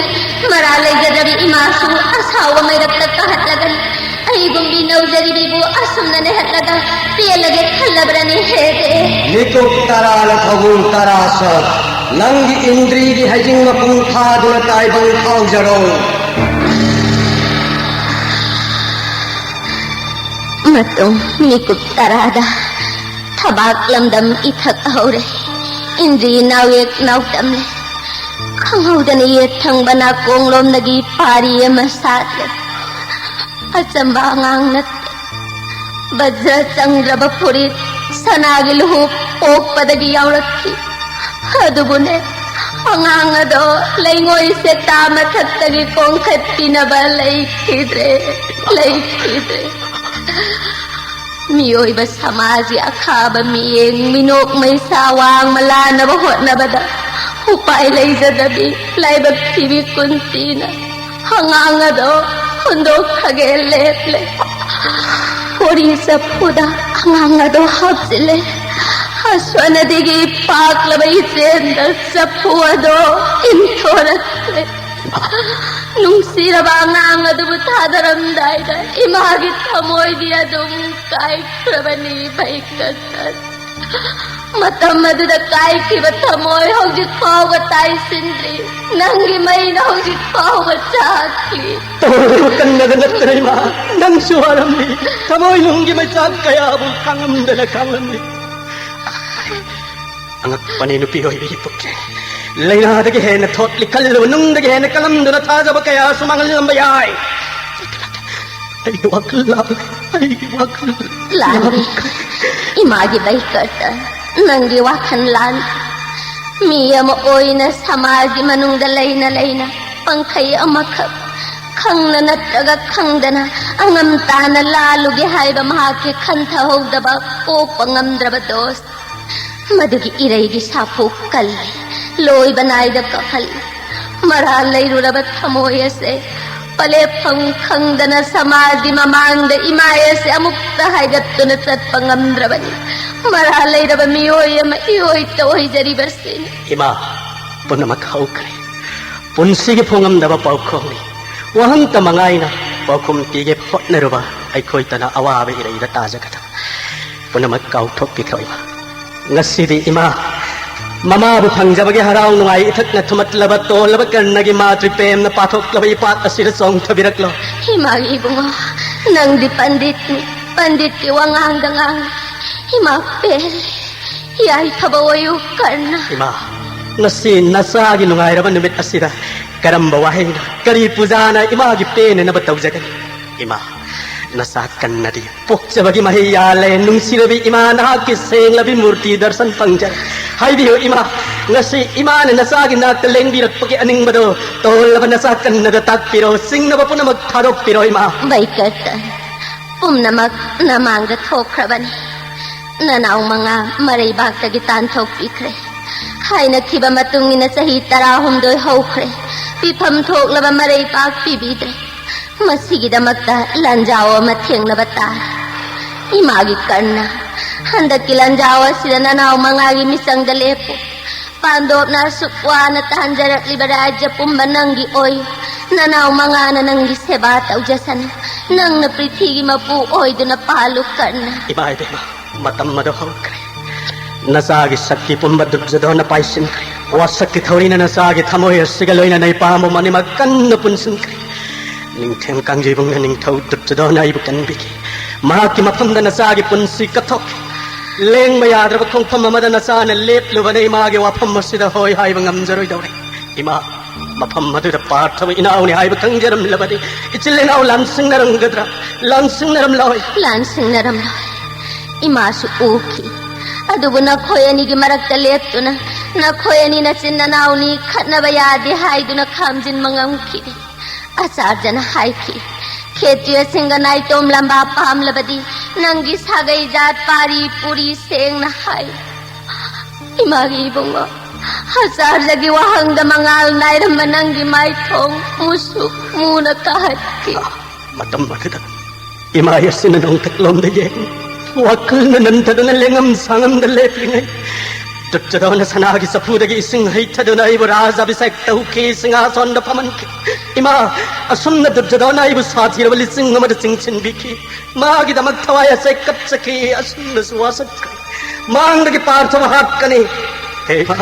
ꯃꯔꯥꯜ ꯂꯩꯖꯗ꯭ꯔꯕꯤ ꯏꯃꯥꯁꯨ ꯑꯁꯥꯎꯕ ꯃꯩꯔꯛꯇ ꯀꯥꯍꯠꯂꯒꯅꯤ꯫ ꯑꯩꯒꯨꯝꯕꯤ ꯅꯧꯖꯔꯤꯕꯤꯕꯨ ꯑꯁꯨꯝꯅ ꯅꯦꯍꯠꯂꯒ ꯄꯦꯜꯂꯒꯦ ꯈꯜꯂꯕ꯭ꯔꯅꯦ ꯍꯦ ꯔꯦ? ꯃꯤꯀꯨꯞ ꯇꯔꯥꯅ ꯊꯧꯕꯨꯜ ꯇꯔꯥ ꯁꯛ, ꯅꯪꯒꯤ ꯏꯟꯗ꯭ꯔꯤꯒꯤ ꯍꯩꯖꯤꯡ ꯃꯄꯨꯡ ꯐꯥꯗꯨꯅ ꯇꯥꯏꯕꯪ ꯐꯥꯎꯖꯔꯣ꯫ ꯃꯇꯨꯡ ꯃꯤꯀꯨꯞ ꯇꯔꯥꯗ ꯊꯕꯥꯛ ꯂꯝꯗꯝ ꯏꯊꯛ ꯍꯧꯔꯦ꯫ ꯏꯟꯗ꯭ꯔꯤ ꯅꯥꯎꯌꯦꯛ ꯅꯥꯎꯇꯝꯂꯦ꯫ ꯈꯪꯍꯧꯗꯅ ꯌꯦꯠ ꯊꯪꯕ ꯅꯥꯀꯣꯡꯂꯣꯝꯗꯒꯤ ꯄꯥꯔꯤ ꯑꯃ ꯁꯥꯠꯂꯦ꯫ ꯑꯆꯝꯕ ꯑꯉꯥꯡ ꯅꯠꯇꯦ꯫ ꯕꯖ꯭ꯔ ꯆꯪꯗ꯭ꯔꯕ ꯐꯨꯔꯤꯠ, ꯁꯅꯥꯒꯤ ꯂꯨꯍꯨꯞ ꯄꯣꯛꯄꯗꯒꯤ ꯌꯥꯎꯔꯛꯈꯤ꯫ ꯑꯗꯨꯕꯨꯅꯦ, ꯑꯉꯥꯡ ꯑꯗꯣ ꯂꯩꯉꯣꯏ ꯁꯦꯛꯇꯥ ꯃꯊꯛꯇꯒꯤ ꯀꯣꯡꯈꯠꯄꯤꯅꯕ ꯂꯩꯈꯤꯗ꯭ꯔꯦ, ꯂꯩꯈꯤꯗ꯭ꯔꯦ꯫ ꯃꯤꯑꯣꯏꯕ ꯁꯃꯥꯖꯒꯤ ꯑꯈꯥꯕ ꯃꯤꯠꯌꯦꯡ, ꯃꯤꯅꯣꯛ ꯃꯩꯁꯥ ꯋꯥꯡꯃ ꯂꯥꯟꯅꯕ ꯍꯣꯠꯅꯕꯗ ꯎꯄꯥꯏ ꯂꯩꯖꯗꯕꯤ ꯂꯥꯏꯕꯛ ꯊꯤꯕꯤ ꯀꯨꯟꯇꯤꯅ ꯑꯉꯥꯡ ꯑꯗꯣ ꯍꯨꯟꯗꯣꯛꯈ꯭ꯔꯒꯦ ꯂꯦꯞꯂꯦ꯫ ꯕꯣꯔꯤ ꯆꯐꯨꯗ ꯑꯉꯥꯡ ꯑꯗꯣ ꯍꯥꯞꯆꯤꯜꯂꯦ꯫ ꯑꯁꯣꯟꯅꯗꯒꯤ ꯄꯥꯛꯂꯕ ꯏꯆꯦꯜꯗ ꯆꯐꯨ ꯑꯗꯣ ꯏꯟꯊꯣꯔꯛꯂꯦ꯫ ꯅꯨꯡꯁꯤꯔꯕ ꯑꯉꯥꯡ ꯑꯗꯨꯕꯨ ꯊꯥꯗꯔꯝꯗꯥꯏꯗ ꯏꯃꯥꯒꯤ ꯊꯃꯣꯏꯗꯤ ꯑꯗꯨꯝ ꯀꯥꯏꯈ꯭ꯔꯕꯅꯤ ꯚꯩꯀꯇꯟ꯫ ꯃꯇꯝ ꯑꯗꯨꯗ ꯀꯥꯏꯈꯤꯕ ꯊꯃꯣꯏ ꯍꯧꯖꯤꯛ ꯐꯥꯎꯕ ꯇꯥꯏꯁꯤꯟꯗ꯭ꯔꯤ꯫ ꯅꯪꯒꯤ ꯃꯩꯅ ꯍꯧꯖꯤꯛ ꯐꯥꯎꯕ ꯆꯥꯛꯂꯤ꯫ ꯇꯧꯔꯤꯕ ꯀꯟꯅꯗ ꯅꯠꯇꯅ ꯏꯃꯥ, ꯅꯪꯁꯨ ꯋꯥꯔꯝꯃꯤ꯫ ꯊꯃꯣꯏꯅꯨꯡꯒꯤ ꯃꯩꯆꯥꯛ ꯀꯌꯥꯕꯨ ꯈꯥꯡꯉꯝꯗꯅ ꯈꯥꯡꯂꯝꯃꯤ꯫ ꯑꯉꯛꯄꯅꯤ ꯅꯨꯄꯤ ꯑꯣꯏꯕꯤꯒꯤ ꯄꯨꯛꯆꯦꯜ꯫ ꯂꯥꯏꯅꯥꯗꯒꯤ ꯍꯦꯟꯅ ꯊꯣꯠꯂꯤ, ꯈꯜꯂꯨꯕ ꯅꯨꯡꯗꯒꯤ ꯍꯦꯟꯅ ꯀꯜꯂꯝꯗꯨꯅ ꯊꯥꯖꯕ ꯀꯌꯥꯁꯨ ꯃꯥꯡꯍꯜꯂꯝꯕ ꯌꯥꯏ꯫ ꯑꯩꯒꯤ ꯋꯥꯈꯜ ꯂꯥꯜꯂꯦ, ꯑꯩꯒꯤ ꯋꯥꯈꯜ ꯂꯥꯜꯂꯦ꯫ ꯂꯥꯜꯂꯦ꯫ ꯏꯃꯥꯒꯤ ꯚꯩꯀꯇꯟ, ꯅꯪꯒꯤ ꯋꯥꯈꯜ ꯂꯥꯜꯂꯦ꯫ ꯃꯤ ꯑꯃ ꯑꯣꯏꯅ ꯁꯃꯥꯖꯒꯤ ꯃꯅꯨꯡꯗ ꯂꯩꯅ ꯂꯩꯅ ꯄꯪꯈꯩ ꯑꯃꯈꯛ ꯈꯪꯅ ꯅꯠꯇ꯭ꯔꯒ ꯈꯪꯗꯅ ꯑꯉꯝ ꯇꯥꯅ ꯂꯥꯜꯂꯨꯒꯦ ꯍꯥꯏꯕ ꯃꯍꯥꯛꯀꯤ ꯈꯟꯊꯍꯧꯗꯕ, ꯄꯣꯛꯄ ꯉꯝꯗ꯭ꯔꯕ ꯗꯣꯁ꯫ ꯃꯗꯨꯒꯤ ꯏꯔꯩꯒꯤ ꯁꯥꯐꯨ ꯀꯜꯂꯤ, ꯂꯣꯏꯕ ꯅꯥꯏꯗ ꯀꯞꯍꯜꯂꯤ꯫ ꯃꯔꯥꯜ ꯂꯩꯔꯨꯔꯕ ꯊꯃꯣꯏ ꯑꯁꯦ ꯄꯂꯦꯞꯐꯝ ꯈꯪꯗꯅ ꯁꯃꯥꯖꯒꯤ ꯃꯃꯥꯡꯗ ꯏꯃꯥꯏ ꯑꯁꯦ ꯑꯃꯨꯛꯇ ꯍꯥꯏꯒꯠꯇꯨꯅ ꯆꯠꯄ ꯉꯝꯗ꯭ꯔꯕꯅꯤ꯫ ꯃꯔꯥ ꯂꯩꯔꯕ ꯃꯤꯑꯣꯏ ꯑꯃ ꯏꯑꯣꯏꯇ ꯑꯣꯏꯖꯔꯤꯕꯁꯤꯅ꯫ ꯏꯃꯥ, ꯄꯨꯝꯅꯃꯛ ꯍꯧꯈ꯭ꯔꯦ꯫ ꯄꯨꯟꯁꯤꯒꯤ ꯐꯣꯡꯉꯝꯗꯕ ꯄꯥꯎꯈꯣꯡꯅꯤ꯫ ꯋꯥꯍꯪꯇ ꯃꯉꯥꯏꯅ ꯄꯥꯎꯈꯨꯝ ꯄꯤꯒꯦ ꯍꯣꯠꯅꯔꯨꯕ ꯑꯩꯈꯣꯏꯇꯅ ꯑꯋꯥꯕ ꯏꯔꯩꯗ ꯇꯥꯖꯒꯗꯕ꯫ ꯄꯨꯝꯅꯃꯛ ꯀꯥꯎꯊꯣꯛꯄꯤꯈ꯭ꯔꯣ ꯏꯃꯥ꯫ ꯉꯁꯤꯗꯤ ꯏꯃꯥ, ꯃꯃꯥꯕꯨ ꯐꯪꯖꯕꯒꯤ ꯍꯔꯥꯎ ꯅꯨꯡꯉꯥꯏ ꯏꯊꯛꯅ ꯊꯨꯝꯃꯠꯂꯕ ꯇꯣꯜꯂꯕ ꯀꯔꯅꯒꯤ ꯃꯥꯇ꯭ꯔꯤ ꯄ꯭ꯔꯦꯝꯅ ꯄꯥꯊꯣꯛꯂꯕ ꯏꯄꯥꯛ ꯑꯁꯤꯗ ꯆꯣꯡꯊꯕꯤꯔꯛꯂꯣ꯫ ꯏꯃꯥꯒꯤ ꯏꯕꯨꯡꯉꯣ, ꯅꯪꯗꯤ ꯄꯟꯗꯤꯠꯅꯤ, ꯄꯟꯗꯤꯠꯀꯤ ꯋꯥꯉꯥꯡꯗ ꯉꯥꯡꯏ꯫ ꯏꯃꯥ ꯄꯦꯜꯂꯦ꯫ ꯌꯥꯏꯐꯕ ꯑꯣꯏꯌꯨ ꯀꯔꯅ꯫ ꯏꯃꯥ, ꯉꯁꯤ ꯅꯆꯥꯒꯤ ꯅꯨꯡꯉꯥꯏꯔꯕ ꯅꯨꯃꯤꯠ ꯑꯁꯤꯗ ꯀꯔꯝꯕ ꯋꯥꯍꯩꯅ, ꯀꯔꯤ ꯄꯨꯖꯥꯅ ꯏꯃꯥꯒꯤ ꯄꯦꯟꯅꯅꯕ ꯇꯧꯖꯒꯅꯤ? ꯏꯃꯥ, ꯅꯆꯥ ꯀꯟꯅꯗꯤ ꯄꯣꯛꯆꯕꯒꯤ ꯃꯍꯩ ꯌꯥꯜꯂꯦ꯫ ꯅꯨꯡꯁꯤꯔꯕꯤ ꯏꯃꯥ, ꯅꯍꯥꯛꯀꯤ ꯁꯦꯡꯂꯕꯤ ꯃꯨꯔꯇꯤ ꯗꯔꯁꯟ ꯐꯪꯖꯔꯦ꯫ ꯍꯥꯏꯕꯤꯌꯨ ꯏꯃꯥ, ꯉꯁꯤ ꯏꯃꯥꯅ ꯅꯆꯥꯒꯤ ꯅꯥꯛꯇ ꯂꯦꯡꯕꯤꯔꯛꯄꯒꯤ ꯑꯅꯤꯡꯕꯗꯣ ꯇꯣꯜꯂꯕ ꯅꯆꯥ ꯀꯟꯅꯗ ꯇꯥꯛꯄꯤꯔꯣ, ꯆꯤꯡꯅꯕ ꯄꯨꯝꯅꯃꯛ ꯊꯥꯗꯣꯛꯄꯤꯔꯣ ꯏꯃꯥ꯫ ꯕꯩꯀꯔꯇꯟ, ꯄꯨꯝꯅꯃꯛ ꯅꯃꯥꯡꯗ ꯊꯣꯛꯈ꯭ꯔꯕꯅꯤ꯫ ꯅꯅꯥꯎ ꯃꯉꯥ ꯃꯔꯩꯕꯥꯛꯇꯒꯤ ꯇꯥꯟꯊꯣꯛꯄꯤꯈ꯭ꯔꯦ꯫ ꯍꯥꯏꯅꯈꯤꯕ ꯃꯇꯨꯡ ꯏꯟꯅ ꯆꯍꯤ ꯇꯔꯥꯍꯨꯝꯗꯣꯏ ꯍꯧꯈ꯭ꯔꯦ꯫ ꯄꯤꯐꯝ ꯊꯣꯛꯂꯕ ꯃꯔꯩꯕꯥꯛ ꯄꯤꯕꯤꯗ꯭ꯔꯦ꯫ ꯃꯁꯤꯒꯤꯗꯃꯛꯇ ꯂꯥꯟꯖꯥꯎ ꯑꯃ ꯊꯦꯡꯅꯕ ꯇꯥꯔꯦ꯫ ꯏꯃꯥꯒꯤ ꯀꯔꯅ, ꯍꯟꯗꯛꯀꯤ ꯂꯥꯟꯖꯥꯎ ꯑꯁꯤꯗ ꯅꯅꯥꯎ ꯃꯉꯥꯒꯤ ꯃꯤꯆꯪꯗ ꯂꯦꯞꯄꯨ꯫ ꯄꯥꯟꯗꯣꯞꯅ ꯑꯁꯨꯛ ꯋꯥꯅ ꯇꯥꯟꯖꯔꯛꯂꯤꯕ ꯔꯥꯖ꯭ꯌ ꯄꯨꯝꯕ ꯅꯪꯒꯤ ꯑꯣꯏꯌꯨ꯫ ꯅꯅꯥꯎ ꯃꯉꯥꯅ ꯅꯪꯒꯤ ꯁꯦꯕꯥ ꯇꯧꯖꯁꯅꯨ꯫ ꯅꯪꯅ ꯄ꯭ꯔꯤꯊꯤꯒꯤ ꯃꯄꯨ ꯑꯣꯏꯗꯨꯅ ꯄꯥꯜꯂꯨ ꯀꯔꯅ꯫ ꯏꯃꯥ ꯏꯕꯦꯝꯃ, ꯃꯇꯝ ꯑꯗꯨ ꯍꯧꯈ꯭ꯔꯦ꯫ ꯅꯆꯥꯒꯤ ꯁꯛꯇꯤ ꯄꯨꯝꯕ ꯗꯨꯔꯖꯣꯙꯣꯟꯅ ꯄꯥꯏꯁꯤꯟꯈ꯭ꯔꯦ꯫ ꯋꯥꯁꯛꯀꯤ ꯊꯧꯔꯤꯅ ꯅꯆꯥꯒꯤ ꯊꯃꯣꯏ ꯑꯁꯤꯒ ꯂꯣꯏꯅꯅ ꯏꯄꯥꯝꯕ ꯑꯅꯤꯃꯛ ꯀꯟꯅ ꯄꯨꯟꯁꯤꯟꯈ꯭ꯔꯦ꯫ ꯅꯤꯡꯊꯦꯝ ꯀꯥꯡꯖꯩꯕꯨꯡꯅ ꯅꯤꯡꯊꯧ ꯗꯨꯔꯖꯣꯙꯣꯟꯅ ꯑꯩꯕꯨ ꯀꯟꯕꯤꯈꯤ꯫ ꯃꯍꯥꯛꯀꯤ ꯃꯐꯝꯗ ꯅꯆꯥꯒꯤ ꯄꯨꯟꯁꯤ ꯀꯠꯊꯣꯛꯈꯤ꯫ ꯂꯦꯡꯕ ꯌꯥꯗ꯭ꯔꯕ ꯈꯣꯡꯐꯝ ꯑꯃꯗ ꯅꯆꯥꯅ ꯂꯦꯞꯂꯨꯕꯅ ꯏꯃꯥꯒꯤ ꯋꯥꯐꯝ ꯑꯁꯤꯗ ꯍꯣꯏ ꯍꯥꯏꯕ ꯉꯝꯖꯔꯣꯏꯗꯧꯔꯦ꯫ ꯏꯃꯥ, ꯃꯐꯝ ꯑꯗꯨꯗ ꯄꯥꯔꯊꯕ ꯏꯅꯥꯎꯅꯤ ꯍꯥꯏꯕ ꯈꯪꯖꯔꯝꯂꯕꯗꯤ ꯏꯆꯤꯜ ꯏꯅꯥꯎ ꯂꯥꯟꯁꯤꯡꯅꯔꯝꯒꯗ꯭ꯔꯥ? ꯂꯥꯟꯁꯤꯡꯅꯔꯝꯂꯣꯏ꯫ ꯂꯥꯟꯁꯤꯡꯅꯔꯝꯂꯣꯏ꯫ ꯏꯃꯥꯁꯨ ꯎꯈꯤ꯫ ꯑꯗꯨꯕꯨ ꯅꯈꯣꯏ ꯑꯅꯤꯒꯤ ꯃꯔꯛꯇ ꯂꯦꯞꯇꯨꯅ ꯅꯈꯣꯏ ꯑꯅꯤ ꯅꯆꯤꯟ ꯅꯅꯥꯎꯅꯤ, ꯈꯠꯅꯕ ꯌꯥꯗꯦ ꯍꯥꯏꯗꯨꯅ ꯈꯥꯝꯖꯤꯟꯕ ꯉꯝꯈꯤꯗꯦ꯫ ꯑꯆꯥꯔꯖꯅ ꯍꯥꯏꯈꯤ, "ꯈꯦꯇ꯭ꯔꯤꯌꯁꯤꯡꯒ ꯅꯥꯏꯇꯣꯝ ꯂꯝꯕꯥ ꯄꯥꯝꯂꯕꯗꯤ ꯅꯪꯒꯤ ꯁꯥꯒꯩ ꯖꯥꯠ ꯄꯥꯔꯤ ꯄꯨꯔꯤ ꯁꯦꯡꯅ ꯍꯥꯏ꯫" ꯏꯃꯥꯒꯤ ꯏꯕꯨꯡꯉꯣ, ꯑꯆꯥꯔꯖꯒꯤ ꯋꯥꯍꯪꯗ ꯃꯉꯥꯜ ꯅꯥꯏꯔꯝꯕ ꯅꯪꯒꯤ ꯃꯥꯏꯊꯣꯡ ꯃꯨꯁꯨꯛ ꯃꯨꯅ ꯀꯥꯍꯟꯈꯤ꯫ ꯃꯇꯝ ꯑꯗꯨꯗ ꯏꯃꯥ ꯑꯁꯤꯅ ꯅꯣꯡꯊꯛꯂꯣꯝꯗ ꯌꯦꯡ ꯋꯥꯈꯜꯅ ꯅꯟꯊꯗꯨꯅ ꯂꯦꯡꯉꯝ ꯁꯥꯉꯝꯗ ꯂꯦꯞꯂꯤꯉꯩ, ꯗꯨꯔꯖꯣꯙꯅ ꯁꯅꯥꯒꯤ ꯆꯐꯨꯗꯒꯤ ꯏꯁꯤꯡ ꯍꯩꯊꯗꯨꯅ ꯑꯩꯕꯨ ꯔꯥꯖ ꯑꯚꯤꯁꯦꯛ ꯇꯧꯈꯤ, ꯁꯤꯡꯍꯥꯁꯣꯟꯗ ꯐꯝꯍꯟꯈꯤ꯫ ꯏꯃꯥ, ꯑꯁꯨꯝꯅ ꯗꯨꯔꯖꯣꯙꯅ ꯑꯩꯕꯨ ꯁꯥꯊꯤꯔꯕ ꯂꯤꯁꯤꯡ ꯑꯃꯗ ꯆꯤꯡꯁꯤꯟꯕꯤꯈꯤ꯫ ꯃꯥꯒꯤꯗꯃꯛ ꯊꯋꯥꯏ ꯑꯁꯦ ꯀꯠꯆꯈꯤ, ꯑꯁꯨꯝꯅꯁꯨ ꯋꯥꯁꯛꯈ꯭ꯔꯦ꯫ ꯃꯥꯡꯗꯒꯤ ꯄꯥꯔꯊꯕ ꯍꯥꯠꯀꯅꯤ꯫ ꯍꯦ ꯏꯃꯥ,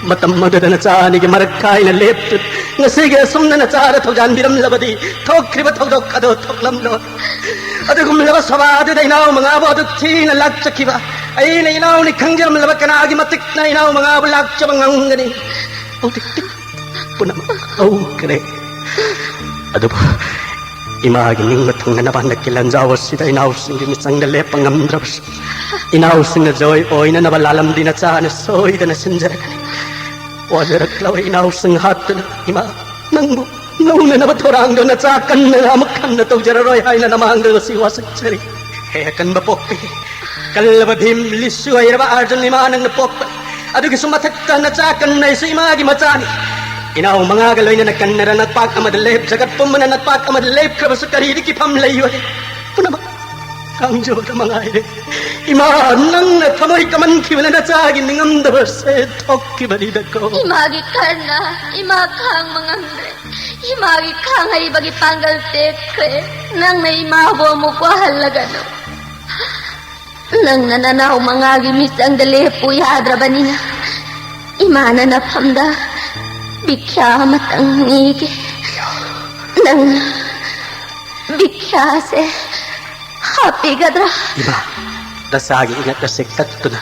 ꯃꯇꯝ ꯑꯗꯨꯗ ꯅꯆꯥ ꯑꯅꯤꯒꯤ ꯃꯔꯛ ꯀꯥꯏꯅ ꯂꯦꯞꯇꯨꯅ ꯉꯁꯤꯒꯤ ꯑꯁꯨꯝꯅ ꯅꯆꯥꯗ ꯊꯧꯖꯥꯟꯕꯤꯔꯝꯂꯕꯗꯤ ꯊꯣꯛꯈ꯭ꯔꯤꯕ ꯊꯧꯗꯣꯛ ꯑꯗꯨ ꯊꯣꯛꯂꯝꯂꯣꯏ꯫ ꯑꯗꯨꯒꯨꯝꯂꯕ ꯁꯚꯥ ꯑꯗꯨꯗ ꯏꯅꯥꯎ ꯃꯉꯥꯕꯨ ꯑꯗꯨꯛ ꯊꯤꯅ ꯂꯥꯛꯆꯈꯤꯕ ꯑꯩꯅ ꯏꯅꯥꯎꯅꯤ ꯈꯪꯖꯔꯝꯂꯕ ꯀꯅꯥꯒꯤ ꯃꯇꯤꯛꯅ ꯏꯅꯥꯎ ꯃꯉꯥꯕꯨ ꯂꯥꯛꯆꯕ ꯉꯝꯒꯅꯤ? ꯍꯧꯖꯤꯛꯇꯤ ꯄꯨꯝꯅꯃꯛ ꯍꯧꯈ꯭ꯔꯦ꯫ ꯑꯗꯨꯕꯨ ꯏꯃꯥꯒꯤ ꯅꯤꯡꯕ ꯊꯨꯡꯅꯅꯕ ꯍꯟꯗꯛꯀꯤ ꯂꯥꯟꯖꯥꯎ ꯑꯁꯤꯗ ꯏꯅꯥꯎꯁꯤꯡꯒꯤ ꯃꯤꯆꯪꯗ ꯂꯦꯞꯄ ꯉꯝꯗ꯭ꯔꯕꯁꯨ, ꯏꯅꯥꯎꯁꯤꯡꯅ ꯖꯣꯏ ꯑꯣꯏꯅꯅꯕ ꯂꯥꯜꯂꯝꯗꯤ ꯅꯆꯥꯅ ꯁꯣꯏꯗꯅ ꯁꯤꯟꯖꯔꯒꯅꯤ꯫ ꯋꯥꯖꯔꯛꯂꯕ ꯏꯅꯥꯎꯁꯤꯡ ꯍꯥꯠꯇꯨꯅ ꯏꯃꯥ ꯅꯪꯕꯨ ꯂꯧꯅꯅꯕ ꯊꯧꯔꯥꯡꯗꯣ ꯅꯆꯥ ꯀꯟꯅ ꯑꯃꯨꯛ ꯍꯟꯅ ꯇꯧꯖꯔꯔꯣꯏ ꯍꯥꯏꯅ ꯅꯃꯥꯡꯗ ꯉꯁꯤ ꯋꯥꯁꯛꯆꯔꯤ꯫ ꯍꯦ ꯑꯀꯟꯕ ꯄꯣꯛꯄꯤ, ꯀꯜꯂꯕ ꯚꯤꯝ, ꯂꯤꯁꯨ ꯍꯩꯔꯕ ꯑꯔꯖꯨꯟ ꯏꯃꯥ ꯅꯪꯅ ꯄꯣꯛꯄ꯫ ꯑꯗꯨꯒꯤꯁꯨ ꯃꯊꯛꯇ ꯅꯆꯥ ꯀꯟꯅꯩꯁꯨ ꯏꯃꯥꯒꯤ ꯃꯆꯥꯅꯤ꯫ ꯏꯅꯥꯎ ꯃꯉꯥꯒ ꯂꯣꯏꯅꯅ ꯀꯟꯅꯔ ꯅꯠꯄꯥꯛ ꯑꯃꯗ ꯂꯦꯞ, ꯖꯒꯠ ꯄꯨꯝꯕꯅ ꯅꯠꯄꯥꯛ ꯑꯃꯗ ꯂꯦꯞꯈ꯭ꯔꯕꯁꯨ ꯀꯔꯤꯗꯤ ꯀꯤꯐꯝ ꯂꯩꯕꯒꯦ? ꯄꯨꯝꯅꯃꯛ ꯀꯥꯡꯖꯕꯗ ꯃꯉꯥꯏꯔꯦ꯫ ꯏꯃꯥ, ꯅꯪꯅ ꯊꯃꯣꯏ ꯀꯃꯟꯈꯤꯕꯅ ꯅꯆꯥꯒꯤ ꯅꯤꯡꯉꯝꯗꯕꯁꯦ ꯊꯣꯛꯈꯤꯕꯅꯤꯗꯀꯣ꯫ ꯏꯃꯥꯒꯤ ꯀꯔꯅ ꯏꯃꯥ ꯈꯥꯡꯕ ꯉꯝꯗ꯭ꯔꯦ꯫ ꯏꯃꯥꯒꯤ ꯈꯥꯡ ꯍꯩꯕꯒꯤ ꯄꯥꯡꯒꯜ ꯇꯦꯛꯈ꯭ꯔꯦ꯫ ꯅꯪꯅ ꯏꯃꯥꯕꯨ ꯑꯃꯨꯛ ꯋꯥꯍꯜꯂꯒꯅꯨ꯫ ꯅꯪꯅ ꯅꯅꯥꯎ ꯃꯉꯥꯒꯤ ꯃꯤꯆꯪꯗ ꯂꯦꯞꯄꯨ ꯌꯥꯗ꯭ꯔꯕꯅꯤꯅ, ꯏꯃꯥꯅ ꯅꯐꯝꯗ ꯚꯤꯈ꯭ꯌꯥ ꯑꯃꯇꯪ ꯅꯤꯒꯦ꯫ ꯅꯪꯅ ꯚꯤꯈ꯭ꯌꯥꯁꯦ ꯍꯥꯞꯄꯤꯒꯗ꯭ꯔꯥ? ꯏꯃꯥ, ꯅꯆꯥꯒꯤ ꯏꯉꯛ ꯑꯁꯦ ꯀꯠꯇꯨꯅ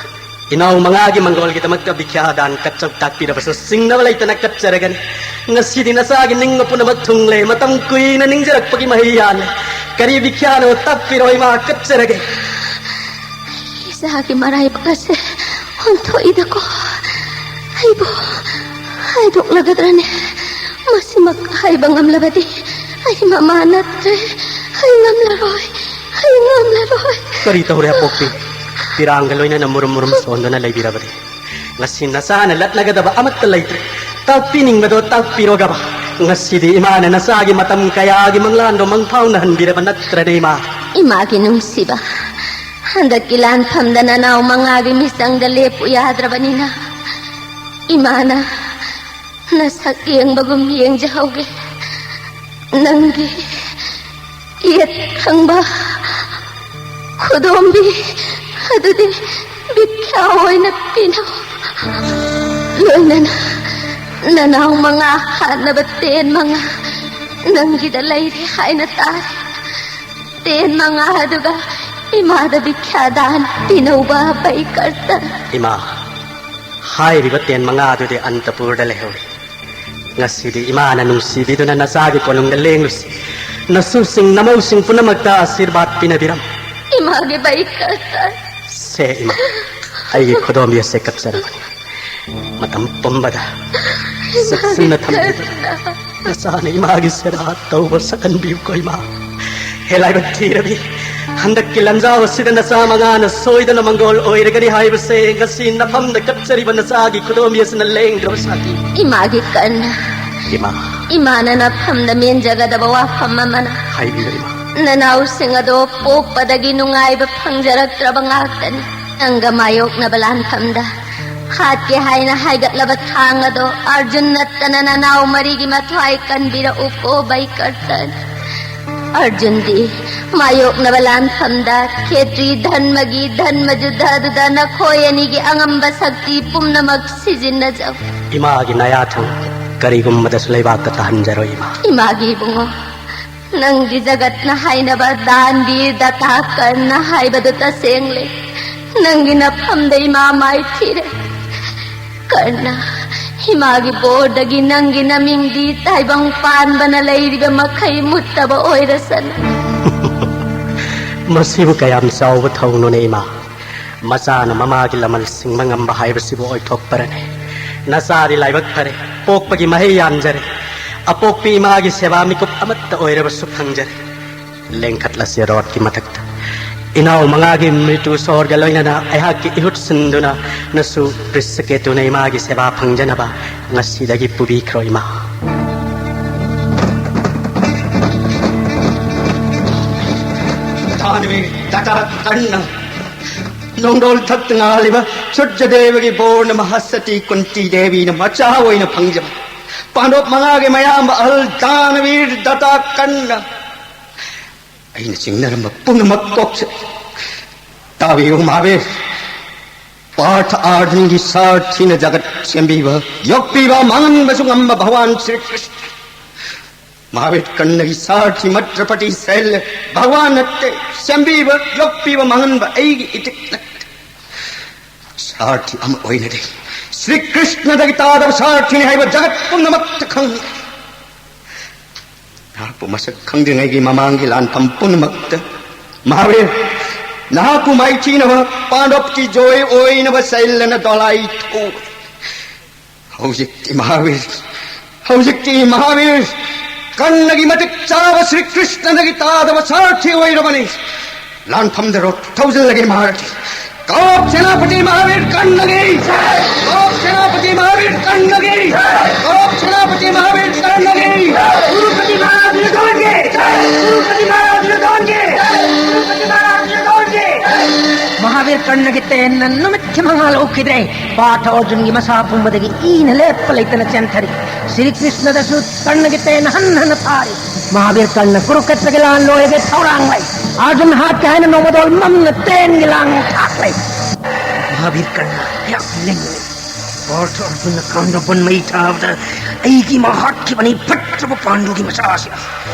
ꯏꯅꯥꯎ ꯃꯉꯥꯒꯤ ꯃꯪꯒꯣꯜꯒꯤꯗꯃꯛꯇ ꯚꯤꯈ꯭ꯌꯥ ꯗꯥꯟ ꯀꯠꯆꯧ ꯇꯥꯛꯄꯤꯔꯕꯁꯨ ꯆꯤꯡꯅꯕ ꯂꯩꯇꯅ ꯀꯠꯆꯔꯒꯅꯤ꯫ ꯉꯁꯤꯗꯤ ꯅꯆꯥꯒꯤ ꯅꯤꯡꯕ ꯄꯨꯝꯅꯃꯛ ꯊꯨꯡꯂꯦ, ꯃꯇꯝ ꯀꯨꯏꯅ ꯅꯤꯡꯖꯔꯛꯄꯒꯤ ꯃꯍꯩ ꯌꯥꯜꯂꯦ꯫ ꯀꯔꯤ ꯚꯤꯈ꯭ꯌꯥꯅꯣ ꯇꯥꯛꯄꯤꯔꯣ ꯏꯃꯥ, ꯀꯠꯆꯔꯒꯦ꯫ ꯏꯆꯥꯒꯤ ꯃꯔꯥꯏꯕꯛ ꯑꯁꯦ ꯑꯣꯟꯊꯣꯛꯏꯗꯀꯣ꯫ ꯑꯩꯕꯨ ꯍꯥꯏꯗꯣꯛꯂꯒꯗ꯭ꯔꯅꯦ? ꯃꯁꯤꯃꯛ ꯍꯥꯏꯕ ꯉꯝꯂꯕꯗꯤ ꯑꯩ ꯃꯃꯥ ꯅꯠꯇ꯭ꯔꯦ꯫ ꯑꯩ ꯉꯝꯂꯔꯣꯏ, ꯑꯩ ꯉꯝꯂꯔꯣꯏ꯫ ꯀꯔꯤ ꯇꯧꯔꯦ ꯑꯄꯣꯛꯄꯤ? ꯄꯤꯔꯥꯡꯒ ꯂꯣꯏꯅꯅ ꯃꯨꯔꯨꯝ ꯃꯨꯔꯨꯝ ꯁꯣꯟꯗꯨꯅ ꯂꯩꯕꯤꯔꯕꯗꯤ? ꯉꯁꯤ ꯅꯆꯥꯅ ꯂꯠꯅꯒꯗꯕ ꯑꯃꯠꯇ ꯂꯩꯇ꯭ꯔꯦ꯫ ꯇꯥꯛꯄꯤꯅꯤꯡꯕꯗꯣ ꯇꯥꯛꯄꯤꯔꯣꯒꯕ꯫ ꯉꯁꯤꯗꯤ ꯏꯃꯥꯅ ꯅꯆꯥꯒꯤ ꯃꯇꯝ ꯀꯌꯥꯒꯤ ꯃꯪꯂꯥꯟꯗꯣ ꯃꯪꯐꯥꯎꯅꯍꯟꯕꯤꯔꯕ ꯅꯠꯇ꯭ꯔꯅꯦ ꯏꯃꯥ? ꯏꯃꯥꯒꯤ ꯅꯨꯡꯁꯤꯕ, ꯍꯟꯗꯛꯀꯤ ꯂꯥꯟꯐꯝꯗ ꯅꯅꯥꯎ ꯃꯉꯥꯒꯤ ꯃꯤꯆꯪꯗ ꯂꯦꯞꯄꯨ ꯌꯥꯗ꯭ꯔꯕꯅꯤꯅ, ꯏꯃꯥꯅ ꯅꯁꯛ ꯌꯦꯡꯕꯒꯨꯝ ꯌꯦꯡꯖꯍꯧꯒꯦ꯫ ꯅꯪꯒꯤ ꯌꯦꯠ ꯊꯪꯕ ꯈꯨꯗꯣꯝꯕꯤ ꯑꯗꯨꯗꯤ ꯕꯤꯈ꯭ꯌꯥ ꯑꯣꯏꯅ ꯄꯤꯅꯧ꯫ ꯂꯣꯏꯅꯅ ꯅꯅꯥꯎ ꯃꯉꯥ ꯍꯥꯠꯅꯕ ꯇꯦꯟ ꯃꯉꯥ ꯅꯪꯒꯤꯗ ꯂꯩꯔꯦ ꯍꯥꯏꯅ ꯇꯥꯔꯦ꯫ ꯇꯦꯟ ꯃꯉꯥ ꯑꯗꯨꯒ ꯏꯃꯥꯗ ꯕꯤꯈ꯭ꯌꯥ ꯗꯥꯟ ꯄꯤꯅꯧꯕ ꯕꯩꯀꯔꯇꯟ꯫ ꯏꯃꯥ, ꯍꯥꯏꯔꯤꯕ ꯇꯦꯟ ꯃꯉꯥ ꯑꯗꯨꯗꯤ ꯑꯟꯇꯄꯨꯔꯗ ꯂꯩꯍꯧꯔꯤ꯫ ꯉꯁꯤꯗꯤ ꯏꯃꯥꯅ ꯅꯨꯡꯁꯤꯕꯤꯗꯨꯅ ꯅꯆꯥꯒꯤ ꯀꯣꯅꯨꯡꯗ ꯂꯦꯡꯂꯨꯁꯤ꯫ ꯅꯁꯨꯁꯤꯡ ꯅꯃꯧꯁꯤꯡ ꯄꯨꯝꯅꯃꯛꯇ ꯑꯥꯁꯤꯔꯕꯥꯗ ꯄꯤꯅꯕꯤꯔꯝꯃꯨ꯫ ꯏꯃꯥꯒꯤ ꯕꯩꯀꯔꯇꯟ꯫ ꯁꯦ ꯏꯃꯥ, ꯑꯩꯒꯤ ꯈꯨꯗꯣꯝꯕꯤ ꯑꯁꯦ ꯀꯞꯆꯔꯕꯅꯤ꯫ ꯃꯇꯝ ꯄꯨꯝꯕꯗ ꯆꯦꯛꯁꯤꯟꯅ ꯊꯝꯕꯤꯌꯨ꯫ ꯅꯆꯥꯅ ꯏꯃꯥꯒꯤ ꯁꯦꯕꯥ ꯇꯧꯕ ꯁꯛꯍꯟꯕꯤꯌꯨꯀꯣ ꯏꯃꯥ꯫ ꯍꯦ ꯂꯥꯏꯕꯛ ꯊꯤꯔꯕꯤ, ꯍꯟꯗꯛꯀꯤ ꯂꯥꯟꯖꯥꯎ ꯑꯁꯤꯗ ꯅꯆꯥ ꯃꯉꯥꯅ ꯁꯣꯏꯗꯅ ꯃꯪꯒꯣꯜ ꯑꯣꯏꯔꯒꯅꯤ ꯍꯥꯏꯕꯁꯦ ꯉꯁꯤ ꯅꯐꯝꯗ ꯀꯞꯆꯔꯤꯕ ꯅꯆꯥꯒꯤ ꯈꯨꯗꯣꯝꯕꯤ ꯑꯁꯤꯅ ꯂꯦꯡꯗ꯭ꯔꯕ ꯁꯥꯈꯤ꯫ ꯏꯃꯥꯒꯤ ꯀꯔꯅ, ꯏꯃꯥ, ꯏꯃꯥꯅ ꯅꯐꯝꯗ ꯃꯦꯟꯖꯒꯗꯕ ꯋꯥꯐꯝ ꯑꯃꯅ, ꯍꯥꯏꯕꯤꯌꯨ ꯏꯃꯥ꯫ ꯅꯅꯥꯎꯁꯤꯡ ꯑꯗꯣ ꯄꯣꯛꯄꯗꯒꯤ ꯅꯨꯡꯉꯥꯏꯕ ꯐꯪꯖꯔꯛꯇ꯭ꯔꯕ ꯉꯥꯛꯇꯅꯤ꯫ ꯅꯪꯒ ꯃꯥꯌꯣꯛꯅꯕ ꯂꯥꯟꯐꯝꯗ ꯍꯥꯠꯀꯦ ꯍꯥꯏꯅ ꯍꯥꯏꯒꯠꯂꯕ ꯊꯥꯡ ꯑꯗꯣ ꯑꯔꯖꯨꯟ ꯅꯠꯇꯅ ꯅꯅꯥꯎ ꯃꯔꯤꯒꯤ ꯃꯊ꯭ꯋꯥꯏ ꯀꯟꯕꯤꯔꯛꯎꯀꯣ ꯕꯩꯀꯔꯇꯟ꯫ ꯑꯔꯖꯨꯟꯗꯤ ꯃꯥꯌꯣꯛꯅꯕ ꯂꯥꯟꯐꯝꯗ ꯈꯦꯇ꯭ꯔꯤ ꯙꯔꯃꯒꯤ ꯙꯔꯃ ꯖꯨꯗ꯭ꯙ ꯑꯗꯨꯗ ꯅꯈꯣꯏ ꯑꯅꯤꯒꯤ ꯑꯉꯝꯕ ꯁꯛꯇꯤ ꯄꯨꯝꯅꯃꯛ ꯁꯤꯖꯤꯟꯅꯖꯧ꯫ ꯏꯃꯥꯒꯤ ꯅꯌꯥꯊꯪ ꯀꯔꯤꯒꯨꯝꯕꯗꯁꯨ ꯂꯩꯕꯥꯛꯇ ꯇꯥꯍꯟꯖꯔꯣꯏ ꯏꯃꯥ꯫ ꯏꯃꯥꯒꯤ ꯏꯕꯨꯡꯉꯣ, ꯅꯪꯒꯤ ꯖꯒꯠꯅ ꯍꯥꯏꯅꯕ ꯗꯥꯟꯕꯤꯔ ꯗꯇꯥ ꯀꯔꯅ ꯍꯥꯏꯕꯗꯨ ꯇꯁꯦꯡꯂꯦ꯫ ꯅꯪꯒꯤ ꯅꯐꯝꯗ ꯏꯃꯥ ꯃꯥꯏꯊꯤꯔꯦ꯫ ꯀꯔꯅ, ꯏꯃꯥꯒꯤ ꯕꯣꯔꯗꯒꯤ ꯅꯪꯒꯤ ꯅꯃꯤꯡꯗꯤ ꯇꯥꯏꯕꯪ ꯄꯥꯟꯕꯅ ꯂꯩꯔꯤꯕ ꯃꯈꯩ ꯃꯨꯠꯇꯕ ꯑꯣꯏꯔꯁꯅꯨ꯫ ꯃꯁꯤꯕꯨ ꯀꯌꯥꯝ ꯆꯥꯎꯕ ꯊꯧꯅꯣꯅꯦ ꯏꯃꯥ? ꯃꯆꯥꯅ ꯃꯃꯥꯒꯤ ꯂꯃꯟ ꯁꯤꯡꯕ ꯉꯝꯕ ꯍꯥꯏꯕꯁꯤꯕꯨ ꯑꯣꯏꯊꯣꯛꯄꯔꯅꯦ? ꯅꯆꯥꯗꯤ ꯂꯥꯏꯕꯛ ꯐꯔꯦ, ꯄꯣꯛꯄꯒꯤ ꯃꯍꯩ ꯌꯥꯟꯖꯔꯦ꯫ ꯑꯄꯣꯛꯄꯤ ꯏꯃꯥꯒꯤ ꯁꯦꯕꯥ ꯃꯤꯀꯨꯞ ꯑꯃꯠꯇ ꯑꯣꯏꯔꯕꯁꯨ ꯐꯪꯖꯔꯦ꯫ ꯂꯦꯡꯈꯠꯂꯁꯤ ꯔꯣꯠꯀꯤ ꯃꯊꯛꯇ꯫ ꯏꯅꯥꯎ ꯃꯉꯥꯒꯤ ꯃ꯭ꯔꯤꯇꯨ ꯁꯣꯔꯒ ꯂꯣꯏꯅꯅ ꯑꯩꯍꯥꯛꯀꯤ ꯏꯍꯨꯠ ꯁꯤꯟꯗꯨꯅ ꯅꯁꯨ ꯕ꯭ꯔꯤꯁꯀꯦꯇꯨꯅ ꯏꯃꯥꯒꯤ ꯁꯦꯕꯥ ꯐꯪꯖꯅꯕ ꯉꯁꯤꯗꯒꯤ ꯄꯨꯕꯤꯈ꯭ꯔꯣ ꯏꯃꯥ꯫ ꯗꯥꯟꯕꯤꯔ ꯗꯇꯥ ꯀꯔꯅ ꯅꯣꯡꯗꯣꯜ ꯊꯛꯇ ꯉꯥꯜꯂꯤꯕ ꯁꯨꯔꯖꯗꯦꯕꯒꯤ ꯕꯣꯔꯅ ꯃꯍꯥꯁꯇꯤ ꯀꯨꯟꯇꯤ ꯗꯦꯕꯤꯅ ꯃꯆꯥ ꯑꯣꯏꯅ ꯐꯪꯖꯕ ꯄꯥꯟꯗꯣꯞ ꯃꯉꯥꯒꯤ ꯃꯌꯥꯝꯕ ꯑꯍꯜ ꯗꯥꯅꯕꯤꯔ ꯗꯇꯥ ꯀꯟꯅ ꯑꯩꯅ ꯆꯤꯡꯅꯔꯝꯕ ꯄꯨꯝꯅꯃꯛ ꯀꯣꯛꯁꯦ ꯇꯥꯕꯤꯌꯨ ꯃꯍꯥꯕꯤꯔ꯫ ꯄꯥꯔꯊ ꯑꯥꯔꯖꯨꯟꯒꯤ ꯁꯥꯔꯊꯤꯅ ꯖꯒꯠ ꯁꯦꯝꯕꯤꯕ, ꯌꯣꯛꯄꯤꯕ, ꯃꯥꯡꯍꯟꯕꯁꯨ ꯉꯝꯕ ꯚꯒꯋꯥꯟ ꯁ꯭ꯔꯤ ꯀ꯭ꯔꯤꯁꯅ꯫ ꯃꯍꯥꯕꯤꯔ ꯀꯔꯅꯒꯤ ꯁꯥꯔꯊꯤ ꯃꯇ꯭ꯔꯄꯇꯤ ꯁꯩꯜ ꯚꯒꯋꯥꯟ ꯅꯠꯇꯦ, ꯁꯦꯝꯕꯤꯕ, ꯌꯣꯛꯄꯤꯕ, ꯃꯥꯡꯍꯟꯕ ꯑꯩꯒꯤ ꯏꯇꯤꯛ ꯅꯠꯇꯦ꯫ ꯁꯥꯔꯊꯤ ꯑꯃ ꯑꯣꯏꯅꯗꯤ ꯁ꯭ꯔꯤ ꯀ꯭ꯔꯤꯁꯅꯗꯒꯤ ꯇꯥꯗꯕ ꯁꯥꯔꯊꯤꯅꯤ ꯍꯥꯏꯕ ꯖꯒꯠ ꯄꯨꯝꯅꯃꯛꯇ ꯈꯪꯍꯟꯒꯦ꯫ ꯅꯍꯥꯛꯄꯨ ꯃꯁꯛ ꯈꯪꯗ꯭ꯔꯤꯉꯩꯒꯤ ꯃꯃꯥꯡꯒꯤ ꯂꯥꯟꯐꯝ ꯄꯨꯝꯅꯃꯛꯇ ꯃꯍꯥꯕꯤꯔ, ꯅꯍꯥꯛꯄꯨ ꯃꯥꯏꯊꯤꯅꯕ ꯄꯥꯟꯗꯣꯞꯀꯤ ꯖꯣꯏ ꯑꯣꯏꯅꯕ ꯁꯩꯜꯂꯅ ꯗꯣꯂꯥꯏ ꯊꯧꯕꯅꯤ꯫ ꯍꯧꯖꯤꯛꯇꯤ ꯃꯍꯥꯕꯤꯔ, ꯍꯧꯖꯤꯛꯇꯤ ꯃꯍꯥꯕꯤꯔ ꯀꯔꯅꯒꯤ ꯃꯇꯤꯛ ꯆꯥꯕ ꯁ꯭ꯔꯤ ꯀ꯭ꯔꯤꯁꯅꯗꯒꯤ ꯇꯥꯗꯕ ꯁꯥꯔꯊꯤ ꯑꯣꯏꯔꯕꯅꯤ꯫ ꯂꯥꯟꯐꯝꯗ ꯔꯣ ꯊꯧꯖꯤꯜꯂꯒꯦ ꯃꯍꯥꯔꯊꯤ꯫ ꯀꯧꯔꯣ ꯁꯦꯅꯥꯄꯇꯤ ꯃꯍꯥꯕꯤꯔ ꯀꯔꯅꯒꯤ! ꯀꯧꯔꯣ ꯁꯦꯅꯥꯄꯇꯤ ꯃꯍꯥꯕꯤꯔ ꯀꯔꯅꯒꯤ! ꯀꯧꯔꯣ ꯁꯦꯅꯥꯄꯇꯤ ꯃꯍꯥꯕꯤꯔ ꯀꯔꯅꯒꯤ! ꯁꯦꯅꯥꯄꯇꯤ ꯃꯍꯥꯕꯤꯔ ꯀꯔꯅꯒꯤ! ꯁꯦꯅꯥꯄꯇꯤ ꯃꯍꯥꯕꯤꯔ ꯀꯔꯅꯒꯤ! ꯁꯦꯅꯥꯄꯇꯤ ꯃꯍꯥꯕꯤꯔ ꯀꯔꯅꯒꯤ! ꯃꯍꯥꯕꯤꯔ ꯀꯔꯅꯒꯤ ꯇꯦꯟꯅ ꯅꯨꯃꯤꯠꯀꯤ ꯃꯉꯥꯜ ꯎꯈꯤꯗ꯭ꯔꯦ꯫ ꯄꯥꯔꯊ ꯑꯔꯖꯨꯟꯒꯤ ꯃꯁꯥ ꯄꯨꯝꯕꯗꯒꯤ ꯏꯅ ꯂꯦꯞꯄ ꯂꯩꯇꯅ ꯆꯦꯟꯊꯔꯤ꯫ ꯁ꯭ꯔꯤ ꯀ꯭ꯔꯤꯁꯅꯗꯁꯨ ꯀꯔꯅꯒꯤ ꯇꯦꯟ ꯍꯟ ꯍꯟꯅ ꯊꯥꯔꯤ꯫ ꯃꯍꯥꯕꯤꯔ ꯀꯔꯅ ꯀꯨꯔꯨꯀꯦꯇ꯭ꯔꯒꯤ ꯂꯥꯟ ꯂꯣꯏꯔꯒ ꯊꯧꯔꯥꯡ ꯂꯩ꯫ ꯑꯔꯖꯨꯟ ꯍꯥꯠꯀꯦ ꯍꯥꯏꯅ ꯅꯣꯡꯃꯗꯣꯜ ꯃꯝꯅ ꯇꯦꯟꯒꯤ ꯂꯥꯡ ꯊꯥꯛꯂꯦ꯫ ꯃꯍꯥꯕꯤꯔ ꯀꯔꯅ ꯑꯩꯍꯥꯛ ꯂꯦꯡꯂꯦ꯫ ꯄꯥꯔꯊ ꯑꯔꯖꯨꯟꯅ ꯀꯥꯡꯗ ꯕꯟ ꯃꯩ ꯊꯥꯕꯗ ꯑꯩꯒꯤ ꯏꯃꯥ ꯍꯥꯠꯈꯤꯕꯅꯤ, ꯐꯠꯇ꯭ꯔꯕ ꯄꯥꯟꯗꯨꯒꯤ ꯃꯆꯥꯁꯤꯅ꯫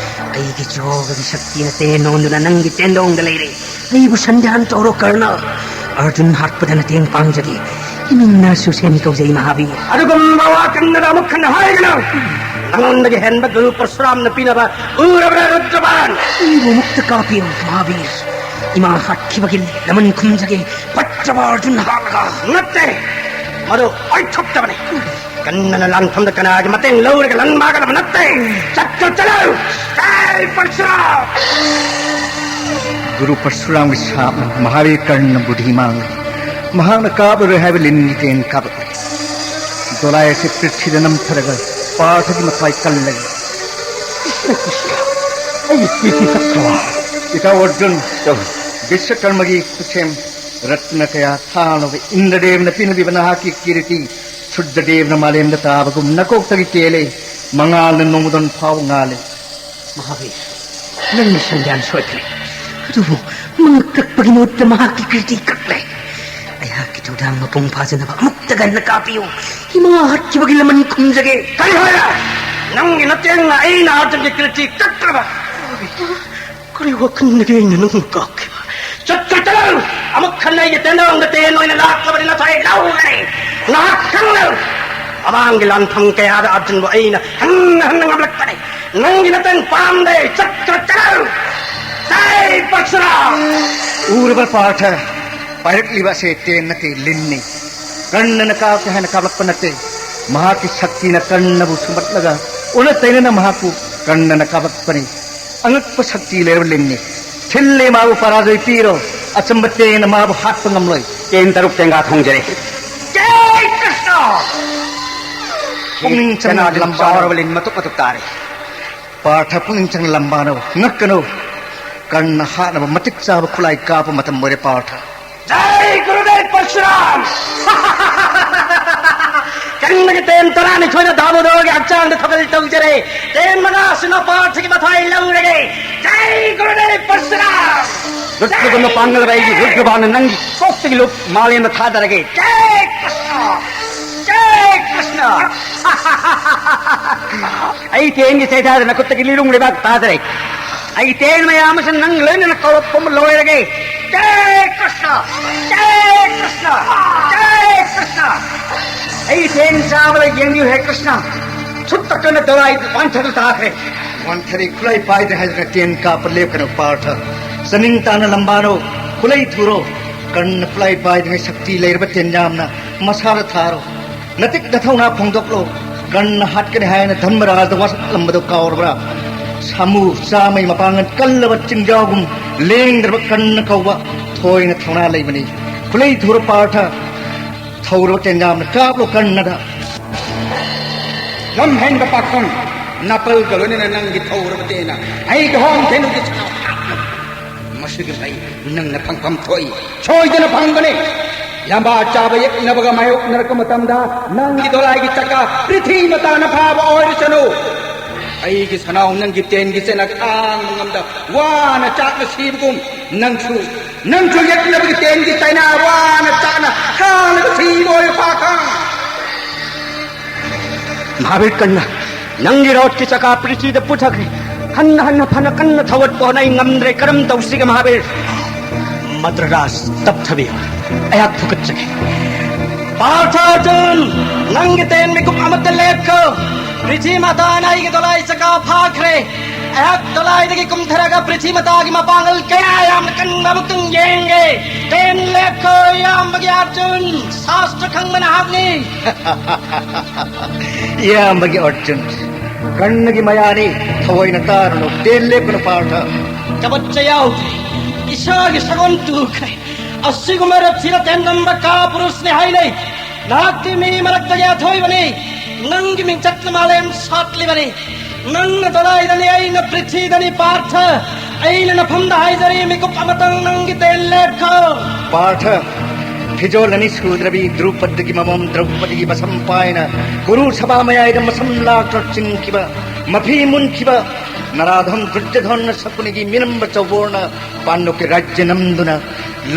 ꯑꯩꯒꯤ ꯖꯣꯒꯒꯤ ꯁꯛꯇꯤꯅ ꯇꯦꯟ ꯑꯣꯟꯗꯨꯅ ꯅꯪꯒꯤ ꯇꯦꯟꯗꯣꯡꯗ ꯂꯩꯔꯦ꯫ ꯑꯩꯕꯨ ꯁꯟꯗ꯭ꯌꯥꯟ ꯇꯧꯔꯣ ꯀꯔꯅ꯫ ꯑꯔꯖꯨꯟ ꯍꯥꯠꯄꯗ ꯃꯇꯦꯡ ꯄꯥꯡꯖꯒꯦ꯫ ꯏꯃꯤꯡꯅ ꯁꯨꯁꯦꯟ ꯀꯧꯖꯩ ꯃꯍꯥꯕꯤꯔ꯫ ꯑꯗꯨꯒꯨꯝꯕ ꯋꯥ ꯀꯟꯅ ꯑꯃꯨꯛ ꯍꯟꯅ ꯍꯥꯏꯒꯅꯨ꯫ ꯅꯉꯣꯟꯗꯒꯤ ꯍꯦꯟꯕ ꯒꯨꯔꯨ ꯄꯔꯁꯨꯔꯥꯝꯅ ꯄꯤꯅꯕ ꯎꯔꯕ꯭ꯔꯥ ꯔꯨꯗ꯭ꯔꯕꯥꯟ? ꯑꯩꯕꯨ ꯃꯨꯛꯇ ꯀꯥꯞꯄꯤꯌꯨ ꯃꯍꯥꯕꯤꯔ꯫ ꯏꯃꯥ ꯍꯥꯠꯈꯤꯕꯒꯤ ꯂꯃꯟ ꯈꯨꯝꯖꯒꯦ꯫ ꯐꯠꯇꯕ ꯑꯔꯖꯨꯟ ꯍꯥꯠꯂꯒ꯫ ꯅꯠꯇꯦ, ꯃꯗꯨ ꯑꯣꯏꯊꯣꯛꯇꯕꯅꯤ꯫ ꯀꯟꯅꯅ ꯂꯥꯟꯐꯝꯗ ꯀꯅꯥꯒꯤ ꯃꯇꯦꯡ ꯂꯧꯔꯒ ꯂꯪ ꯃꯥꯒꯗꯕ ꯅꯠꯇꯦ꯫ ꯆꯠꯇꯨ ꯆꯠꯂꯨ꯫ ꯍꯦ ꯄꯔꯁꯨꯔꯥꯝ! ꯒꯨꯔꯨ ꯄꯔꯁꯨꯔꯥꯝꯒꯤ ꯁꯥꯞꯅ ꯃꯍꯥꯕꯤꯔ ꯀꯔꯅ ꯕꯨꯙꯤ ꯃꯥꯡꯂꯦ꯫ ꯃꯍꯥꯛꯅ ꯀꯥꯞꯂꯔꯣꯏ ꯍꯥꯏꯕ ꯂꯤꯟꯒꯤ ꯇꯦꯟ ꯀꯥꯞꯂꯛꯂꯦ꯫ ꯗꯣꯂꯥꯏ ꯑꯁꯤ ꯄ꯭ꯔꯤꯊꯤꯗ ꯅꯝꯊꯔꯒ ꯄꯥꯔꯊꯒꯤ ꯃꯊ꯭ꯋꯥꯏ ꯀꯜꯂꯒꯦ꯫ ꯑꯩꯒꯤ ꯁ꯭ꯇꯦꯖꯇꯤ ꯆꯠꯈ꯭ꯔꯕ? ꯏꯇꯥꯎ ꯑꯔꯖꯨꯟ, ꯕꯤꯁ꯭ꯋꯀꯔꯃꯒꯤ ꯈꯨꯠꯁꯦꯝ ꯔꯠꯅ ꯀꯌꯥ ꯊꯥꯅꯕ ꯏꯟꯗ꯭ꯔꯗꯦꯕꯅ ꯄꯤꯅꯕꯤꯕ ꯅꯍꯥꯛꯀꯤ ꯀꯤꯔꯤꯇꯤ ꯁꯨꯔꯖꯗꯦꯕꯅ ꯃꯥꯂꯦꯝꯗ ꯇꯥꯕꯒꯨꯝ ꯅꯀꯣꯛꯇꯒꯤ ꯀꯦꯜꯂꯦ꯫ ꯃꯉꯥꯜꯅ ꯅꯣꯡꯃꯗꯣꯟ ꯐꯥꯎ ꯉꯥꯜꯂꯦ꯫ ꯃꯍꯥꯕꯤꯔ, ꯅꯪꯒꯤ ꯁꯪꯒ꯭ꯌꯥꯟ ꯁꯣꯏꯈ꯭ꯔꯦ꯫ ꯑꯗꯨꯕꯨ ꯃꯉꯛ ꯀꯛꯄꯒꯤ ꯃꯍꯨꯠꯇ ꯃꯍꯥꯛꯀꯤ ꯀꯤꯔꯤꯇꯤ ꯀꯛꯂꯦ꯫ ꯑꯩꯍꯥꯛꯀꯤ ꯊꯧꯗꯥꯡ ꯃꯄꯨꯡ ꯐꯥꯖꯅꯕ ꯑꯃꯨꯛꯇ ꯉꯟꯅ ꯀꯥꯞꯄꯤꯌꯨ꯫ ꯏꯃꯥ ꯍꯥꯠꯈꯤꯕꯒꯤ ꯂꯃꯟ ꯈꯨꯝꯖꯒꯦ꯫ ꯀꯔꯤ ꯍꯥꯏꯔꯦ? ꯅꯪꯒꯤ ꯅꯇꯦꯡꯅ ꯑꯩꯅ ꯑꯔꯖꯨꯟꯒꯤ ꯀꯤꯔꯤꯇꯤ ꯀꯛꯇ꯭ꯔꯕ? ꯀꯔꯤ ꯋꯥꯈꯜꯗꯒꯤ ꯑꯩꯅ ꯅꯪꯕꯨ ꯀꯥꯞꯈꯤꯕ? ꯆꯠ, ꯆꯠ, ꯆꯠꯂꯨ! ꯑꯃꯨꯛ ꯍꯟꯅ ꯑꯩꯒꯤ ꯇꯦꯟꯗꯣꯡꯗ ꯇꯦꯟ ꯑꯣꯏꯅ ꯂꯥꯛꯂꯕꯗꯤ ꯅꯊ꯭ꯋꯥꯏ ꯂꯧꯒꯅꯤ꯫ ꯉꯥꯏꯍꯥꯛ ꯈꯪꯂꯨ! ꯃꯃꯥꯡꯒꯤ ꯂꯥꯟꯐꯝ ꯀꯌꯥꯗ ꯑꯔꯖꯨꯟꯕꯨ ꯑꯩꯅ ꯍꯟꯅ ꯍꯟꯅ ꯉꯝꯂꯛꯄꯅꯤ꯫ ꯅꯪꯒꯤ ꯅꯇꯪ ꯄꯥꯝꯗꯦ꯫ ꯆꯠ, ꯆꯠ, ꯆꯠꯂꯨ! ꯖꯥꯏ ꯄꯔꯁꯨꯔꯥꯝ! ꯎꯔꯕ ꯄꯥꯔꯊ, ꯄꯥꯏꯔꯛꯂꯤꯕ ꯑꯁꯦ ꯇꯦꯟ ꯅꯠꯇꯦ, ꯂꯤꯟꯅꯤ꯫ ꯀꯔꯅꯅ ꯀꯥꯞꯀꯦ ꯍꯥꯏꯅ ꯀꯥꯞꯂꯛꯄ ꯅꯠꯇꯦ꯫ ꯃꯍꯥꯛꯀꯤ ꯁꯛꯇꯤꯅ ꯀꯔꯅꯕꯨ ꯁꯨꯝꯕꯠꯂꯒ ꯑꯣꯟꯅ ꯇꯩꯅꯅ ꯃꯍꯥꯛꯄꯨ ꯀꯔꯅꯅ ꯀꯥꯞꯂꯛꯄꯅꯤ꯫ ꯑꯉꯛꯄ ꯁꯛꯇꯤ ꯂꯩꯔꯕ ꯂꯤꯟꯅꯤ꯫ ꯊꯤꯜꯂꯦ ꯃꯥꯕꯨ ꯄꯔꯥꯖꯣꯏ ꯄꯤꯔꯣ꯫ ꯑꯆꯝꯕ ꯇꯦꯟꯅ ꯃꯥꯕꯨ ꯍꯥꯠꯄ ꯉꯝꯂꯣꯏ꯫ ꯇꯦꯟ ꯇꯔꯨꯛ ꯇꯦꯡꯒꯥ ꯊꯣꯡꯖꯔꯦ꯫ ꯖꯥꯏ ꯀ꯭ꯔꯤꯁꯅ! ꯄꯨꯛꯅꯤꯡ ꯆꯪꯅ ꯆꯅꯥꯗꯨ ꯂꯝꯕꯥꯔꯣ꯫ ꯆꯥꯎꯔꯕ ꯂꯤꯟ ꯃꯇꯨꯞ ꯃꯇꯨꯞ ꯇꯥꯔꯦ꯫ ꯄꯥꯔꯊ ꯄꯨꯛꯅꯤꯡ ꯆꯪꯅ ꯂꯝꯕꯥꯅꯧ꯫ ꯉꯛꯀꯅꯨ꯫ ꯀꯔꯅ ꯍꯥꯠꯅꯕ ꯃꯇꯤꯛ ꯆꯥꯕ ꯈꯨꯠꯂꯥꯏ ꯀꯥꯞꯄ ꯃꯇꯝ ꯑꯣꯏꯔꯦ ꯄꯥꯔꯊ꯫ ꯖꯥꯏ ꯒꯨꯔꯨꯗꯦꯕ ꯄꯔꯁꯨꯔꯥꯝ! ꯀꯔꯅꯒꯤ ꯇꯦꯟ ꯇꯔꯥꯅꯤꯊꯣꯏꯅ ꯗꯥꯃꯣꯗꯣꯔꯒꯤ ꯍꯛꯆꯥꯡꯗ ꯊꯧꯒꯜ ꯇꯧꯖꯔꯦ꯫ ꯇꯦꯟ ꯃꯉꯥꯁꯤꯅ ꯄꯥꯔꯊꯒꯤ ꯃꯊ꯭ꯋꯥꯏ ꯂꯧꯔꯒꯦ꯫ ꯖꯥꯏ ꯒꯨꯔꯨꯗꯦꯕ ꯄꯔꯁꯨꯔꯥꯝ! ꯔꯨꯗ꯭ꯔꯒꯨꯝꯅ ꯄꯥꯡꯒꯜ ꯂꯩꯕ ꯑꯩꯒꯤ ꯔꯨꯗ꯭ꯔꯕꯥꯅ ꯅꯪꯒꯤ ꯀꯣꯛꯇꯒꯤ ꯂꯨꯞ ꯃꯥꯂꯦꯝꯗ ꯊꯥꯗꯔꯒꯦ꯫ ꯖꯥꯏ ꯀ꯭ꯔꯤꯁꯅ! ꯖꯥꯏ ꯀ꯭ꯔꯤꯁꯅ! ꯑꯩ ꯇꯦꯟꯒꯤ ꯁꯩꯊꯥꯗ ꯅꯈꯨꯠꯇꯒꯤ ꯂꯤꯔꯨꯡ ꯂꯩꯕꯥꯛ ꯇꯥꯗꯔꯦ꯫ ꯑꯩ ꯇꯦꯟ ꯃꯌꯥꯝ ꯑꯁꯤ ꯅꯪ ꯂꯣꯏꯅꯅ ꯀꯧꯔꯛꯄ ꯑꯃ ꯂꯣꯏꯔꯒꯦ꯫ ꯖꯥꯏ ꯀ꯭ꯔꯤꯁꯅ! ꯖꯥꯏ ꯀ꯭ꯔꯤꯁꯅ! ꯖꯥꯏ ꯀ꯭ꯔꯤꯁꯅ! ꯑꯩ ꯇꯦꯟ ꯆꯥꯕꯗ ꯌꯦꯡꯕꯤꯌꯨ ꯍꯦ ꯀ꯭ꯔꯤꯁꯅ꯫ ꯁꯨꯠꯇ ꯀꯟꯅ ꯗꯣꯂꯥꯏ ꯋꯥꯟꯊꯗꯨ ꯇꯥꯈ꯭ꯔꯦ꯫ ꯋꯥꯟꯊꯔꯤ ꯈꯨꯠꯂꯥꯏ ꯄꯥꯏꯗꯦ ꯍꯥꯏꯗꯨꯅ ꯇꯦꯟ ꯀꯥꯞꯄ ꯂꯦꯞꯀꯅꯨ ꯄꯥꯔꯊ꯫ ꯆꯅꯤꯡ ꯇꯥꯅ ꯂꯝꯕꯥꯅꯧ, ꯈꯨꯠꯂꯩ ꯊꯨꯔꯣ꯫ ꯀꯔꯅ ꯈꯨꯠꯂꯥꯏ ꯄꯥꯏꯗ꯭ꯔꯤꯉꯩ ꯁꯛꯇꯤ ꯂꯩꯔꯕ ꯇꯦꯟ ꯌꯥꯝꯅ ꯃꯁꯥꯗ ꯊꯥꯔꯣ꯫ ꯅꯇꯤꯛ ꯅꯊꯧꯅꯥ ꯐꯣꯡꯗꯣꯛꯂꯣ꯫ ꯀꯔꯅ ꯍꯥꯠꯀꯅꯤ ꯍꯥꯏꯅ ꯙꯔꯃꯔꯥꯖꯗ ꯋꯥꯁꯛꯂꯝꯕꯗꯨ ꯀꯥꯎꯔꯕ꯭ꯔꯥ? ꯁꯥꯃꯨ ꯆꯥꯝꯃꯩ ꯃꯄꯥꯡꯒꯜ ꯀꯜꯂꯕ ꯆꯤꯡꯖꯥꯎꯒꯨꯝ ꯂꯦꯡꯗ꯭ꯔꯕ ꯀꯔꯅ ꯀꯧꯕ ꯊꯣꯏꯅ ꯊꯧꯅꯥ ꯂꯩꯕꯅꯤ꯫ ꯈꯨꯠꯂꯩ ꯊꯨꯔꯣ ꯄꯥꯔꯊ꯫ ꯊꯧꯔꯕ ꯇꯦꯟ ꯌꯥꯝꯅ ꯀꯥꯞꯂꯣ ꯀꯔꯅꯗ꯫ ꯂꯝꯍꯦꯟꯕ ꯄꯥꯈꯪ, ꯅꯥꯄꯜꯒ ꯂꯣꯏꯅꯅ ꯅꯪꯒꯤ ꯊꯧꯔꯕ ꯇꯦꯟꯅ ꯑꯩꯒꯤ ꯍꯣꯝ ꯊꯦꯅꯨꯒꯤ ꯁꯅꯥ ꯍꯥꯞꯅꯕ꯫ ꯃꯁꯤꯒꯤ ꯃꯍꯩ ꯅꯪꯅ ꯐꯪꯐꯝ ꯊꯣꯛꯏ, ꯁꯣꯏꯗꯅ ꯐꯪꯒꯅꯤ꯫ ꯂꯝꯕꯥ ꯆꯥꯕ ꯌꯦꯛꯅꯕꯒ ꯃꯥꯌꯣꯛꯅꯔꯛꯄ ꯃꯇꯝꯗ ꯅꯪꯒꯤ ꯗꯣꯂꯥꯏꯒꯤ ꯆꯀꯥ ꯄ꯭ꯔꯤꯊꯤ ꯃꯇꯥꯅ ꯐꯥꯕ ꯑꯣꯏꯔꯁꯅꯨ꯫ ꯑꯩꯒꯤ ꯁꯅꯥꯎ ꯅꯪꯒꯤ ꯇꯦꯟꯒꯤ ꯆꯩꯅꯥ ꯈꯥꯡꯕ ꯉꯝꯗ ꯋꯥꯅ ꯆꯥꯛꯅ ꯁꯤꯕꯒꯨꯝ ꯅꯪꯁꯨ, ꯅꯪꯁꯨ ꯌꯦꯛꯅꯕꯒꯤ ꯇꯦꯟꯒꯤ ꯆꯩꯅꯥ ꯋꯥꯅ ꯆꯥꯛꯅ ꯈꯥꯡꯂꯒ ꯁꯤꯕ ꯑꯣꯏꯌꯨ ꯐꯥꯈꯥꯡ꯫ ꯃꯍꯥꯕꯤꯔ ꯀꯔꯅ, ꯅꯪꯒꯤ ꯔꯣꯠꯀꯤ ꯆꯀꯥ ꯄ꯭ꯔꯤꯊꯤꯗ ꯄꯨꯊꯈ꯭ꯔꯦ꯫ ꯍꯟꯅ ꯍꯟꯅ ꯐꯅ ꯀꯟꯅ ꯊꯧꯒꯠꯄ ꯍꯣꯠꯅꯩ, ꯉꯝꯗ꯭ꯔꯦ꯫ ꯀꯔꯝ ꯇꯧꯁꯤꯒꯦ ꯃꯍꯥꯕꯤꯔ? ꯃꯗ꯭ꯔ ꯔꯥꯖ ꯇꯞꯊꯕꯤꯌꯨ, ꯑꯩꯍꯥꯛ ꯐꯨꯀꯠꯆꯒꯦ꯫ ꯄꯥꯔꯊ ꯑꯔꯖꯨꯟ, ꯅꯪꯒꯤ ꯇꯦꯟ ꯃꯤꯀꯨꯞ ꯑꯃꯠꯇ ꯂꯦꯞꯈꯣ꯫ ꯄ꯭ꯔꯤꯊꯤ ꯃꯇꯥꯅ ꯑꯩꯒꯤ ꯗꯣꯂꯥꯏ ꯆꯀꯥ ꯐꯥꯈ꯭ꯔꯦ꯫ ꯑꯩꯍꯥꯛ ꯗꯣꯂꯥꯏꯗꯒꯤ ꯀꯨꯝꯊꯔꯒ ꯄ꯭ꯔꯤꯊꯤ ꯃꯇꯥꯒꯤ ꯃꯄꯥꯡꯒꯜ ꯀꯌꯥ ꯌꯥꯝꯅ ꯀꯟꯕ ꯑꯃꯨꯛꯇꯪ ꯌꯦꯡꯒꯦ꯫ ꯇꯦꯟ ꯂꯦꯞꯈꯣ, ꯏꯌꯥꯝꯕꯒꯤ ꯑꯔꯖꯨꯟ, ꯁꯥꯁꯇ꯭ꯔ ꯈꯪꯕ ꯅꯍꯥꯛꯅꯤ꯫ ꯏꯌꯥꯝꯕꯒꯤ ꯑꯔꯖꯨꯟ, ꯀꯔꯅꯒꯤ ꯃꯌꯥꯅꯤ, ꯊꯑꯣꯏꯅ ꯇꯥꯔꯨꯅꯨ, ꯇꯦꯟ ꯂꯦꯞꯀꯅꯨ ꯄꯥꯔꯊ꯫ ꯀꯕꯠꯆ ꯌꯥꯎꯗꯦ, ꯏꯁꯥꯒꯤ ꯁꯒꯣꯜ ꯇꯨꯈ꯭ꯔꯦ꯫ ꯑꯁꯤꯒꯨꯝꯕ ꯔꯊꯤꯗ ꯇꯦꯟ ꯅꯝꯕ ꯀꯥ ꯄꯨꯔꯨꯁꯅꯤ ꯍꯥꯏꯅꯩ꯫ ꯅꯍꯥꯛꯇꯤ ꯃꯤ ꯃꯔꯛꯇꯒꯤ ꯑꯊꯣꯏꯕꯅꯤ, ꯅꯪꯒꯤ ꯃꯤꯡꯆꯠꯅ ꯃꯥꯂꯦꯝ ꯁꯥꯠꯂꯤꯕꯅꯤ꯫ ꯅꯪꯅ ꯗꯣꯂꯥꯏꯗꯅꯤ, ꯑꯩꯅ ꯄ꯭ꯔꯤꯊꯤꯗꯅꯤ ꯄꯥꯔꯊ꯫ ꯑꯩꯅ ꯅꯐꯝꯗ ꯍꯥꯏꯖꯔꯤ, ꯃꯤꯀꯨꯞ ꯑꯃꯇꯪ ꯅꯪꯒꯤ ꯇꯦꯟ ꯂꯦꯞꯈꯣ꯫ ꯄꯥꯔꯊ, ꯐꯤꯖꯣꯜ ꯑꯅꯤ ꯁꯨꯗ꯭ꯔꯕꯤ ꯗ꯭ꯔꯧꯄꯗꯤꯒꯤ ꯃꯃꯣꯝ ꯗ꯭ꯔꯧꯄꯗꯤꯒꯤ ꯃꯁꯝ ꯄꯥꯏꯅ ꯀꯨꯔꯨ ꯁꯚꯥ ꯃꯌꯥꯏꯗ ꯃꯁꯝ ꯂꯥꯛꯇ꯭ꯔ ꯆꯤꯡꯈꯤꯕ, ꯃꯐꯤ ꯃꯨꯟꯈꯤꯕ ꯅꯔꯥꯙꯝ ꯗꯨꯔꯖꯙꯣꯟꯅ ꯁꯀꯨꯅꯤꯒꯤ ꯃꯤꯅꯝꯕ ꯆꯧꯕꯣꯔꯅ ꯄꯥꯟꯗꯣꯛꯀꯤ ꯔꯥꯖ꯭ꯌ ꯅꯝꯗꯨꯅ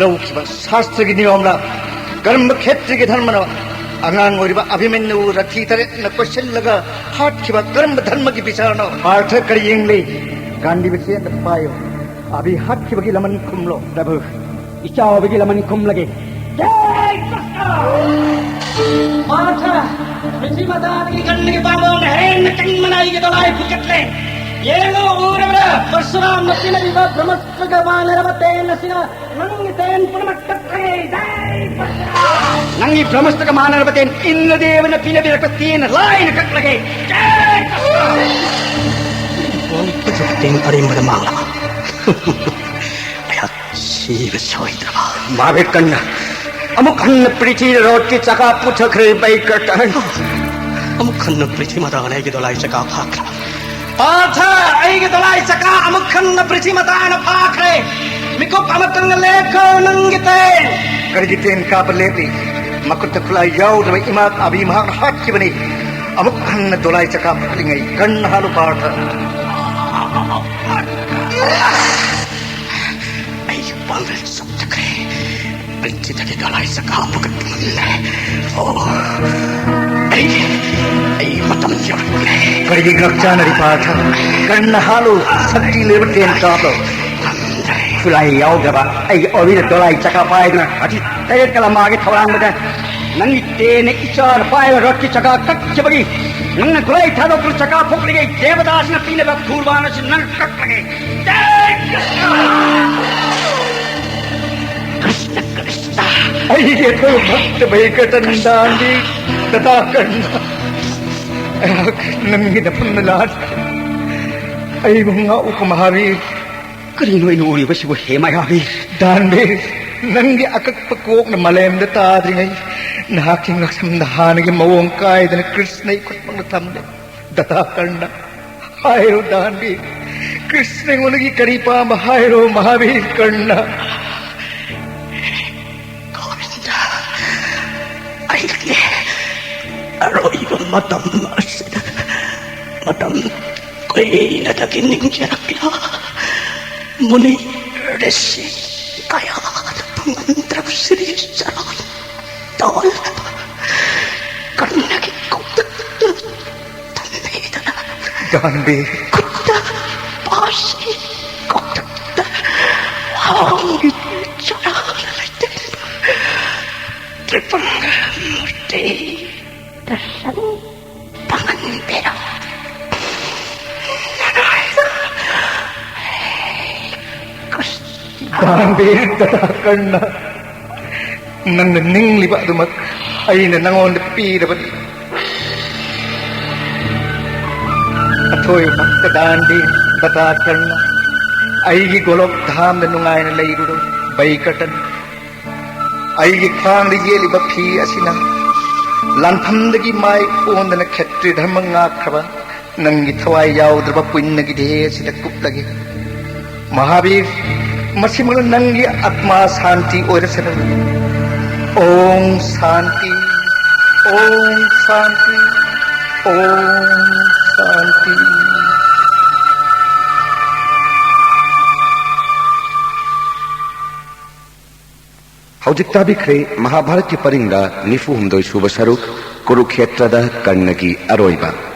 ꯂꯧꯈꯤꯕ ꯁꯥꯁꯇ꯭ꯔꯒꯤ ꯅꯤꯌꯣꯝꯂ? ꯀꯔꯝꯕ ꯈꯦꯇ꯭ꯔꯤꯒꯤ ꯙꯔꯃꯅꯣ? ꯑꯉꯥꯡ ꯑꯣꯏꯔꯤꯕ ꯑꯚꯤꯃꯟꯌꯨ ꯔꯊꯤ ꯇꯔꯦꯠꯅ ꯀꯣꯏꯁꯤꯜꯂꯒ ꯍꯥꯠꯈꯤꯕ ꯀꯔꯝꯕ ꯙꯔꯃꯒꯤ ꯕꯤꯆꯥꯔꯅꯣ? ꯄꯥꯔꯊ ꯀꯔꯤ ꯌꯦꯡꯂꯤ? ꯒꯥꯟꯙꯤꯕ ꯆꯦꯠꯅ ꯄꯥꯏꯌꯨ꯫ ꯑꯚꯤ ꯍꯥꯠꯈꯤꯕꯒꯤ ꯂꯃꯟ ꯈꯨꯝꯂꯣ꯫ ꯄ꯭ꯔꯚꯨ, ꯏꯆꯥꯎꯕꯒꯤ ꯂꯃꯟ ꯈꯨꯝꯂꯒꯦ꯫ ꯖꯥꯏ ꯀ꯭ꯔꯤꯁꯅ! ꯄꯥꯔꯊ, ꯄ꯭ꯔꯤꯊꯤ ꯃꯇꯥꯗꯒꯤ ꯀꯟꯅꯒꯤ ꯄꯥꯝꯕꯣꯝꯅ ꯍꯦꯟꯅ ꯀꯟꯕꯅ ꯑꯩꯒꯤ ꯗꯣꯂꯥꯏ ꯐꯨꯀꯠꯂꯦ꯫ ꯌꯦꯡꯉꯨ, ꯎꯔꯕ꯭ꯔꯥ? ꯄꯔꯁꯨꯔꯥꯝꯅ ꯄꯤꯅꯔꯤꯕ ꯕ꯭ꯔꯍꯃꯁ꯭ꯇ꯭ꯔꯒ ꯃꯥꯟꯅꯔꯕ ꯇꯦꯟ ꯑꯁꯤꯅ ꯅꯪꯒꯤ ꯇꯦꯟ ꯄꯨꯝꯅꯃꯛ ꯀꯛꯂꯒꯦ꯫ ꯖꯥꯏ ꯀ꯭ꯔꯤꯁꯅ! ꯅꯪꯒꯤ ꯕ꯭ꯔꯍꯃꯁ꯭ꯇ꯭ꯔꯒ ꯃꯥꯟꯅꯔꯕ ꯇꯦꯟ ꯏꯟꯗ꯭ꯔꯗꯦꯕꯅ ꯄꯤꯅꯕꯤꯔꯛꯄ ꯇꯦꯟ ꯂꯥꯏꯅ ꯀꯛꯂꯒꯦ꯫ ꯖꯥꯏ ꯀ꯭ꯔꯤꯁꯅ! ꯇꯦꯟ ꯑꯔꯦꯝꯕꯗ ꯃꯥꯡꯂꯕ? ꯑꯩꯍꯥꯛ ꯁꯤꯕ ꯁꯣꯏꯗ꯭ꯔꯕ꯫ ꯃꯍꯥꯕꯤꯔ ꯀꯔꯅ, ꯑꯃꯨꯛ ꯍꯟꯅ ꯄ꯭ꯔꯤꯊꯤꯗ ꯔꯣꯠꯀꯤ ꯆꯀꯥ ꯄꯨꯊꯈ꯭ꯔꯦ, ꯕꯩꯀꯔꯇꯟ꯫ ꯑꯃꯨꯛ ꯍꯟꯅ ꯄ꯭ꯔꯤꯊꯤ ꯃꯇꯥꯅ ꯑꯩꯒꯤ ꯗꯣꯂꯥꯏ ꯆꯀꯥ ꯐꯥꯈ꯭ꯔꯦ꯫ ꯄꯥꯔꯊ, ꯑꯩꯒꯤ ꯗꯣꯂꯥꯏ ꯆꯀꯥ ꯑꯃꯨꯛ ꯍꯟꯅ ꯄ꯭ꯔꯤꯊꯤ ꯃꯇꯥꯅ ꯐꯥꯈ꯭ꯔꯦ꯫ ꯃꯤꯀꯨꯞ ꯑꯃꯇꯪꯅ ꯂꯦꯞꯈꯣ, ꯅꯪꯒꯤ ꯇꯦꯟ꯫ ꯀꯔꯤꯒꯤ ꯇꯦꯟ ꯀꯥꯞꯄ ꯂꯦꯞꯂꯤ? ꯃꯈꯨꯠꯇ ꯈꯨꯠꯂꯥꯏ ꯌꯥꯎꯗ꯭ꯔꯕ ꯏꯃꯥ ꯑꯕꯤ ꯃꯍꯥꯛꯅ ꯍꯥꯠꯈꯤꯕꯅꯤ꯫ ꯑꯃꯨꯛ ꯍꯟꯅ ꯗꯣꯂꯥꯏ ꯆꯀꯥ ꯐꯨꯠꯂꯤꯉꯩ ꯀꯟꯅ ꯍꯥꯠꯂꯨ ꯄꯥꯔꯊ꯫ ꯑꯩꯒꯤ ꯄꯥꯡꯒꯜ ꯆꯞꯊꯈ꯭ꯔꯦ꯫ ꯑꯩ ꯁꯤꯗꯒꯤ ꯗꯣꯂꯥꯏ ꯆꯀꯥ ꯐꯨꯒꯠꯄ ꯉꯝꯂꯦ꯫ ꯑꯣ, ꯑꯩ, ꯑꯩ ꯃꯇꯝ ꯌꯧꯔꯛꯂꯦ꯫ ꯀꯔꯤꯒꯤ ꯉꯛ ꯆꯥꯅꯔꯤ ꯄꯥꯔꯊ? ꯀꯟꯅ ꯍꯥꯠꯂꯨ, ꯁꯛꯇꯤ ꯂꯩꯕ ꯇꯦꯟ ꯀꯥꯞꯂꯣ꯫ ꯈꯨꯠꯂꯥꯏ ꯌꯥꯎꯗ꯭ꯔꯕ ꯑꯩꯒꯤ ꯑꯣꯕꯤꯗ ꯗꯣꯂꯥꯏ ꯆꯀꯥ ꯄꯥꯏꯗꯨꯅ ꯍꯧꯖꯤꯛ ꯇꯔꯦꯠ ꯀꯂꯝꯃꯥꯒꯤ ꯊꯧꯔꯥꯡꯕꯗ ꯅꯪꯒꯤ ꯇꯦꯟꯅ ꯏꯆꯥꯅ ꯄꯥꯏꯕ ꯔꯣꯠꯀꯤ ꯆꯀꯥ ꯀꯛꯈꯤꯕꯒꯤ ꯅꯪꯅ ꯈꯨꯠꯂꯥꯏ ꯊꯥꯗꯣꯛꯇꯨꯅ ꯆꯀꯥ ꯐꯨꯛꯂꯤꯉꯩ ꯗꯦꯕꯗꯥꯁꯅ ꯄꯤꯅꯕ ꯈꯨꯔꯕꯥꯟ ꯑꯁꯤ ꯅꯪ ꯀꯛꯂꯒꯦ꯫ ꯀ꯭ꯔꯤꯁꯅ, ꯀ꯭ꯔꯤꯁꯅ꯫ ꯑꯩꯒꯤ ꯑꯊꯣꯏꯕ ꯚꯛꯇ ꯚꯩꯀꯇꯟ ꯗꯥꯟꯗꯤ ꯇꯊꯥꯀꯔꯅ꯫ ꯑꯩꯍꯥꯛ ꯅꯪꯒꯤ ꯅꯐꯝꯗ ꯂꯥꯛꯈꯤ꯫ ꯑꯩꯕꯨ ꯉꯥꯛꯎꯀꯣ ꯃꯍꯥꯕꯤꯔ꯫ ꯀꯔꯤꯅꯣ ꯑꯩꯅ ꯎꯔꯤꯕꯁꯤꯕꯨ, ꯍꯦ ꯃꯌꯥꯕꯤ? ꯗꯥꯟꯕꯤꯔ, ꯅꯪꯒꯤ ꯑꯀꯛꯄ ꯀꯣꯛꯅ ꯃꯥꯂꯦꯝꯗ ꯇꯥꯗ꯭ꯔꯤꯉꯩ ꯅꯍꯥꯛꯀꯤ ꯉꯛꯁꯝꯗ ꯍꯥꯟꯅꯒꯤ ꯃꯑꯣꯡ ꯀꯥꯏꯗꯅ ꯀ꯭ꯔꯤꯁꯅ ꯏꯈꯨꯠꯃꯛꯅ ꯊꯝꯂꯦ꯫ ꯗꯊꯥꯀꯔꯅ, ꯍꯥꯏꯔꯣ ꯗꯥꯟꯕꯤꯔ, ꯀ꯭ꯔꯤꯁꯅ ꯑꯩꯉꯣꯟꯗꯒꯤ ꯀꯔꯤ ꯄꯥꯝꯕ ꯍꯥꯏꯔꯣ ꯃꯍꯥꯕꯤꯔ ꯀꯔꯅ꯫ ꯒꯣꯕꯤꯟꯗ, ꯑꯩꯒꯤ ꯑꯔꯣꯏꯕ ꯃꯇꯝ ꯑꯁꯤꯗ ꯃꯇꯝ ꯀꯨꯏꯅꯗꯒꯤ ꯅꯤꯡꯖꯔꯛꯂꯕ ꯃꯨꯅꯤ ꯔꯤꯁꯤ ꯀꯌꯥꯗ ꯐꯪꯉꯝꯗ꯭ꯔꯕ ꯁꯤꯔꯤ ꯆꯔꯣꯟ ꯇꯧꯍꯜꯂꯕ ꯀꯔꯅꯒꯤ ꯀꯣꯛꯇ ꯇꯝꯕꯤꯗꯨꯅ ꯒꯥꯟꯙꯤ꯫ ꯈꯨꯠꯇ ꯄꯥꯁꯤ ꯀꯣꯛꯇ ꯍꯥꯎꯒꯤ ꯆꯔꯥ ꯂꯩꯇꯦ꯫ ꯇ꯭ꯔꯤꯄꯪꯒ ꯃꯨꯔꯇꯤ ꯗꯔꯁꯟ ꯐꯪꯍꯟꯕꯤꯔꯣ꯫ ꯅꯅꯥꯏꯗ ꯒꯥꯟꯙꯤ ꯇꯊꯥꯀꯔꯅ ꯅꯪꯅ ꯅꯤꯡꯂꯤꯕ ꯑꯗꯨꯃꯛ ꯑꯩꯅ ꯅꯉꯣꯟꯗ ꯄꯤꯔꯕꯅꯤ꯫ ꯑꯊꯣꯏꯕ ꯚꯛꯇ ꯗꯥꯟꯗꯤ ꯇꯊꯥꯀꯔꯅ ꯑꯩꯒꯤ ꯒꯣꯂꯣꯛ ꯙꯥꯝꯗ ꯅꯨꯡꯉꯥꯏꯅ ꯂꯩꯔꯨꯔꯣ ꯚꯩꯀꯇꯟ꯫ ꯑꯩꯒꯤ ꯈ꯭ꯋꯥꯡꯗ ꯌꯦꯠꯂꯤꯕ ꯐꯤ ꯑꯁꯤꯅ ꯂꯥꯟꯐꯝꯗꯒꯤ ꯃꯥꯏ ꯑꯣꯟꯗꯅ ꯈꯦꯇ꯭ꯔꯤ ꯙꯔꯃ ꯉꯥꯛꯈ꯭ꯔꯕ ꯅꯪꯒꯤ ꯊꯋꯥꯏ ꯌꯥꯎꯗ꯭ꯔꯕ ꯄꯨꯟꯅꯒꯤ ꯗꯦꯍ ꯑꯁꯤꯗ ꯀꯨꯞꯂꯒꯦ꯫ ꯃꯍꯥꯕꯤꯔ, ꯃꯁꯤꯃꯛꯅ ꯅꯪꯒꯤ ꯑꯥꯠꯃꯥ ꯁꯥꯟꯇꯤ ꯑꯣꯏꯔꯁꯅꯨ꯫ ꯑꯣꯝ ꯁꯥꯟꯇꯤ, ꯑꯣꯝ ꯁꯥꯟꯇꯤ, ꯑꯣꯝ ꯁꯥꯟꯇꯤ꯫ ꯍꯧꯖꯤꯛ ꯇꯥꯕꯤꯈ꯭ꯔꯦ ꯃꯍꯥꯚꯥꯔꯠꯀꯤ ꯄꯔꯤꯡꯗ ꯅꯤꯐꯨ ꯍꯨꯝꯗꯣꯏ ꯁꯨꯕ ꯁꯔꯨꯛ, ꯀꯨꯔꯨꯈꯦꯇ꯭ꯔꯗ ꯀꯔꯅꯒꯤ ꯑꯔꯣꯏꯕ꯫